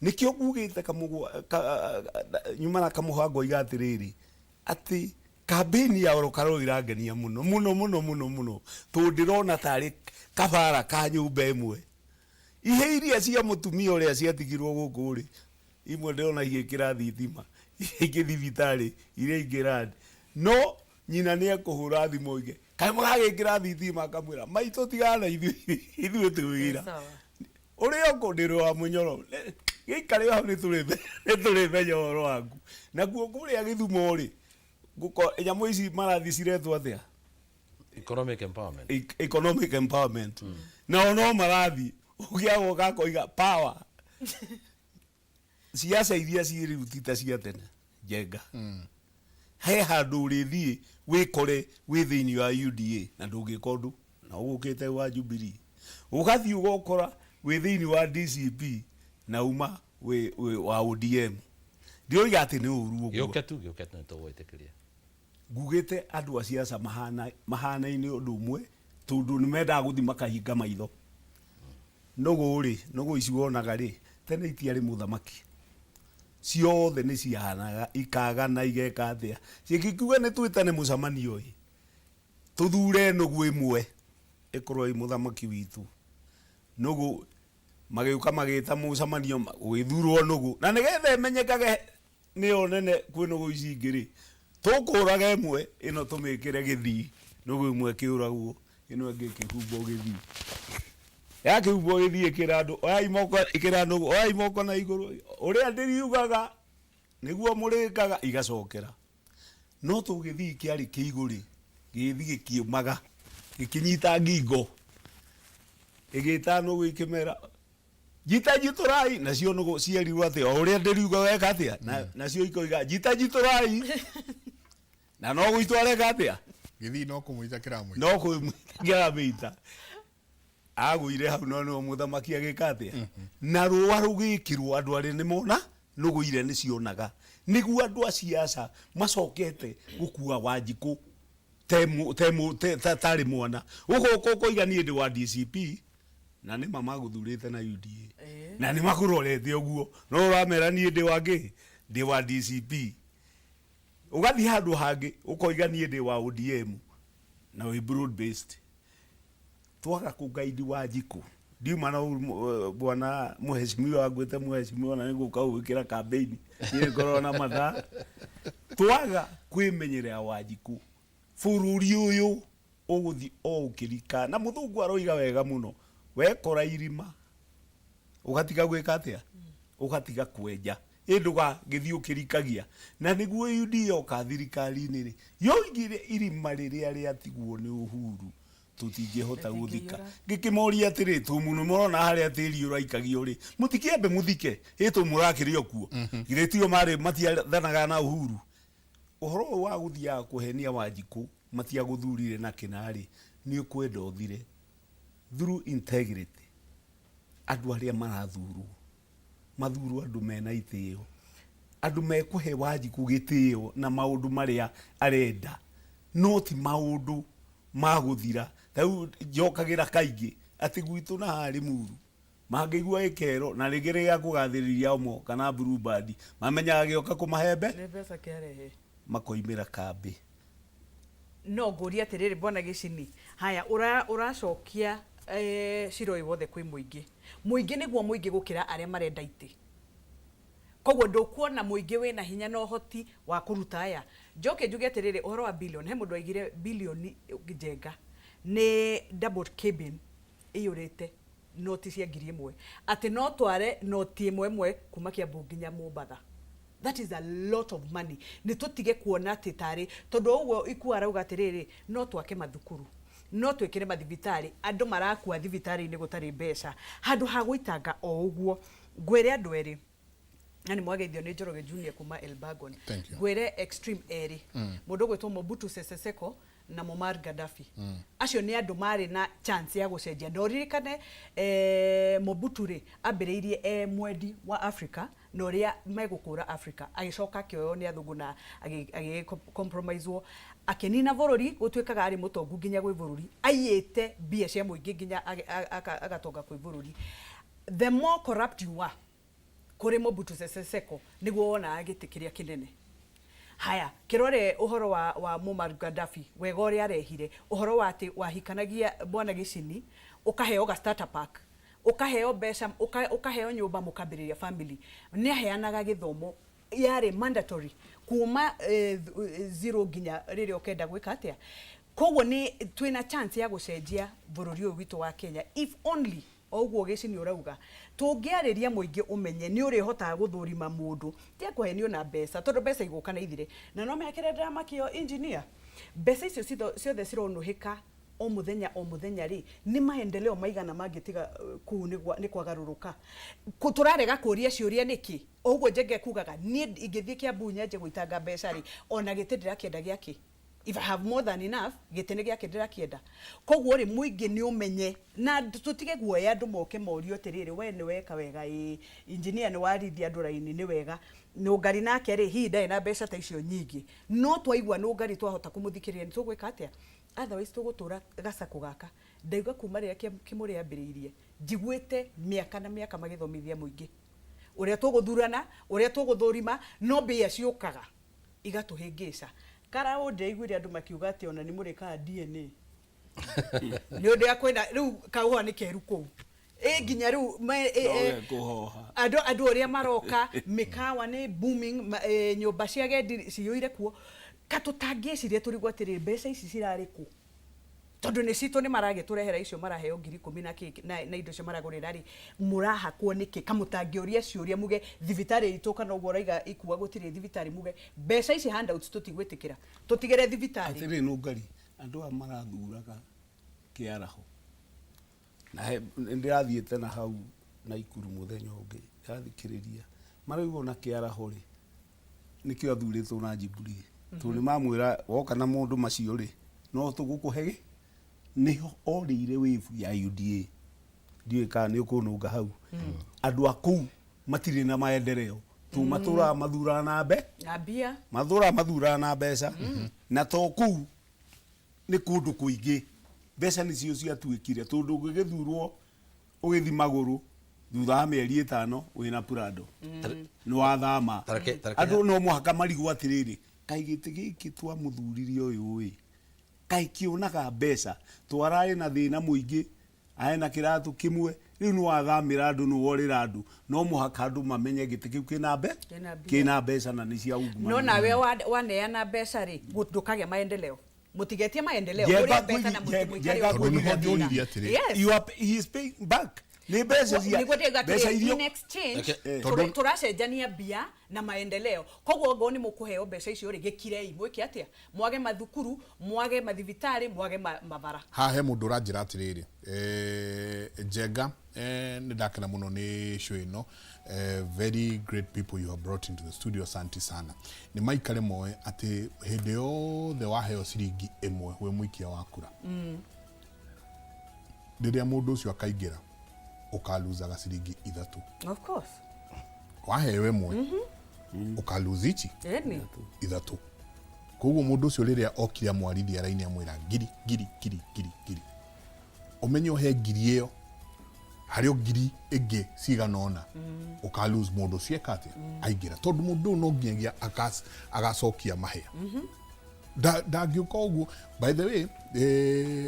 Nĩkĩo ngugĩte kamũgwa ka, nyuma na kamũhango ngoiga atĩrĩrĩ atĩ kambĩini ya Orokarũ ĩrangenia mũno mũno mũno mũno mũno tondũ ndĩrona tarĩ kabara ka nyũmba ĩmwe. Ihĩ iria cia mũtumia ũrĩa ciatigirwo gũkũ rĩ, imwe ndĩrona igĩkĩra thitima, iria ingĩ thibitarĩ, iria ingĩ land. No nyina nĩ ekũhũra thimũ oige, kaĩ mũragĩkĩra thitima? Akamwĩra, maitũ tigana na ithuĩ, ithuĩ twĩ wĩra. Ũrĩ o kũ? Ndĩ wa Mũnyoro. Gĩikare o hau nĩ tũrĩmenya ũhoro waku. Nakuo kũrĩa Gĩthumo rĩ, nyamũ ici marathiĩ ciretwo atĩa? Economic empowerment. Economic empowerment. Nao no marathiĩ, ũngĩ agoka akoiga power. Ciaca iria ciĩ rĩu ti ta cia tene Njenga. He handũ ũrĩthiĩ wĩkore wĩ thĩinĩ wa UDA na ndũngĩka ũndũ na ũgũkĩte wa Jubilee. Ũgathiĩ ũgokora wĩ thĩinĩ wa DCP na uma wĩ, wĩ wa ODM. Ndiroiga atĩ nĩ ũru ũguo. Gĩũke tu, gĩũke tu nĩtũgwĩtĩkĩria. Ngugĩte andũ a ciaca mahana, mahanaine ũndũ ũmwe tondũ nĩ mendaga gũthiĩ makahinga maitho. Nũgũ-rĩ, nũgũ ici wonaga-rĩ, tene itiarĩ mũthamaki. Ciothe nĩ ciahanaga, ikagana, igeka atĩa. Cingĩkiuga nĩ twĩtane mũcemanio-ĩ, tũthure nũgũ ĩmwe ĩkorwo ĩ mũthamaki witũ. Nũgũ, magĩũka magĩta mũcemanio, gũgĩthurwo nũgũ. Na nĩgetha ĩmenyekage nĩyo nene kwĩ nũgũ ici ingĩ rĩ, tũkũraga ĩmwe ĩno tũmĩkĩre gĩthii, nũgũ ĩmwe ĩkĩũragwo, ĩno ĩngĩ ĩkĩhumbwo gĩthii. Yakĩhumbwo gĩthii ĩkĩra andũ, oyai moko, ĩkĩra nũgũ, oyai moko na igũrũ, ũrĩa ndĩriugaga nĩguo mũrĩkaga, igacokera. No to gĩthii kĩarĩ kĩigũ rĩ, gĩgĩthiĩ gĩkĩũmaga, gĩkĩnyita ngingo, ĩgĩta nũgũ ĩkĩmera, njita njitũrai, nacio nũgũ cierirwo atĩ o ũrĩa ndĩriuga weka atĩa, na, nacio ikoiga njita njitũrai, na no gũitwo areka atĩa, Gĩthii no kũmũita kĩramũita. no kũmũita kĩramũita. Agũire hau no nĩwe mũthamaki agĩka atĩa, na rũa rũgĩkĩrwo andũ arĩa nĩ mona nũgũ iria nĩ cionaga, nĩguo andũ a ciaca macokete gũkua Wanjikũ tarĩ mwana. Ũgoka ũkoiga niĩ ndĩ wa DCP, na nĩ ma magũthurĩte na UDA na nĩ makũrorete ũguo, no ũramera niĩ ndĩ wa kĩ? Ndĩ wa DCP. Ũgathiĩ handũ hangĩ ũkoiga niĩ ndĩ wa ODM na wĩ broad based. Twaga kũ guide Wanjikũ, ndiuma na ũru bwana mheshimiwa ngwĩte mheshimiwa na nĩngũka gũgwĩkĩra campaign, niĩ ngoragwo na mathaa. Twaga kwĩmenyerera Wanjikũ, bũrũri ũyũ ũgũthiĩ o ũkĩrika. Na mũthũngũ aroiga wega mũno, wekora irima ũgatiga gwĩka atĩa? Ũgatiga kwenja. Ĩ ndũgagĩthiĩ ũkĩrikagia. Na nĩguo UDA yoka thirikari-inĩ rĩ, yoigire irima rĩrĩa rĩatigwo nĩ Uhuru tũtingĩhota gũthika. Ngĩkĩmoria atĩrĩ, tũmũ nĩ mũrona harĩa tĩri ũraikagio rĩ, mũtikĩambe mũthike, ĩ tũ mũrakĩrĩ o kuo. Githĩ tio marĩ matiathanaga na Uhuru? Ũhoro ũyũ wa gũthiaga kũhenia Wanjikũ matiagũthurire na kĩna-rĩ, nĩ ũkwenda ũthire through integrity. Andũ arĩa marathurwo, mathurwo andũ mena itĩo, andũ mekũhe Wanjikũ gĩtĩo na maũndũ marĩa arenda, no ti maũndũ ma gũthira. Ta rĩu njokagĩra kaingĩ atĩ gwitũ na haha Limuru, mangĩigua gĩkero na rĩngĩ nĩ gĩa kũgathĩrĩria Omo kana Blue Band, mamenyaga gĩoka kũmahe mbe, Nĩ mbeca kĩarehe. Makoimĩra kambĩ. No ngũrie atĩrĩrĩ Bwana Gĩcini, haya ũracokia cira ũyũ wothe kwĩ mũingĩ. Mũingĩ nĩguo mũingĩ gũkĩra arĩa marenda itĩ. Koguo ndũkuona mũingĩ wĩna hinya na ũhoti wa kũruta aya. Njoke njuge atĩrĩrĩ, ũhoro wa billion, he mũndũ waigire billion Njenga nĩ double cabin ĩiyũrĩte noti cia 1000. Atĩ no tware noti ĩmwe ĩmwe kuma Kiambu nginya Mombatha. That is a lot of money. Nĩ tũtige kuona atĩ tarĩ, tondũ o ũguo Ikua arauga atĩrĩrĩ, no twake mathukuru, no twĩkĩre mathibitarĩ, andũ marakua thibitarĩ-inĩ gũtarĩ mbeca. Handũ ha gũitanga o ũguo, ngwĩre andũ erĩ, Na nĩ mwageithio nĩ Njoroge Junior kuma Elbagon. Thank you. Ngwĩre extreme erĩ, mũndũ ũgwĩtwo Mobutu Sese Seko na Muammar Gaddafi. Acio nĩ andũ marĩ na chance ya gũcenjia. Na ũririkane Mobutu rĩ, ambĩrĩirie e mwendi wa Africa na ũrĩa megũkũra Africa, agĩcoka akĩoywo nĩ athũngũ na agĩ compromisewo, akĩnina bũrũri. Gũtuĩkaga arĩ mũtongu nginya gwĩ bũrũri, aiyĩte mbia cia mũingĩ nginya agatonga kwĩ bũrũri. The more corrupt you are, kũrĩ Mobutu Sese Seko nĩguo wonaga gĩtĩ kĩrĩa kĩnene. Haya, kĩrore ũhoro wa Muammar Gaddafi, wega ũrĩa arehire, ũhoro wa atĩ wahikanagia mwana gĩcini, ũkaheo ga starter pack, ũkaheo mbeca, ũkaheo nyũmba, mũkambĩrĩria family. Nĩ aheanaga gĩthomo, yarĩ mandatory kuma zero nginya rĩrĩa ũkenda gwĩka atĩa. Koguo nĩ twĩna chance ya gũcenjia bũrũri ũyũ witũ wa Kenya, if only o ũguo gĩcini ũrauga, tũngĩarĩria mũingĩ ũmenye nĩ ũrĩhotaga gũthũrima mũndũ, tia kũhenio na mbeca, tondũ mbeca igũka na ithire. Na no menya kĩrĩa ndĩramakio, engineer, mbeca icio ciothe cironũhĩka o mũthenya o mũthenya rĩ, nĩ maendeleo maigana mangĩtiga kũu nĩ kwagarũrũka? Tũrarega kũria ciũria nĩkĩ? O ũguo Njenge kugaga, niĩ ingĩthiĩ Kiambu nyanjie gũitanga mbeca rĩ, ona gĩtĩ ndĩrakĩenda gĩakĩ? If I have more than enough, gĩtĩ nĩ gĩakĩ ndĩrakĩenda? Koguo rĩ, mũingĩ nĩ ũmenye na tũtige guoya, andũ moke morio atĩrĩrĩ, we nĩ weka wega, ĩĩ engineer, nĩ warithia andũ raini, nĩ wega. Nũngari nake rĩ, hihi ndarĩ na mbeca ta icio nyingĩ, no twaigua Nũngari twahota kũmũthikĩrĩria, nĩ tũgwĩka atĩa? Otherwise tũgũtũra gacakũ gaka. Ndauga kuma rĩrĩa Kĩmũrĩ ambĩrĩirie, njiguĩte mĩaka na mĩaka magĩthomithia mũingĩ ũrĩa tũgũthurana, ũrĩa tũgũthũrima, no mbia ciũkaga igatũhĩngĩca. Karaũ ndĩraiguire andũ makiuga atĩ ona nĩ mũrĩkaga DNA nĩ ũndũ ya kwĩna rĩu kahũa nĩ keru kũu ĩ nginya rĩu Nowe kũhoha. Andũ ũrĩa maroka mĩkawa nĩ booming, nyũmba cia agendi ciyũire kuo. Ka tũtangĩciria tũrigwo atĩrĩrĩ, mbeca ici cirarĩ kũ? Tondũ nĩ citũ, nĩ maragĩtũrehera icio maraheo 10,000 na kĩ na indo icio maragũrĩra rĩ, mũrahakwo nĩkĩ? Kamũtangĩũria ciũria, muge thibitarĩ itũ, kana ũguo ũraiga ikua gũtirĩ thibitarĩ, muge mbeca ici handouts tũtigwĩtĩkĩra, tũtigĩre thibitarĩ. Atĩrĩ Nũngari, andũ aya marathuraga kĩaraho na nĩ ndĩrathiĩte na hau Naikuru mũthenya ũngĩ, ndĩrathikĩrĩria marauga ona kĩaraho rĩ, nĩkĩo athurĩtwo na Jubilee, tondũ nĩ mamwĩra woka na mũndũ macio rĩ, no tũgũkũhe gĩ nĩho orĩire wave ya UDA. Ndiũĩ kana nĩ ũkũnũnga hau. Andũ a kũu matirĩ na maendeleo tu, matũraga mathuraga na mbe na mbia. Matũraga mathuraga na mbeca, na to kũu, nĩ kũndũ kũingĩ mbeca nĩcio ciatuĩkire, tondũ ũngĩgĩthurwo ũgĩthi magũrũ, thutha wa mĩeri 5 wĩna Prado nĩ wathama. Andũ no mũhaka marigwo atĩrĩrĩ, kaĩ gĩtĩ gĩkĩ twamũthuririe ũyũ ĩ, kaĩ kĩonaga mbeca? Twararĩ na thĩna mũingĩ, arĩ na kĩratũ kĩmwe, rĩu nĩ wathamĩra andũ, nĩ worĩra andũ. No mũhaka andũ mamenye gĩtĩ kĩu kĩna mbe Kĩna mbia. Kĩna mbeca na nĩ cia ungumania. No nawe waneana mbeca rĩ, ndũkagĩa maendeleo. Mũtigetie maendeleo. Njenga Mũrĩe mbeca na mũikare Njenga o Tondũ nĩho thĩna. njũririe atĩrĩ. Yes. He is paying back nĩ mbeca cia Nĩguo ndĩrauga mbeca atĩrĩ, iria in exchange tũracenjania mbia na maendeleo. Koguo ongorwo nĩ mũkũheo mbeca icio rĩ, gĩkirei, mwĩke atĩa? Mwage mathukuru, mwage mathibitarĩ, mwage mabara. Haha he mũndũ ũranjĩra atĩrĩrĩ, Njenga, nĩ ndakena mũno nĩ show ĩno, very great people you have brought into the studio, asante sana. Nĩ maikare moe atĩ hĩndĩ yothe waheo ciringi 1 wĩ mũikia wa kura, rĩrĩa mũndũ ũcio akaingĩra ũkaluzaga ciringi 3. Of course. Waheo 1 ũkaluzi ici Ĩni. 3. Koguo mũndũ ũcio rĩrĩa okire amwarithia raini, amwĩra ngiri ngiri ngiri ngiri ngiri, ũmenye ũhe ngiri ĩyo harĩ o ngiri ĩngĩ cigana ũna ũka lose mũndũ ũcio eka atĩa aingĩra, tondũ mũndũ ũyũ no nginyagia agacokia mahĩa. Ndangĩũka ũguo. By the way,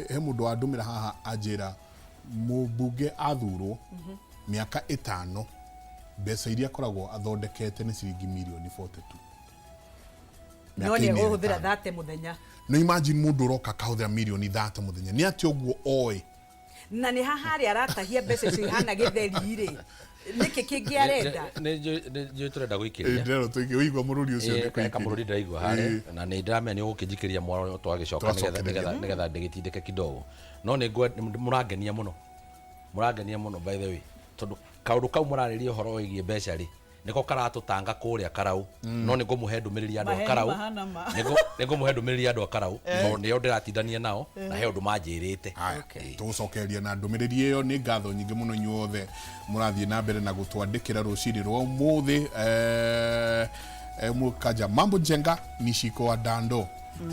he mũndũ wandũmĩra haha anjĩra mũmbunge athurwo mĩaka 5, mbeca iria akoragwo athondekete nĩ ciringi mirioni 42. No Mĩaka-inĩ nĩ ĩyo egũhũthĩra 5. 30 mũthenya. No imagine mũndũ ũroka akahũthĩra mirioni 30 mũthenya, nĩ atĩ ũguo oĩ? Na nĩ haha harĩa aratahia mbeca icio ihana gĩtheri rĩ, nĩkĩ kĩngĩ arenda? Nĩ njũĩ tũrenda gũikĩria. Ndĩrerwo tũikie ũigua mũrũri ũcio nĩ Ĩ, kamũrũri ndĩraigua harĩa, na nĩ ndĩramenya nĩ ũgũkĩnjikĩria mwaro twagĩcoka Twacokereria. nĩgetha ndĩgĩtindĩke kidogo, no nĩ mũrangenia mũno, mũrangenia mũno by the way, tondũ kaũndũ kau mũrarĩria ũhoro wĩgiĩ mbeca rĩ, Nĩko karatũtanga kũrĩa Karau. No nĩ ngũmũhe ndũmĩrĩri ya andũ a Maheni Karau. mahana ma. Nĩ ngũmũhe ndũmĩrĩri ya andũ a Karau tondũ nĩo ndĩratindania nao na he ũndũ manjĩrĩte. Tũgũcokereria na ndũmĩrĩri ĩyo. Nĩ ngatho nyingĩ mũno inyuothe mũrathiĩ na mbere na gũtwandĩkĩra rũcinĩ rwa ũmũthĩ. Mũkaja mambo njenga nishiko wa dando,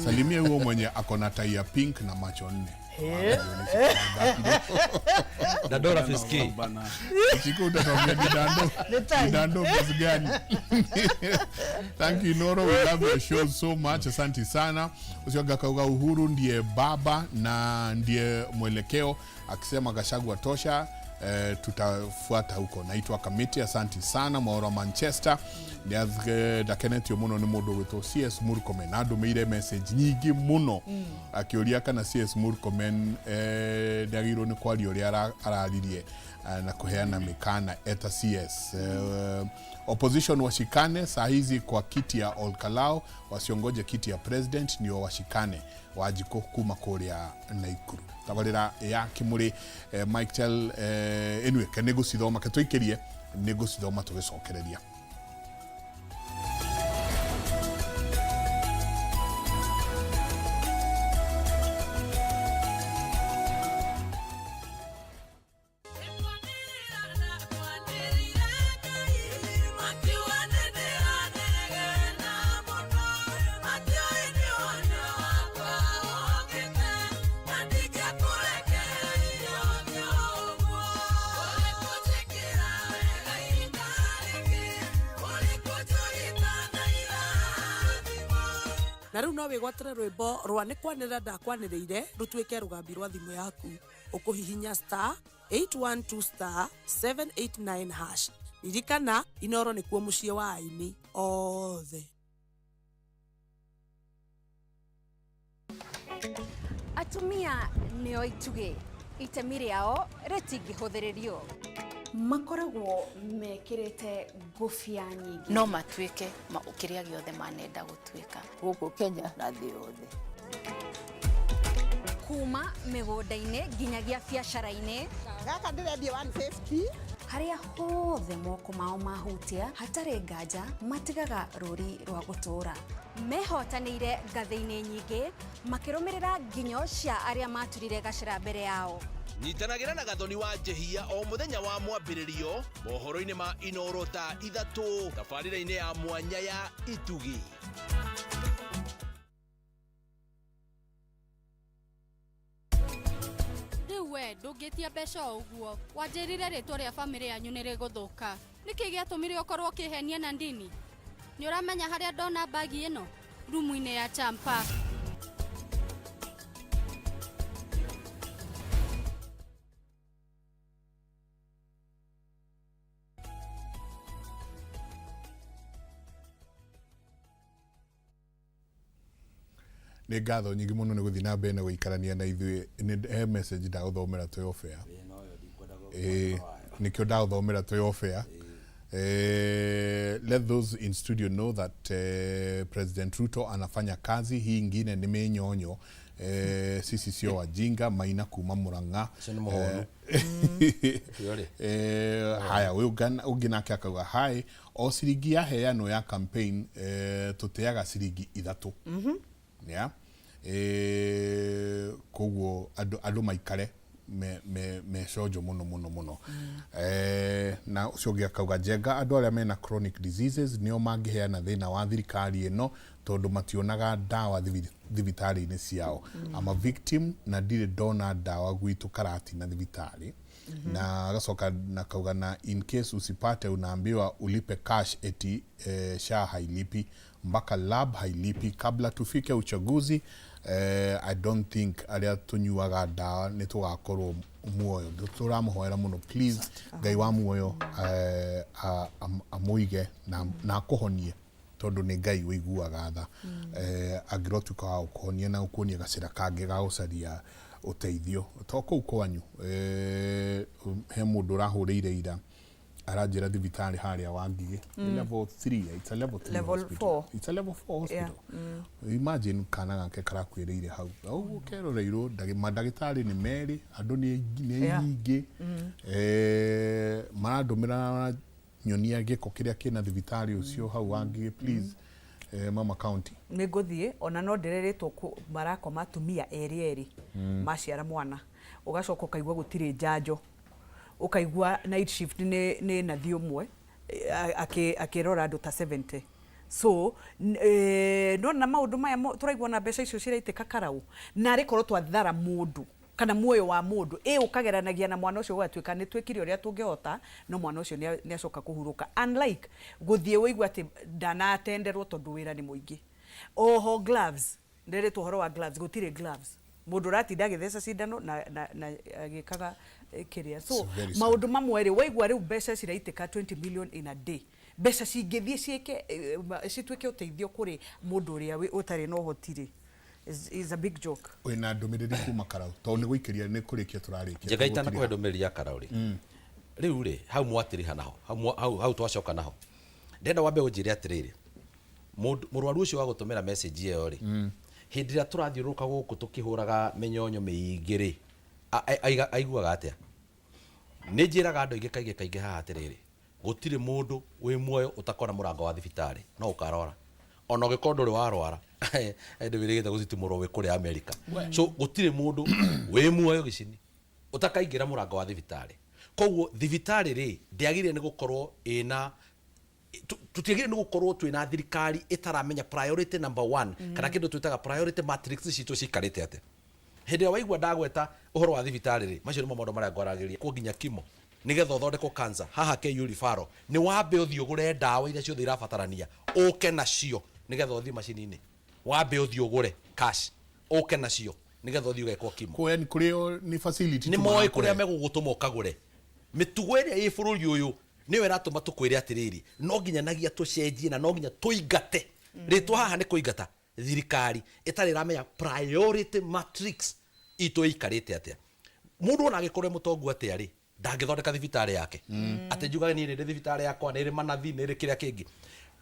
salimia huo mwenye akona tai ya pink na macho nne. Dandora Fiski. Shiko, utatuambia ni dando. Ni tai. Ni dando pesi gani? Thank you Noro, we love your show so much. Asante sana. Usioga kauga Uhuru ndiye baba na ndiye mwelekeo, akisema Gachagua tosha, tutafuata huko. Naitwa Kamiti, asante sana. Mwaura Manchester ndakenetio muno nĩ mũndũ ũgwĩtwo CS Murkomen, andũmĩire message nyingĩ mũno akĩũria kana CS Murkomen ndagĩrĩirwo nĩ kwaria ũrĩa araririe na kuheana mikana eta CS. Opposition washikane saa hizi kwa kiti ya Olkalao, wasiongoje kiti ya president ndio washikane. Wanjikũ kuma kũrĩa Naikuru. Tabarĩra ya Kĩmũrĩ, Mike Tell, anyway, ke nĩ ngũcithoma, ke tũikĩrie, nĩ ngũcithoma tũgĩcokereria. Na rĩu no wĩgwatĩre rwĩmbo rwa nĩ kwanĩrĩra ndakwanĩrĩire rũtuĩke rũgambi rwa thimũ yaku ũkũhihinya star 812 star 789 hash. Ririkana, Inoro nĩkuo mũciĩ wa aini othe. Atumia nĩo itugĩ, itemi rĩao rĩtingĩhũthĩrĩrio. Makoragwo mekĩrĩte ngũbia nyingĩ. No matuĩke kĩrĩa gĩothe manenda gũtuĩka. Gũkũ Kenya na thĩ yothe. Kuma mĩgũnda-inĩ nginyagia biacara-inĩ. Gaka ndĩrendia 150. Harĩa hothe moko mao mahutia, hatarĩ nganja matigaga rũri rwa gũtũũra. Mehotanĩire ngathĩ-inĩ nyingĩ makĩrũmĩrĩra nginyo cia arĩa maturire gacĩra mbere yao. Nyitanagĩra na Gathoni wa Njehia o mũthenya wa mwambĩrĩrio mohoro-inĩ ma Inoro thaa 3, tabarĩra-inĩ ya mwanya ya Itugi. Rĩu we ndũngĩtia mbeca o ũguo. Wanjĩrire rĩtwa rĩa bamĩrĩ yanyu nĩ rĩgũthũka. Nĩkĩ gĩatũmire ũkorwo ũkĩhenia na ndini? Nĩ ũramenya harĩa ndona mbagi ĩno? Rumu-inĩ ya Champa. Nĩ ngatho nyingĩ mũno nĩ gũthiĩ na mbere na gũikarania na ithuĩ. Nĩ he message ndagũthomera twĩ off air. Ĩĩ, nĩkĩo ndagũthomera twĩ off air. Let those in studio know that President Ruto anafanya kazi, hii ingine ni minyonyo. Sisi sio wajinga. Maina kuma Murang'a. Ũcio nĩ mũhũnu. Ũcio rĩ. Haya, ũyũ ũngĩ nake akauga hi, o ciringi yaheanwo ya campaign, tũteaga ciringi 3. Yeah. Koguo andũ maikare me conjo mũno mũno mũno. Na ũcio ũngĩ akauga njenga, andũ arĩa mena chronic diseases nĩo mangĩheana thĩna wa thirikari ĩno tondũ mationaga ndawa thibitarĩ-inĩ ciao. I'm a victim na ndirĩ ndona ndawa gwitũ Karatina thibitarĩ. Na agacoka na kauga na in case usipate unaambiwa ulipe cash eti SHA hailipi mpaka lab hailipi kabla tufike uchaguzi. I don't think arĩa tũnyuaga ndawa nĩ tũgakorwo muoyo. Tũramũhoera mũno, please, Ngai wa muoyo amũige na akũhonie tondũ nĩ Ngai ũiguaga tha. Angĩrotuĩka wa gũkũhonia na gũkuonia gacĩra kangĩ ga gũcaria ũteithio to kũu kwanyu. He mũndũ ũrahũrĩire ira aranjĩra thibitarĩ harĩa Wangigĩ nĩ level 3, it's a level 3 Level hospital. 4. It's a level 4 hospital. Imagine kana gake karakuĩrĩire hau ũguo keroreirwo, mandagĩtarĩ nĩ merĩ, andũ nĩ nyingĩ. Marandũmĩra Nyonia gĩko kĩrĩa kĩna thibitarĩ ũcio hau wangĩ please, mama county. Nĩ ngũthiĩ ona no ndĩrerĩtwo marakoma atumia erĩ erĩ maciara mwana, ũgacoka ũkaigua gũtirĩ njanjo, ũkaigua night shift nĩ nathi ũmwe akĩrora andũ ta 70. So nona maũndũ maya tũraigua na mbeca icio ciraitĩka karau, narĩ korwo twathara mũndũ kana muoyo wa mũndũ ĩ ũkageranagia na mwana ũcio, ũgatuĩka nĩ twĩkire ũrĩa tũngĩhota, no mwana ũcio nĩ acoka kũhurũka, unlike gũthiĩ ũigue atĩ ndanatenderwo tondũ wĩra nĩ mũingĩ. Oho gloves, ndĩrĩtwo ũhoro wa gloves, gũtirĩ gloves, mũndũ ũratinda agĩtheca cindano na agĩkaga kĩrĩa. So It's very sad. Maũndũ mamwe rĩ, waigua rĩu mbeca ciraitĩka 20 million in a day, mbeca cingĩthiĩ ciĩke cituĩke ũteithio kũrĩ mũndũ ũrĩa ũtarĩ na ũhoti rĩ, is a big joke. Wĩna ndũmĩrĩri kuma Karau, tondũ nĩ gũikĩria, nĩ kũrĩkia tũrarĩkia. Njega itanakũhe ndũmĩrĩri ya Karau rĩ, rĩu rĩ hau mwatiriha naho hau hau twacoka naho, ndĩrenda wambe ũnjĩre atĩrĩrĩ, mũndũ mũrwaru ũcio wa gũtũmĩra message ĩyo rĩ, hĩndĩ ĩrĩa tũrathiũrũrũka gũkũ tũkĩhũraga mĩnyonyo mĩingĩ rĩ, aiguaga atĩa? Nĩ njĩraga andũ aingĩ kaingĩ kaingĩ haha atĩrĩrĩ, gũtirĩ mũndũ wĩ muoyo ũtakona mũrango wa thibitarĩ no ũkarwara, ona ũngĩkorwo ndũrĩ warwara, ndĩwĩrĩgĩte gũcitimũrwo wĩ kũrĩa America. So gũtirĩ mũndũ wĩ muoyo gĩcini ũtakaingĩra mũrango wa thibitarĩ. Koguo thibitarĩ rĩ, ndĩagĩrĩire nĩ gũkorwo ĩna tũtiagĩrĩire nĩ gũkorwo twĩna thirikari ĩtaramenya priority number one kana kĩndũ twĩtaga priority matrix citũ cikarĩte atĩa. Hĩndĩ ĩrĩa waigua ndagweta ũhoro wa thibitarĩ rĩ, macio nĩmo maũndũ marĩa ngwaragĩrĩria. Kwo nginya kimo nĩgetha ũthondekwo cancer haha KU referral, nĩ wambe ũthiĩ ũgũre ndawa iria ciothe irabatarania, ũke nacio nĩgetha ũthiĩ macini-inĩ. Wambe ũthiĩ ũgũre cash, ũke nacio nĩgetha ũthiĩ ũgekwo kimo. Kũrĩa kũrĩa nĩ facility nĩ tu moĩ marakũhe. Kũrĩa megũgũtũma ũkagũre. Mĩtugo ĩrĩa ĩ bũrũri ũyũ nĩyo ĩratũma tũkwĩre atĩrĩrĩ, no nginya nagia tũcenjie na no nginya tũingate. Rĩtwa haha nĩ kũingata thirikari ĩtarĩ ĩramenya priority matrix itũ ĩikarĩte atĩa. Mũndũ ona angĩkorwo e mũtongu atĩa rĩ, ndangĩthondeka thibitarĩ yake atĩ njugaga niĩ nĩ ndĩ thibitarĩ yakwa, nĩ ĩrĩ manathi, nĩ ĩrĩ kĩrĩa kĩngĩ.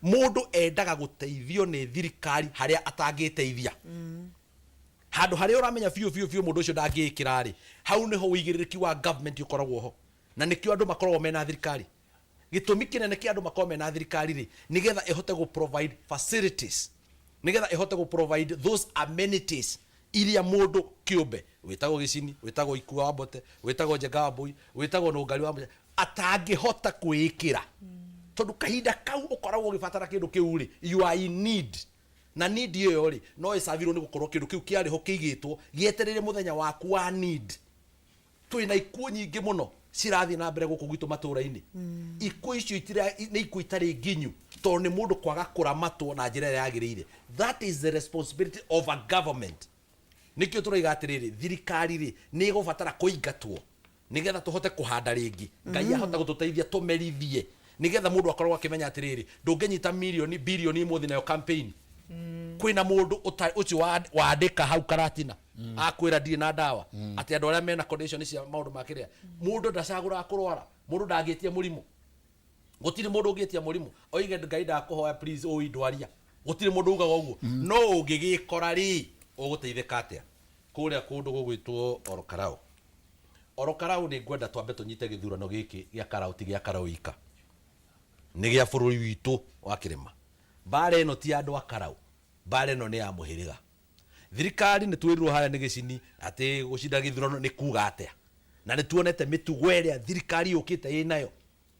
Mũndũ endaga gũteithio nĩ thirikari harĩa atangĩteithia. Handũ harĩa ũramenya biũ biũ biũ mũndũ ũcio ndangĩĩkĩra rĩ, hau nĩho ũigĩrĩrĩki wa government ũkoragwo ho, na nĩkĩo andũ makoragwo mena thirikari. Gĩtũmi kĩnene kĩa andũ makorwo mena thirikari rĩ, nĩgetha ĩhote gũ provide facilities, nĩgetha ĩhote gũ provide those amenities iria mũndũ kĩũmbe wĩtagwo Gĩcini, wĩtagwo Ikua wa Mbote, wĩtagwo Njenga wa Mbũi, wĩtagwo Nũngari wa Mbote atangĩhota kwĩĩkĩra, tondũ kahinda kau ũkoragwo ũgĩbatara kĩndũ kĩu rĩ, you are in need, na need ĩyo rĩ, no ĩcavirwo nĩ gũkorwo kĩndũ kĩu kĩarĩ ho kĩigĩtwo gĩetereire mũthenya waku wa need. Twĩna ikuũ nyingĩ mũno cirathiĩ na mbere gũkũ gwitũ matũra-inĩ. Ikuũ icio nĩ ikuũ itarĩ nginyu, tondũ nĩ mũndũ kwaga kũramatwo na njĩra ĩrĩa yagĩrĩire. That is the responsibility of a government. Nĩkĩo tũroiga atĩrĩrĩ, thirikari rĩ, nĩ ĩgũbatara kũingatwo nĩgetha tũhote kũhanda rĩngĩ. Ngai ahota gũtũteithia tũmerithie, nĩgetha mũndũ akorwo akĩmenya atĩrĩrĩ, ndũngĩnyita mirioni birioni ĩmwe nayo campaign. Kwĩna mũndũ ũcio wandĩka hau Karatina akwĩra ndirĩ na ndawa, atĩ andũ arĩa mena condition cia maũndũ ma kĩrĩa. Mũndũ ndacagũraga kũrwara, mũndũ ndangĩtia mũrimũ, gũtirĩ mũndũ ũngĩtia mũrimũ oige Ngai ndakũhoya please ũi ndwaria, gũtirĩ mũndũ ugaga ũguo. No ũngĩgĩkora rĩ, ũgũteithĩka atĩa? Kũrĩa kũndũ gũgwĩtwo Orokarau, Orokarau, nĩ ngwenda twambe tũnyite gĩthurano gĩkĩ gĩa Karau ti gĩa Karau ika, nĩ gĩa bũrũri witũ wa kĩrĩma. Mbara ĩno ti ya andũ a Karau, mbara ĩno nĩ ya mũhĩrĩga. Thirikari nĩ twĩrirwo harĩa nĩ Gĩcini atĩ gũcinda gĩthurano nĩ kuga atĩa, na nĩ tuonete mĩtugo ĩrĩa thirikari yũkĩte ĩnayo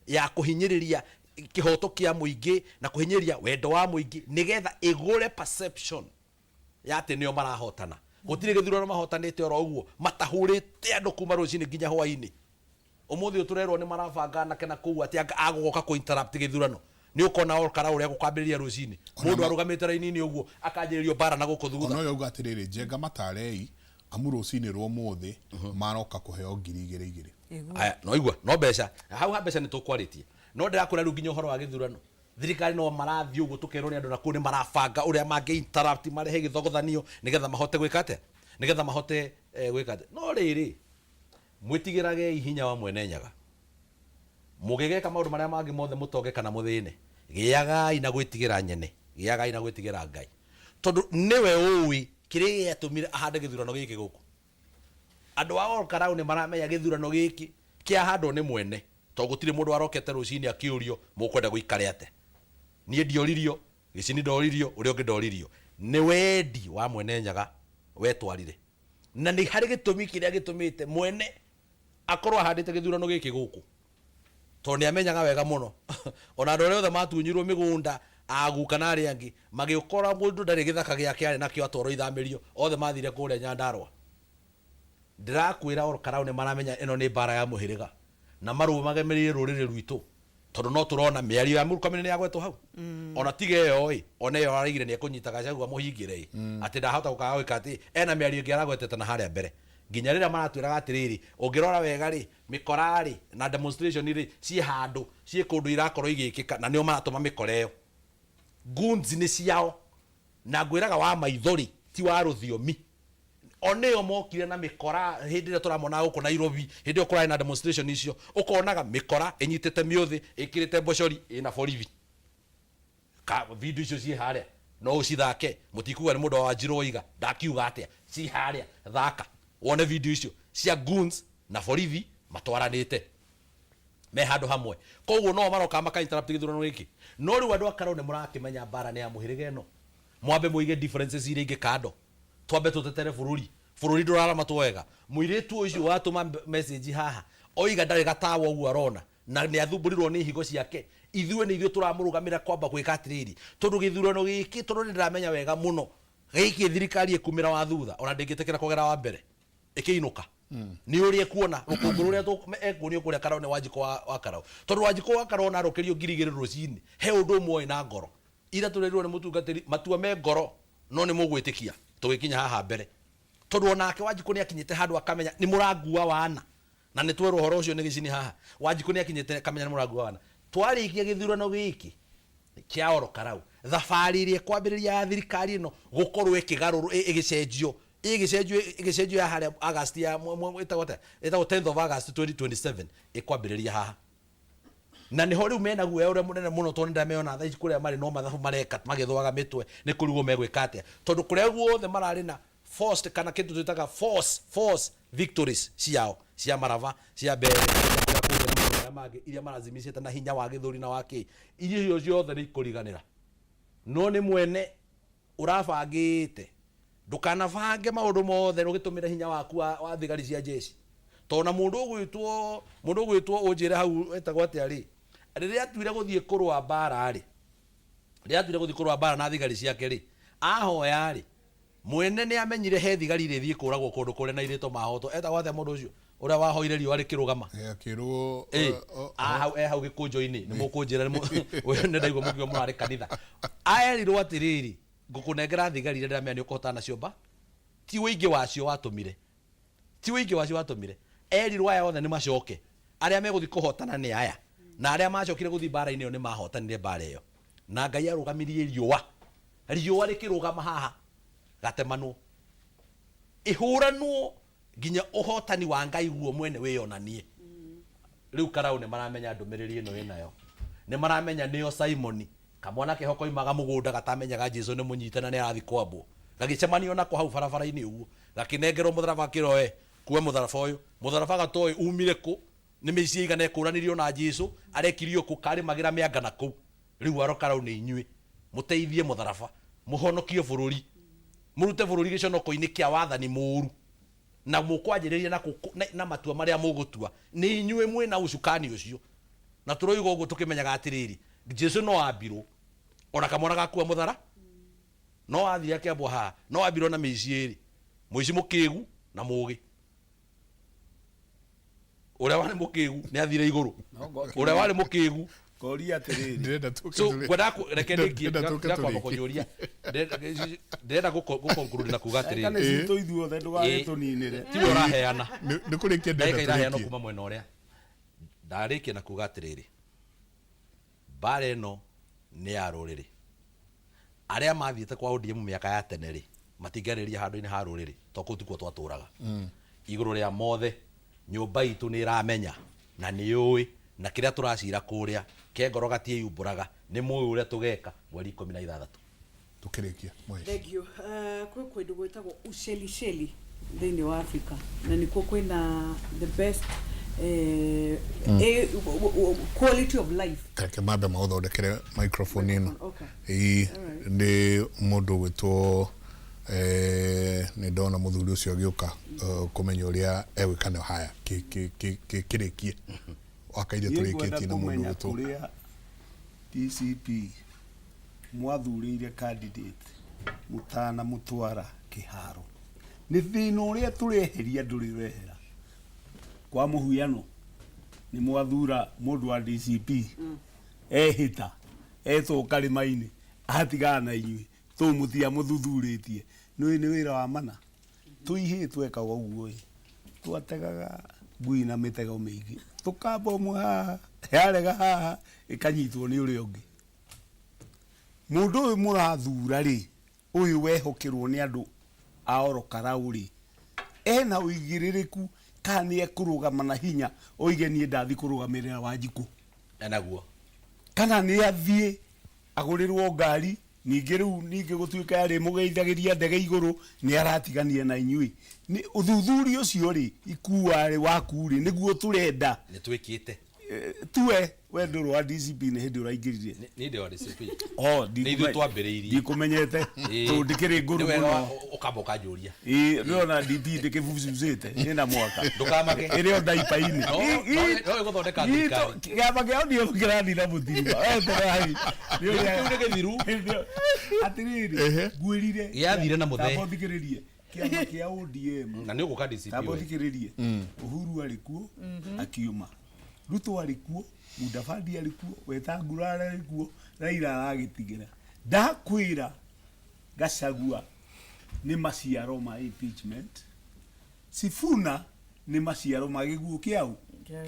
ya kũhinyĩrĩria kĩhoto kĩa mũingĩ na kũhinyĩrĩria wendo wa mũingĩ nĩgetha ĩgũre perception ya atĩ nĩo marahotana. Gũtirĩ gĩthurano mahotanĩte oro ũguo matahũrĩte andũ kuma rũcinĩ nginya hwainĩ. Ũmũthĩ ũyũ tũrerwo nĩ marabanga anake na kũu atĩ anga agũgoka kũ interrupt gĩthurano. Nĩ ũkona Olkarau ũrĩa gũkambĩrĩria rũcinĩ, mũndũ arũgamĩte raini-inĩ ũguo akanjĩrĩrio mbara na gũkũ thutha. Ona ũyũ auga atĩrĩrĩ, Njenga matarei amu rũcinĩ rwa ũmũthĩ maroka kũheo 2000 2000. Aya, no igua no mbeca hau ha mbeca nĩ tũkwarĩtie, no ndĩrakwĩra rĩu nginya ũhoro wa gĩthurano thirikari no marathiĩ ũguo tũkerwo nĩ andũ na kũu nĩ marabanga ũrĩa mangĩ interrupt marehe gĩthogothanio nĩgetha mahote gwĩka atĩa, nĩgetha mahote gwĩka atĩa. No rĩrĩ, mwĩtigĩragei hinya wa Mwene Nyaga. Mũgĩgeka maũndũ marĩa mangĩ mothe mũtonge kana mũthĩne, gĩagai na gwĩtigĩra nyene, gĩagai na gwĩtigĩra Ngai, tondũ nĩwe ũĩ kĩrĩa gĩatũmire ahande gĩthurano gĩkĩ gũkũ. Andũ a Olkarau nĩ maramenya gĩthurano gĩkĩ kĩahandwo nĩ mwene. Tondũ gũtirĩ mũndũ warokete rũcinĩ akĩũrio mũkwenda gũikare atĩa. Niĩ ndioririo, Gĩcini ndoririo, ũrĩa ũngĩ ndoririo. Nĩ wendi wa Mwene Nyaga wetwarire. Na nĩ harĩ gĩtũmi kĩrĩa gĩtũmĩte mwene akorwo ahandĩte gĩthurano gĩkĩ gũkũ. Tondũ nĩ amenyaga wega mũno ona andũ arĩa othe matunyirwo mĩgũnda, aguka na arĩa angĩ, magĩkora mũndũ ndarĩ gĩthaka gĩake arĩ nakĩo atwarwo ithamĩrio, othe mathire kũrĩa Nyandarũa. Ndĩrakwĩra Ol Kalou nĩ maramenya ĩno nĩ mbara ya mũhĩrĩga na marũgamĩrĩire rũrĩrĩ rwitũ tondũ no tũrona mĩario ya Murkomen nĩ yagwetwo hau. Ona tiga ĩyo ĩ, ona ĩyo araigire nĩ ekũnyita Gachagua amũhingĩre ĩ, atĩ ndahota gũkaga gwĩka atĩ, ena mĩario ĩngĩ aragwetete na harĩa mbere. Nginya rĩrĩa maratwĩraga atĩrĩrĩ, ũngĩrora wega rĩ, mĩkora rĩ, na demonstration rĩ, ciĩ handũ, ciĩ kũndũ irakorwo igĩkĩka na nĩo maratũma mĩkora ĩyo. Goons nĩ ciao. Na ngwĩraga wa maitho rĩ, ti wa rũthiomi. O nĩo mokire na mĩkora hĩndĩ ĩrĩa tũramonaga gũkũ Nairobi, hĩndĩ ĩyo kũrarĩ na demonstration icio, ũkonaga mĩkora ĩnyitĩte mĩũthĩ, ĩkĩrĩte mbocori, ĩna borithi. Ka, video icio ciĩ harĩa, no ũcithake, mũtikuga nĩ mũndũ wa Wanjirũ oiga, ndakiuga atĩa, ciĩ harĩa, thaka, wone video icio cia goons na borithi matwaranĩte me handũ hamwe. Koguo no o marokaga maka interrupt gĩthurano gĩkĩ. No rĩu andũ a Karau nĩ mũrakĩmenya mbara nĩ ya mũhĩrĩga ĩno. Mwambe mũige differences iria ingĩ kando. Twambe tũtetere bũrũri. Bũrũri ndũraramatwo wega. Mũirĩtu ũcio watũma message haha, oiga ndarĩ gatawa ũguo arona, na nĩ athumbũrirwo nĩ higo ciake. Ithuĩ nĩ ithuĩ tũramũrũgamĩrĩra kwamba gwĩka atĩrĩrĩ, tondũ gĩthurano gĩkĩ tondũ nĩ ndĩramenya wega mũno, gĩkĩ thirikari ĩkumĩra wa thutha, ona ndĩngĩtĩkĩra kũgera wa mbere ĩkĩinũka. Nĩ ũrĩa ĩkuona rũkũngũ rũrĩa ekuonio kũrĩa Karau nĩ Wanjikũ wa Karau. Tondũ Wanjikũ wa Karau ona arũkĩrio 2000 rũcinĩ, he ũndũ ũmwe oĩ na ngoro. Ira tũrerirwo nĩ mũtungatĩri matua me ngoro no nĩ mũgwĩtĩkia tũgĩkinya haha mbere. Tondũ onake Wanjikũ nĩ akinyĩte handũ akamenya nĩ mũrangua wana. Na nĩ twerwo ũhoro ũcio nĩ Gĩcini haha. Wanjikũ nĩ akinyĩte akamenya nĩ mũrangua wana. Twarĩkia gĩthurano gĩkĩ kĩa Ol Kalou, thabarĩ ĩrĩa ĩkwambĩrĩria ya thirikari ĩno gũkorwo ĩkĩgarũrwo, ĩgĩcenjio, ĩgĩcenjio, ĩgĩcenjio ya harĩa August ya, ĩtagwo atĩa? Ĩtagwo 10th of August 2027 ĩkwambĩrĩria haha. Na nĩho rĩu mena guoya ũrĩa mũnene mũno tondũ nĩndameyona thaa ici kũrĩa marĩ no mathabu mareka magĩthũaga mĩtwe nĩ kũrigwo megwĩka atĩa. Tondũ kũrĩa guothe mararĩ na forced kana kĩndũ twĩtaga force, force victories ciao cia Maraba, cia Mbere, cia kũrĩa kũngĩ na maũndũ marĩa mangĩ iria marazimicĩte na hinya wa gĩthũri na wa kĩ, icio ciothe nĩ ikũriganĩra. No nĩ mwene ũrabangĩte. Ndũkanabange maũndũ mothe ũgĩtũmĩra hinya waku wa, wa thigari cia jeshi. Tondũ na mũndũ ũgwĩtwo, mũndũ ũgwĩtwo ũnjĩre hau etagwo atĩa rĩ, rĩrĩa atuire gũthiĩ kũrũa mbara rĩ, rĩrĩa atuire gũthiĩ kũrũa mbara na thigari ciake rĩ, ahoya rĩ, mwene nĩ amenyire he thigari irĩthiĩ kũragwo kũndũ kũrĩa na irĩtwo mahotwo. Etagwo atĩa mũndũ ũcio ũrĩa wahoire riũa rĩkĩrũgama? Akĩrwo Ĩ, a hau e hau gĩkũnjo-inĩ, nĩ mũkũnjĩra, nĩ nĩ ndaigua mũkiuga mũrarĩ kanitha. Erirwo atĩrĩrĩ, ngũkũnengera thigari iria ndĩramenya nĩ ũkũhotana nacio mba, ti ũingĩ wacio watũmire, ti ũingĩ wacio watũmire. Erirwo aya othe nĩ macoke, arĩa megũthiĩ kũhotana nĩ aya, na arĩa macokire gũthiĩ mbara-inĩ ĩyo nĩ mahotanire mbara ĩyo. Na Ngai arũgamirie riũa, riũa rĩkĩrũgama haha gatemanwo, ĩhũranwo nginya ũhotani wa Ngai guo mwene wĩyonanie. Rĩu Karau nĩ maramenya ndũmĩrĩri ĩno ĩnayo, nĩ maramenya nĩo Simoni Kamwana keho koimaga mũgũnda gatamenyaga Jesu nĩ mũnyite na nĩ arathiĩ kwambwo. Gagĩcemanio nako hau barabara-inĩ ũguo. Gakĩnengerwo mũtharaba gakĩrwo we, kua mũtharaba ũyũ. Mũtharaba gatoĩ umire kũ, nĩ mĩciĩ ĩigana ĩkũranirio na Jesu, arekirio kũ, karĩmagĩra mĩanga na kũu. Rĩu arokarau nĩ inyuĩ. Mũteithie mũtharaba. Mũhonokie bũrũri. Mũrute bũrũri gĩconoko-inĩ kĩa wathani mũru. Na mũkwanjĩrĩria na, na, na matua marĩa mũgũtua. Nĩ inyuĩ mwĩna ũcukani ũcio. Na tũroiga ũguo tũkĩmenyaga atĩrĩrĩ, Jesu no ambirwo, ona kamwana gakua mũthara, no athire akĩambwo haha, no ambirwo na mĩici ĩrĩ, mũici mũkĩgu na mũgĩ. Ũrĩa warĩ mũkĩgu nĩ athire igũrũ, ũrĩa warĩ mũkĩgu Ngoria atĩrĩrĩ. Ndĩrenda tũke So, tũrĩ- ngwendaga kũ- reke ndĩkie, ndĩrenda tũke ndĩrenda kwamba tũrĩkie. kũnjũria. Ndĩrenda gũ conclude na kuga Ndagĩka atĩrĩrĩ. nĩ citũ ithuothe ndũgagĩtũninĩre. Tiwe ũraheana. Nĩ kũrĩkia ndĩrenda Ndagĩka iraheanwo tũrĩkie. kuma mwena ũrĩa. Ndarĩkia na kuga atĩrĩrĩ, mbara ĩno nĩ ya rũrĩrĩ. Arĩa mathiĩte kwa ODM mĩaka ya tene rĩ, matingĩarĩrĩria handũ-inĩ ha rũrĩrĩ, tondũ kũu tikuo twatũraga. Igũrũ rĩa mothe, nyũmba itũ nĩ ĩramenya na nĩ yũĩ, na kĩrĩa tũracira kũrĩa, ke ngoro gatiĩyumbũraga, nĩ mũĩ ũrĩa tũgeka mweri 16. Tũkĩrĩkia, Mũhĩshi. Thengiũ. Kwĩ kũndũ gwĩtagwo Ushelisheli thĩinĩ wa Africa na nĩkuo kwĩna the best Quality of life. Reke mambe magũthondekere microphone ĩno. Okay. Ĩĩ, nĩ mũndũ ũgwĩtwo nĩ ndona mũthuri ũcio agĩũka kũmenya ũrĩa egwĩka nayo. Haya, kĩrĩkie wakaire. Niĩ ngwenda Tũrĩkĩtie na mũndũ kũmenya ũgwĩtwo kũrĩa DCP mwathurĩire candidate mũtanamũtwara kĩharo nĩ thĩna ũrĩa tũreheria ndũrĩ ũrehera. Kwa mũhiano, nĩ mwathura mũndũ wa DCP ehĩta etwo karĩma-inĩ atigana na inyuĩ tũu mũtia mũthuthurĩtie nĩ nĩ wĩra wa mana tũihĩ twekaga ũguo ĩ twategaga ngui na mĩtego mĩingĩ, tũkamba ũmwe haha yarega haha ĩkanyitwo nĩ ũrĩa ũngĩ. Mũndũ ũyũ mũrathura rĩ, ũyũ wehokerwo nĩ andũ a Orokarau rĩ, ena ũigĩrĩrĩku kana nĩ ekũrũgama na hinya oige niĩ ndathi kũrũgamĩrĩra Wanjikũ? Enaguo. Kana nĩ athiĩ agũrĩrwo ngari, ningĩ rĩu ningĩ gũtuĩka arĩ mũgeithagĩria ndege igũrũ nĩ aratigania na inyuĩ? Nĩ ũthuthuria ũcio rĩ ikuarĩ waku rĩ nĩguo tũrenda. Nĩ twĩkĩte. Tuwe we ndũrũ wa DCP nĩ hĩndĩ ũraingĩrire? Nĩ ndĩ wa DCP. Oh, Nĩ ithuĩ twambĩrĩirie. Ndikũmenyete tondũ ndikĩrĩ ngũrũ Nĩ wega mũno. Ũkamba ũkanjũria. Ĩĩ, nĩona DP ndĩkĩbucucĩte ĩna mwaka. Ndũkamake. Ĩrĩ o ndaipa-inĩ. No ĩgũthondeka thirikari. Kĩama kĩa ODM kĩrathira mũthirua. Weterera. Kĩu nĩ gĩthiru. Atĩrĩrĩ, ngwĩrire. Gĩathire na mũthee. Tamba ũthikĩrĩrie. Kĩama kĩa ODM. Na nĩ ũgũka DCP Tamba we. ũthikĩrĩrie. Uhuru arĩ kuo akiuma. Ruto arĩ kuo, Mudavadi arĩ kuo, Wetangula arĩ kuo, Raila aragĩtigĩra. Ndakwĩra Gachagua nĩ maciaro ma impeachment. Sifuna nĩ maciaro ma gĩguũ kĩau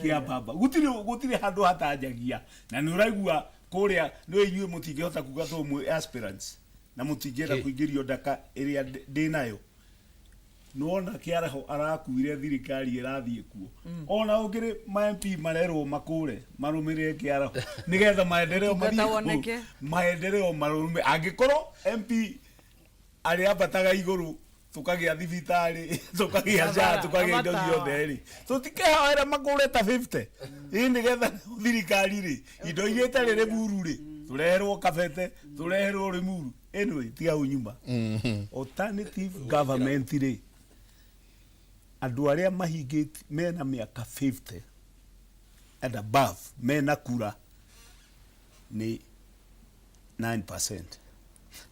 kĩa baba. Gũtirĩ handũ hatanjagia na nĩ ũraigua kũrĩa nĩ inyuĩ mũtingĩhota kuga tũ mwĩ aspirants na mũtingĩenda Kĩ? kũingĩrio ndaka ĩrĩa ndĩnayo. Nĩwona kĩaraho arakuire thirikari ĩrathiĩ kuo ona ũngĩrĩ ma MP marerwo makũre marũmĩrĩre kĩaraho nĩgetha maendeleo Ũtungata mathiĩ kuo. woneke. Maendeleo marũme angĩkorwo MP arĩa ambataga igũrũ tũkagĩa thibitarĩ, tũkagĩa SHA, tũkagĩa indo Matawa. ciothe rĩ, tũtikehoera makũre ta 50 ĩ nĩgetha thirikari rĩ indo iria itarĩ Rĩmuru rĩ tũreherwo Kabete, tũreherwo Rĩmuru. Anyway, tiga hau nyuma. Alternative government rĩ, andũ arĩa mahingĩtie mena mĩaka 50 and above mena kura nĩ 9%.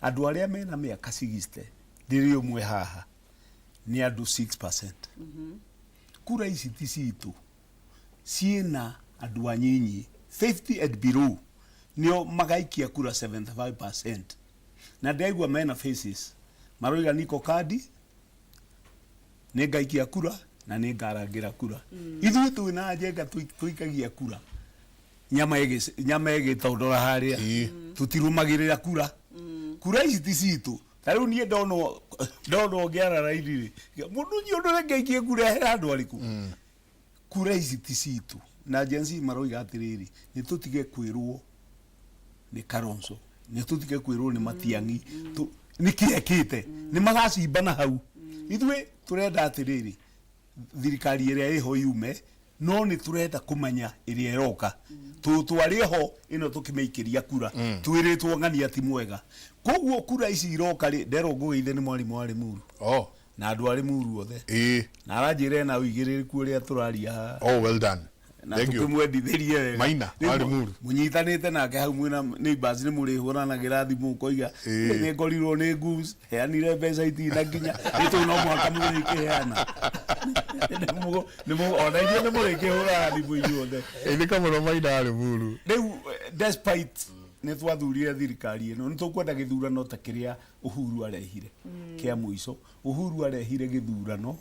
Andũ arĩa mena mĩaka 60, ndĩrĩ ũmwe haha, nĩ andũ 6%. Kura ici ti citũ, ciĩna andũ anyinyi 50 and below nĩo magaikia kura 75%. Na ndĩraigua mena faces maroiga niko kadi nĩ ngaikia kura na nĩ ngarangĩra kura. Ithuĩ twĩna njenga tũikagia kura nyama ĩgĩtondora harĩa, tũtirũmagĩrĩra kura. Kura ici ti citũ. Ta rĩu niĩ ndonwo ngĩara raini rĩ, mũndũ ũcio ũndũ ngaikie kura ehere andũ arĩkũ? Kura ici ti citũ. Na Gen Z maroiga atĩrĩrĩ, nĩ tũtige kwĩrwo nĩ Kalonzo, nĩ tũtige kwĩrwo nĩ Matiang'i nĩ kĩ ekĩte, nĩ maracimbana hau. Ithuĩ tũrenda atĩrĩrĩ, thirikari ĩrĩa ĩho yume, no nĩ tũrenda kũmenya ĩrĩa ĩroka tũtwarĩ ho ĩno tũkĩmĩikĩria kura twĩrĩtwo ng'ania ti mwega. Koguo kura ici iroka rĩ, nderwo ngũgeithe nĩ mwarimũ wa Rĩmuru na andũ a Rĩmuru othe na aranjĩra ena ũigĩrĩrĩku ũrĩa tũraria haha. Oh, well done. Na Thank you. tũkĩmwendithĩrie wega. Maina, Rĩu wa Limuru. Mũnyitanĩte nake hau mwĩna neighbors nĩ mũrĩhũranagĩra thimũ ũkoiga nĩ ngorirwo nĩ goons heanire mbeca itina nginya nĩ tũu no mũhaka mũrĩkĩheana. Ona inyuĩ nĩ mũrĩkĩhũraga thimũ inyuothe. Ĩthĩka mũno Maina wa Limuru. Rĩu despite nĩ twathurire thirikari ĩno, nĩ tũkwenda gĩthurano ta kĩrĩa Uhuru arehire kĩa mũico. Uhuru arehire gĩthurano,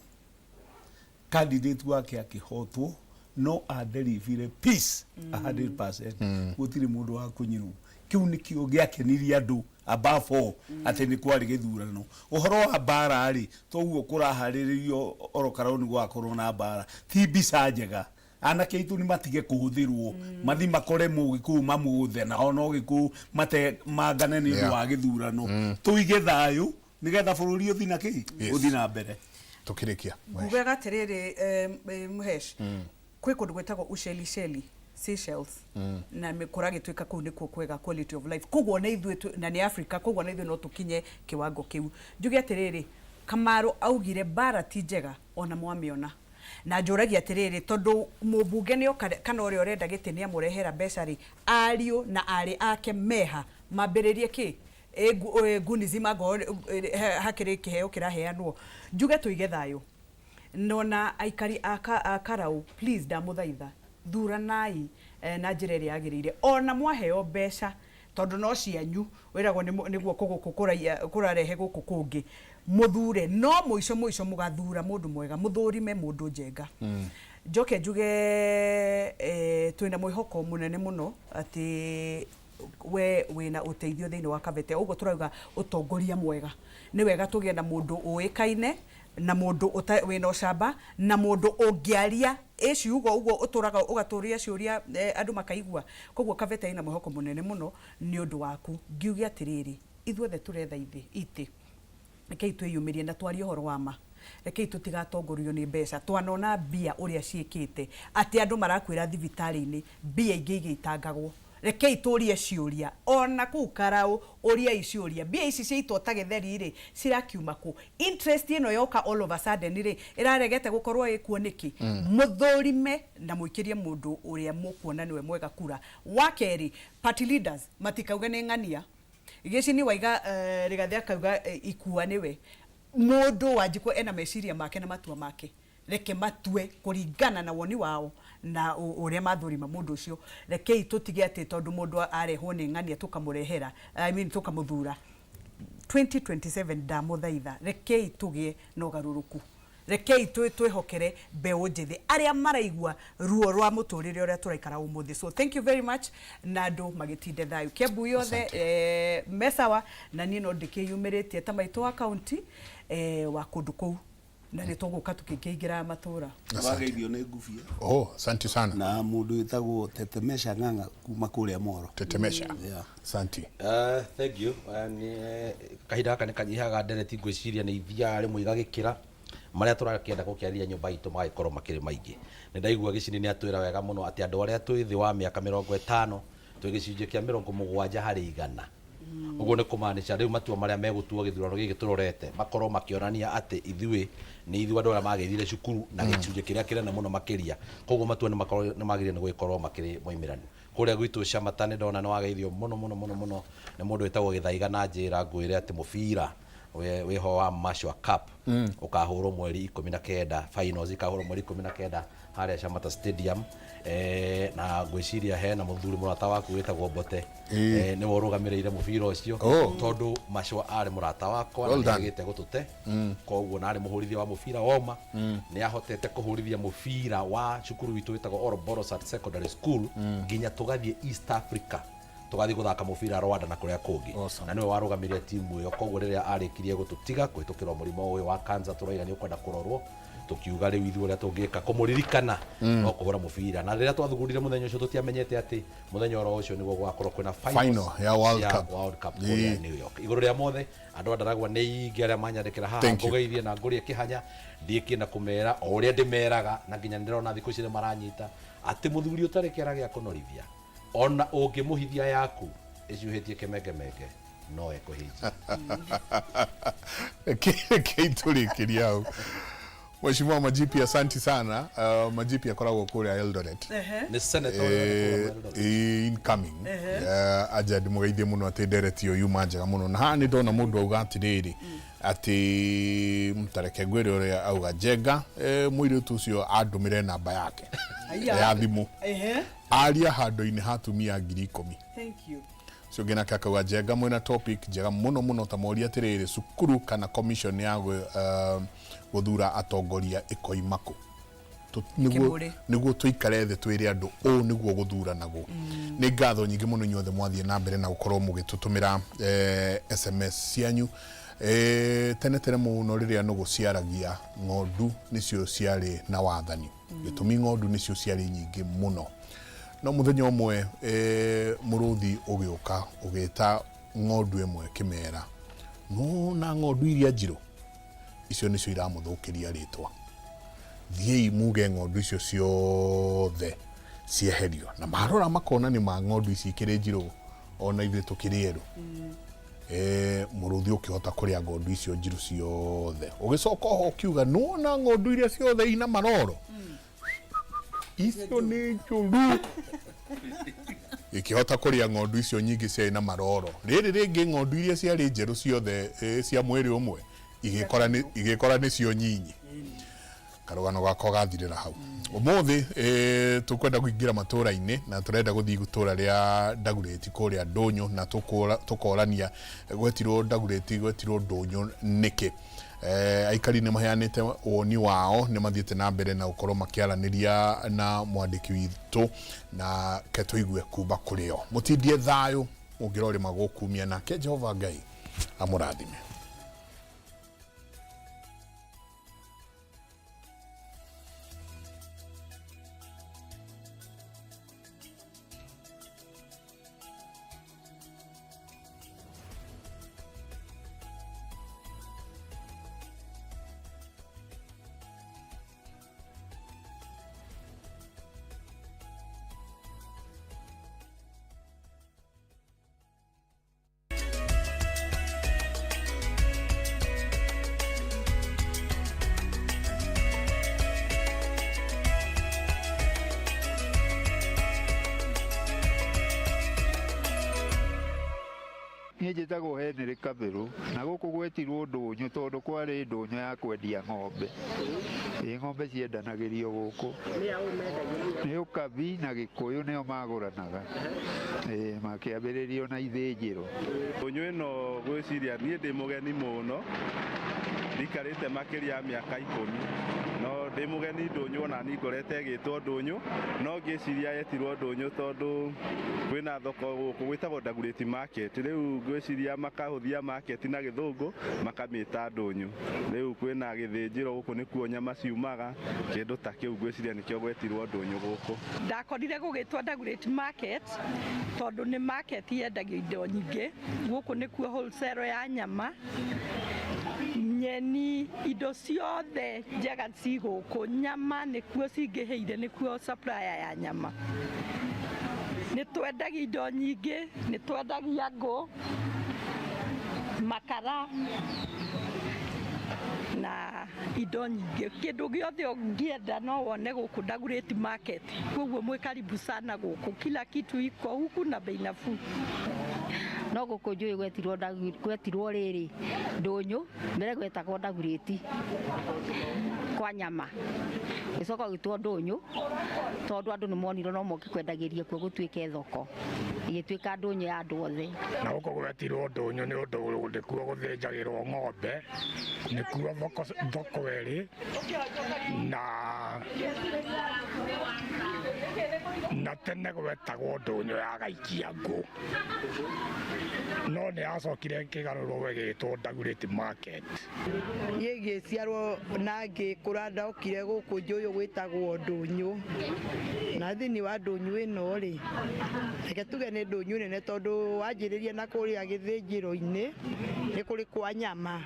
candidate wake akĩhotwo, no aderivire peace 100%. Gũtirĩ mũndũ wa kũnyirwo. Kĩu nĩkĩo gĩakenirie andũ above all atĩ nĩ kwarĩ gĩthurano. Ũhoro wa mbara rĩ, toguo kũraharĩrĩrio Orokarau nĩ gũgakorwo na mbara, ti mbica njega. Anake aitũ nĩ matige kũhũthĩrwo mathi makore mũgĩkũyũ mamũgũthe nao no gĩkũyũ mate mangane nĩ ũndũ wa gĩthurano. Tũige thayũ nĩgetha bũrũri ũthi na kĩ ũthi na mbere. Tũkĩrĩkia. Ngugaga atĩrĩrĩ, Mũhesh, Kwĩ kũndũ gwĩtagwo Ushelisheli, Seychelles, na kũragĩtuĩka kũu nĩkuo kwega quality of life. Koguo ona ithuĩ na nĩ Africa, koguo ona ithuĩ no tũkinye kĩwango kĩu. Njuge atĩrĩrĩ, Kamaru augire mbara ti njega ona mwamĩona. Na njũragia atĩrĩrĩ, tondũ mũmbunge nĩoka kana ũrĩa ũrenda gĩtĩ nĩamũrehera mbeca rĩ, ariũ na arĩ ake meha mambĩrĩrie kĩ? Ĩ Goonies mangorwo hakĩrĩ kĩheo kĩraheanwo. Njuge tũige thayũ. Na ona aikari a a Karau, please ndamũthaitha, thuranai na njĩra ĩrĩa yagĩrĩire. Ona mwaheo mbeca, tondũ no cianyu, wĩragwo nĩ guoko gũkũ kũrarehe gũkũ kũngĩ, mũthure, no mũico mũico mũgathura mũndũ mwega, mũthũrime mũndũ njenga. Njoke njuge twĩna mwĩhoko mũnene mũno atĩ we wĩna ũteithio thĩinĩ wa Kabete, ũguo tũrauga ũtongoria mwega. Nĩ wega tũgĩe na mũndũ ũĩkaine, na mũndũ wĩna ũcamba, na mũndũ ũngĩaria ĩ ciugo ũguo ũtũraga ũgatũria ciũria andũ makaigua. Koguo Kabete ĩna mwĩhoko mũnene mũno nĩ ũndũ waku. Ngiuge atĩrĩrĩ, ithuothe tũretha itĩ, rekei twĩyumĩrie na twarie ũhoro wa ma. Rekei tũtigatongorio nĩ mbeca. Twanona mbia ũrĩa ciĩkĩte, atĩ andũ marakuĩra thibitarĩ-inĩ, mbia ingĩ igĩitangagwo. Rekei tũrie ciũria. Ona kũu Karau, ũriai ciũria. Mbia ici ciaitwo ta gĩtheri-rĩ, cirakiuma kũ? Interest ĩno yoka all of a sudden-rĩ, ĩraregete gũkorwo ĩkuo nĩkĩ? Mũthũrime na mũikĩrie mũndũ ũrĩa mũkuona nĩwe mwega kura. Wa kerĩ, party leaders matikauge nĩ ng'ania. Gĩcini waiga Rigathĩ akauga ikua nĩwe. Mũndũ Wanjikũ ena meciria make na matua make. Reke matue kũringana na woni wao na ũrĩa mathũrima mũndũ ũcio. Rekei tũtige atĩ tondũ mũndũ arehwo nĩ ng'ania tũkamũrehera, I mean tũkamũthura. 2027 ndamũthaitha rekei tũgĩe na ũgarũrũku. Rekei twĩhokere mbeũ njĩthĩ arĩa maraigua ruo rwa mũtũrĩre ũrĩa tũraikara ũmũthĩ. So thank you very much na andũ magĩtinde thayũ. Kiambu yothe me sawa na niĩ no ndĩkĩyumĩrĩtie ta maitũ wa county wa kũndũ kũu na nĩ tũgũka tũkĩingĩraga matũra. Wageithio nĩ Ngubia. Oh, asante sana. Na mũndũ wĩtagwo Tetemesha Ng'ang'a kuma kũrĩa Moro. Tetemesha. Yeah. Asante. Thank you. Nĩ kahinda gaka nĩ kanyihaga ndereti ngwĩciria nĩ ithiaga rĩmwe igagĩkĩra marĩa tũrakĩenda gũkĩarĩria nyũmba itũ magagĩkorwo makĩrĩ maingĩ. Nĩ ndaigua Gĩcini nĩ atwĩra wega mũno atĩ andũ arĩa twĩ thĩ wa mĩaka 50 twĩ gĩcunjĩ kĩa 70%. Ũguo nĩ kũmaanisha rĩu matua marĩa megũtuo gĩthurano gĩkĩ tũrorete makorwo makĩonania atĩ ithuĩ nĩ ithuĩ andũ arĩa magĩthire cukuru na gĩcunjĩ kĩrĩa kĩnene mũno makĩria. Koguo matua nĩ magĩrĩire nĩ gũgĩkorwo makĩrĩ moimĩranu. Kũrĩa gwitũ Shamata nĩ ndona nĩ wageithio mũno mũno mũno mũno nĩ mũndũ wĩtagwo Gĩthaiga na njĩra ngwĩre atĩ mũbira wĩho wa Mashua Cup ũkahũrwo mweri 19, finals ikahũrwo mweri 19 harĩa Shamata Stadium. Na ngwĩciria hena mũthuri mũrata waku wĩtagwo Mbote. Nĩwe ũrũgamĩrĩire mũbira ũcio. Tondũ Mashua arĩ mũrata wakwa na Well done. nĩagĩte gũtũte. Koguo na arĩ mũhũrithia wa mũbira woma. Nĩahotete kũhũrithia mũbira wa cukuru witũ wĩtagwo Oroborosat Secondary School nginya tũgathiĩ East Africa. Tũgathiĩ gũthaka mũbira Rwanda na kũrĩa kũngĩ. Awesome. Na nĩwe warũgamĩrĩire timu ĩyo. Koguo rĩrĩa arĩkirie gũtũtiga kũhĩtũkĩra mũrimũ ũyũ wa cancer tũraiga nĩ ũkwenda kũrorwo, tũkiuga rĩu ithuĩ ũrĩa tũngĩka kũmũririkana no kũhũra mũbira. Na rĩrĩa twathugundire mũthenya ũcio tũtiamenyete atĩ mũthenya oro ũcio nĩguo gũgakorwo kwĩna finals Final ya World cia Cup. World Cup kũrĩa New York. Igũrũ rĩa mothe andũ a Ndaragwa nĩ aingĩ arĩa manyandĩkĩra haha Thank you. ngũgeithie na ngũrie kĩhanya ndiĩkĩenda kũmera o ũrĩa ndĩmeraga na nginya nĩndĩrona thikũ ici nĩ maranyita atĩ mũthuri ũtarĩ kĩara gĩa kũnorithia ona ũngĩmũhithia yaku ĩcuhĩtie kĩmengemenge no ekũhinjia. Rekei tũrĩkĩrie hau. Mheshimiwa Majipi, asante sana. Majipi akoragwo kũrĩa Eldoret. Nĩ senator ũrĩa wĩ kũrĩa Eldoret. Incoming. Anja ndĩmũgeithie mũno atĩ ndereti ĩyo yuma njega mũno. Na haha nĩ ndona mũndũ auga atĩrĩrĩ, atĩ tareke ngwĩre ũrĩa auga Njenga, mũirĩtu ũcio andũmĩre namba yake ya thimũ. Aria handũ-inĩ ha atumia 10,000. Thank you. Ũcio ũngĩ nake akauga Njenga mwĩna topic njega mũno mũno, ta moria atĩrĩrĩ, cukuru kana commission ya gũthura atongoria ĩkoima kũ? Kĩmũrĩ. Nĩguo tũikare thĩ twĩre andũ ũũ nĩguo gũthuranagwo. Nĩ ngatho nyingĩ mũno inyuothe mwathiĩ na mbere na gũkorwo mũgĩtũtũmĩra SMS cianyu. Tene tene mũno rĩrĩa nũgũ ciaragia, ng'ondu nĩcio ciarĩ na wathani. Gĩtũmi ng'ondu nĩcio ciarĩ nyingĩ mũno. No mũthenya ũmwe mũrũthi ũgĩũka ũgĩta ng'ondu ĩmwe kĩmera, nona ng'ondu iria njirũ icio nĩcio iramũthũkĩria rĩtwa. Thiĩi muge ng'ondu icio ciothe cieherio. Na marora makona nĩ ma ng'ondu ici ikĩrĩ njirũ ona ithuĩ tũkĩrĩ erũ. Mũrũthi ũkĩhota kũrĩa ng'ondu icio njirũ ciothe. Ũgĩcoka oho ũkiuga nĩwona ng'ondu iria ciothe ina maroro icio nĩ njũru. Ikĩhota kũrĩa ng'ondu icio nyingĩ ciarĩ na maroro. Rĩrĩ rĩngĩ ng'ondu iria ciarĩ njerũ ciothe cia mwĩrĩ ũmwe igĩkora nĩcio nyinyi. Karũgano gakwa gathirĩra hau. Ũmũthĩ tũkwenda kũingĩra matũra-inĩ na tũrenda gũthiĩ itũra rĩa Ndagurĩti kũrĩa Ndũnyũ na tũkorania gwetirwo Ndagurĩti gwetirwo Ndũnyũ nĩkĩ. Aikari nĩ maheanĩte woni wao, nĩ mathiĩte na mbere na gũkorwo makĩaranĩria na mwandĩki witũ na ke tũigue kuma kũrĩ o. Mũtindie thayũ mũngĩrorĩma gũkumia nake Jehova Ngai amũrathime. Niĩ njĩtagwo Henry Kabĩrũ na gũkũ gwetirwo ndũnyũ tondũ kwarĩ ndũnyũ ya kwendia ng'ombe. Ĩ ng'ombe ciendanagĩrio gũkũ. Nĩ Ũkabi na Gĩkũyũ nĩo magũranaga. Ĩ makĩambĩrĩrio na ithĩnjĩro. Ndũnyũ ĩno ngwĩciria niĩ ndĩ mũgeni mũno, ndikarĩte makĩria ya mĩaka 10, no ndĩ mũgeni ndũnyũ ona niĩ ngorete ĩgĩtwo ndũnyũ, no ngĩciria yetirwo ndũnyũ tondũ kwĩna thoko gũkũ gwĩtagwo Ndagurĩti market, rĩu ngwĩciria makahũthia market na gĩthũngũ makamĩta ndũnyũ. Rĩu kwĩna gĩthĩnjĩro gũkũ nĩkuo nyama ciumaga, kĩndũ ta kĩu ngwĩciria nĩkĩo gwetirwo ndũnyũ gũkũ. Ndakorire gũgĩtwo Ndagurĩti market tondũ nĩ market yendagio indo nyingĩ, gũkũ nĩkuo wholesale ya nyama, nyeni, indo ciothe njega ci gũkũ, nyama nĩkuo cingĩhĩire, nĩkuo supplier ya nyama. Nĩ twendagia indo nyingĩ, nĩ twendagia ngũ, makara na indo nyingĩ. Kĩndũ gĩothe ũngĩenda no wone gũkũ Ndagurĩti market, koguo mwĩ karibu sana gũkũ, kila kitu iko huku na bei nafuu. No gũkũ njũĩ gwetirwo rĩrĩ ndũnyũ, mbere gwetagwo Ndagurĩti kwa nyama, gĩcoka gũgĩtwo ndũnyũ tondũ andũ nĩ monire no moke kwendagĩria kuo gũtuĩke thoko, ĩgĩtuĩka ndũnyũ ya andũ othe. Na gũkũ gwetirwo ndũnyũ nĩ ũndũ nĩkuo gũthĩnjagĩrwo ng'ombe, nĩkuo thoko ĩrĩ, na tene gwetagwo ndũnyũ ya gaikia ngũ, no nĩ yacokire ĩkĩgarũrwo ĩgĩtwo Ndagurĩti market. Niĩ ngĩciarwo na ngĩkũra ndokire gũkũ njũyũ gwĩtagwo ndũnyũ, na thĩinĩ wa ndũnyũ ĩno rĩ, reke tuge nĩ ndũnyũ nene tondũ wanjĩrĩria na kũrĩa gĩthĩnjĩro-inĩ nĩ kũrĩ kwa nyama,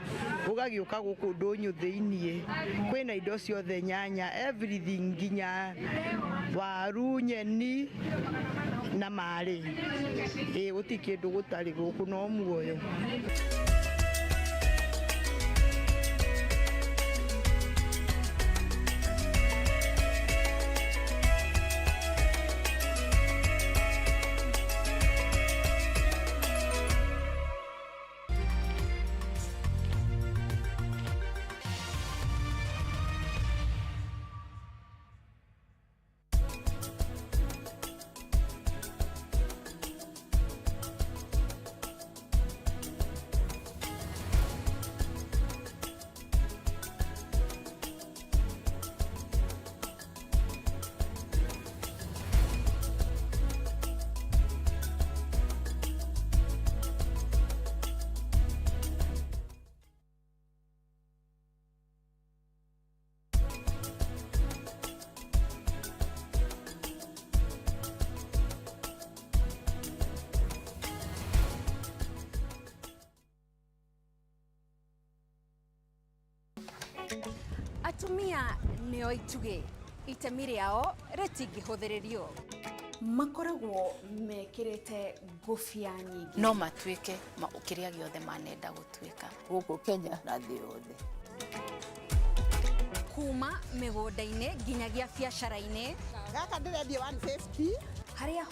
ũgagĩũka gũkũ ndũnyũ thĩiniĩ kwĩna indo ciothe, nyanya, everything, nginya waru, nyeni na marĩ. Ĩ gũtirĩ kĩndũ gũtarĩ gũkũ no muoyo. Atumia Nĩo itugĩ, itemi rĩao rĩtingĩhũthĩrĩrio. Makoragwo mekĩrĩte ngũbia nyingĩ. No matuĩke kĩrĩa gĩothe manenda gũtuĩka. Gũkũ Kenya na thĩ yothe. Kuma mĩgũnda-inĩ nginyagia biacara-inĩ. Gaka ndĩrendia 150. Harĩa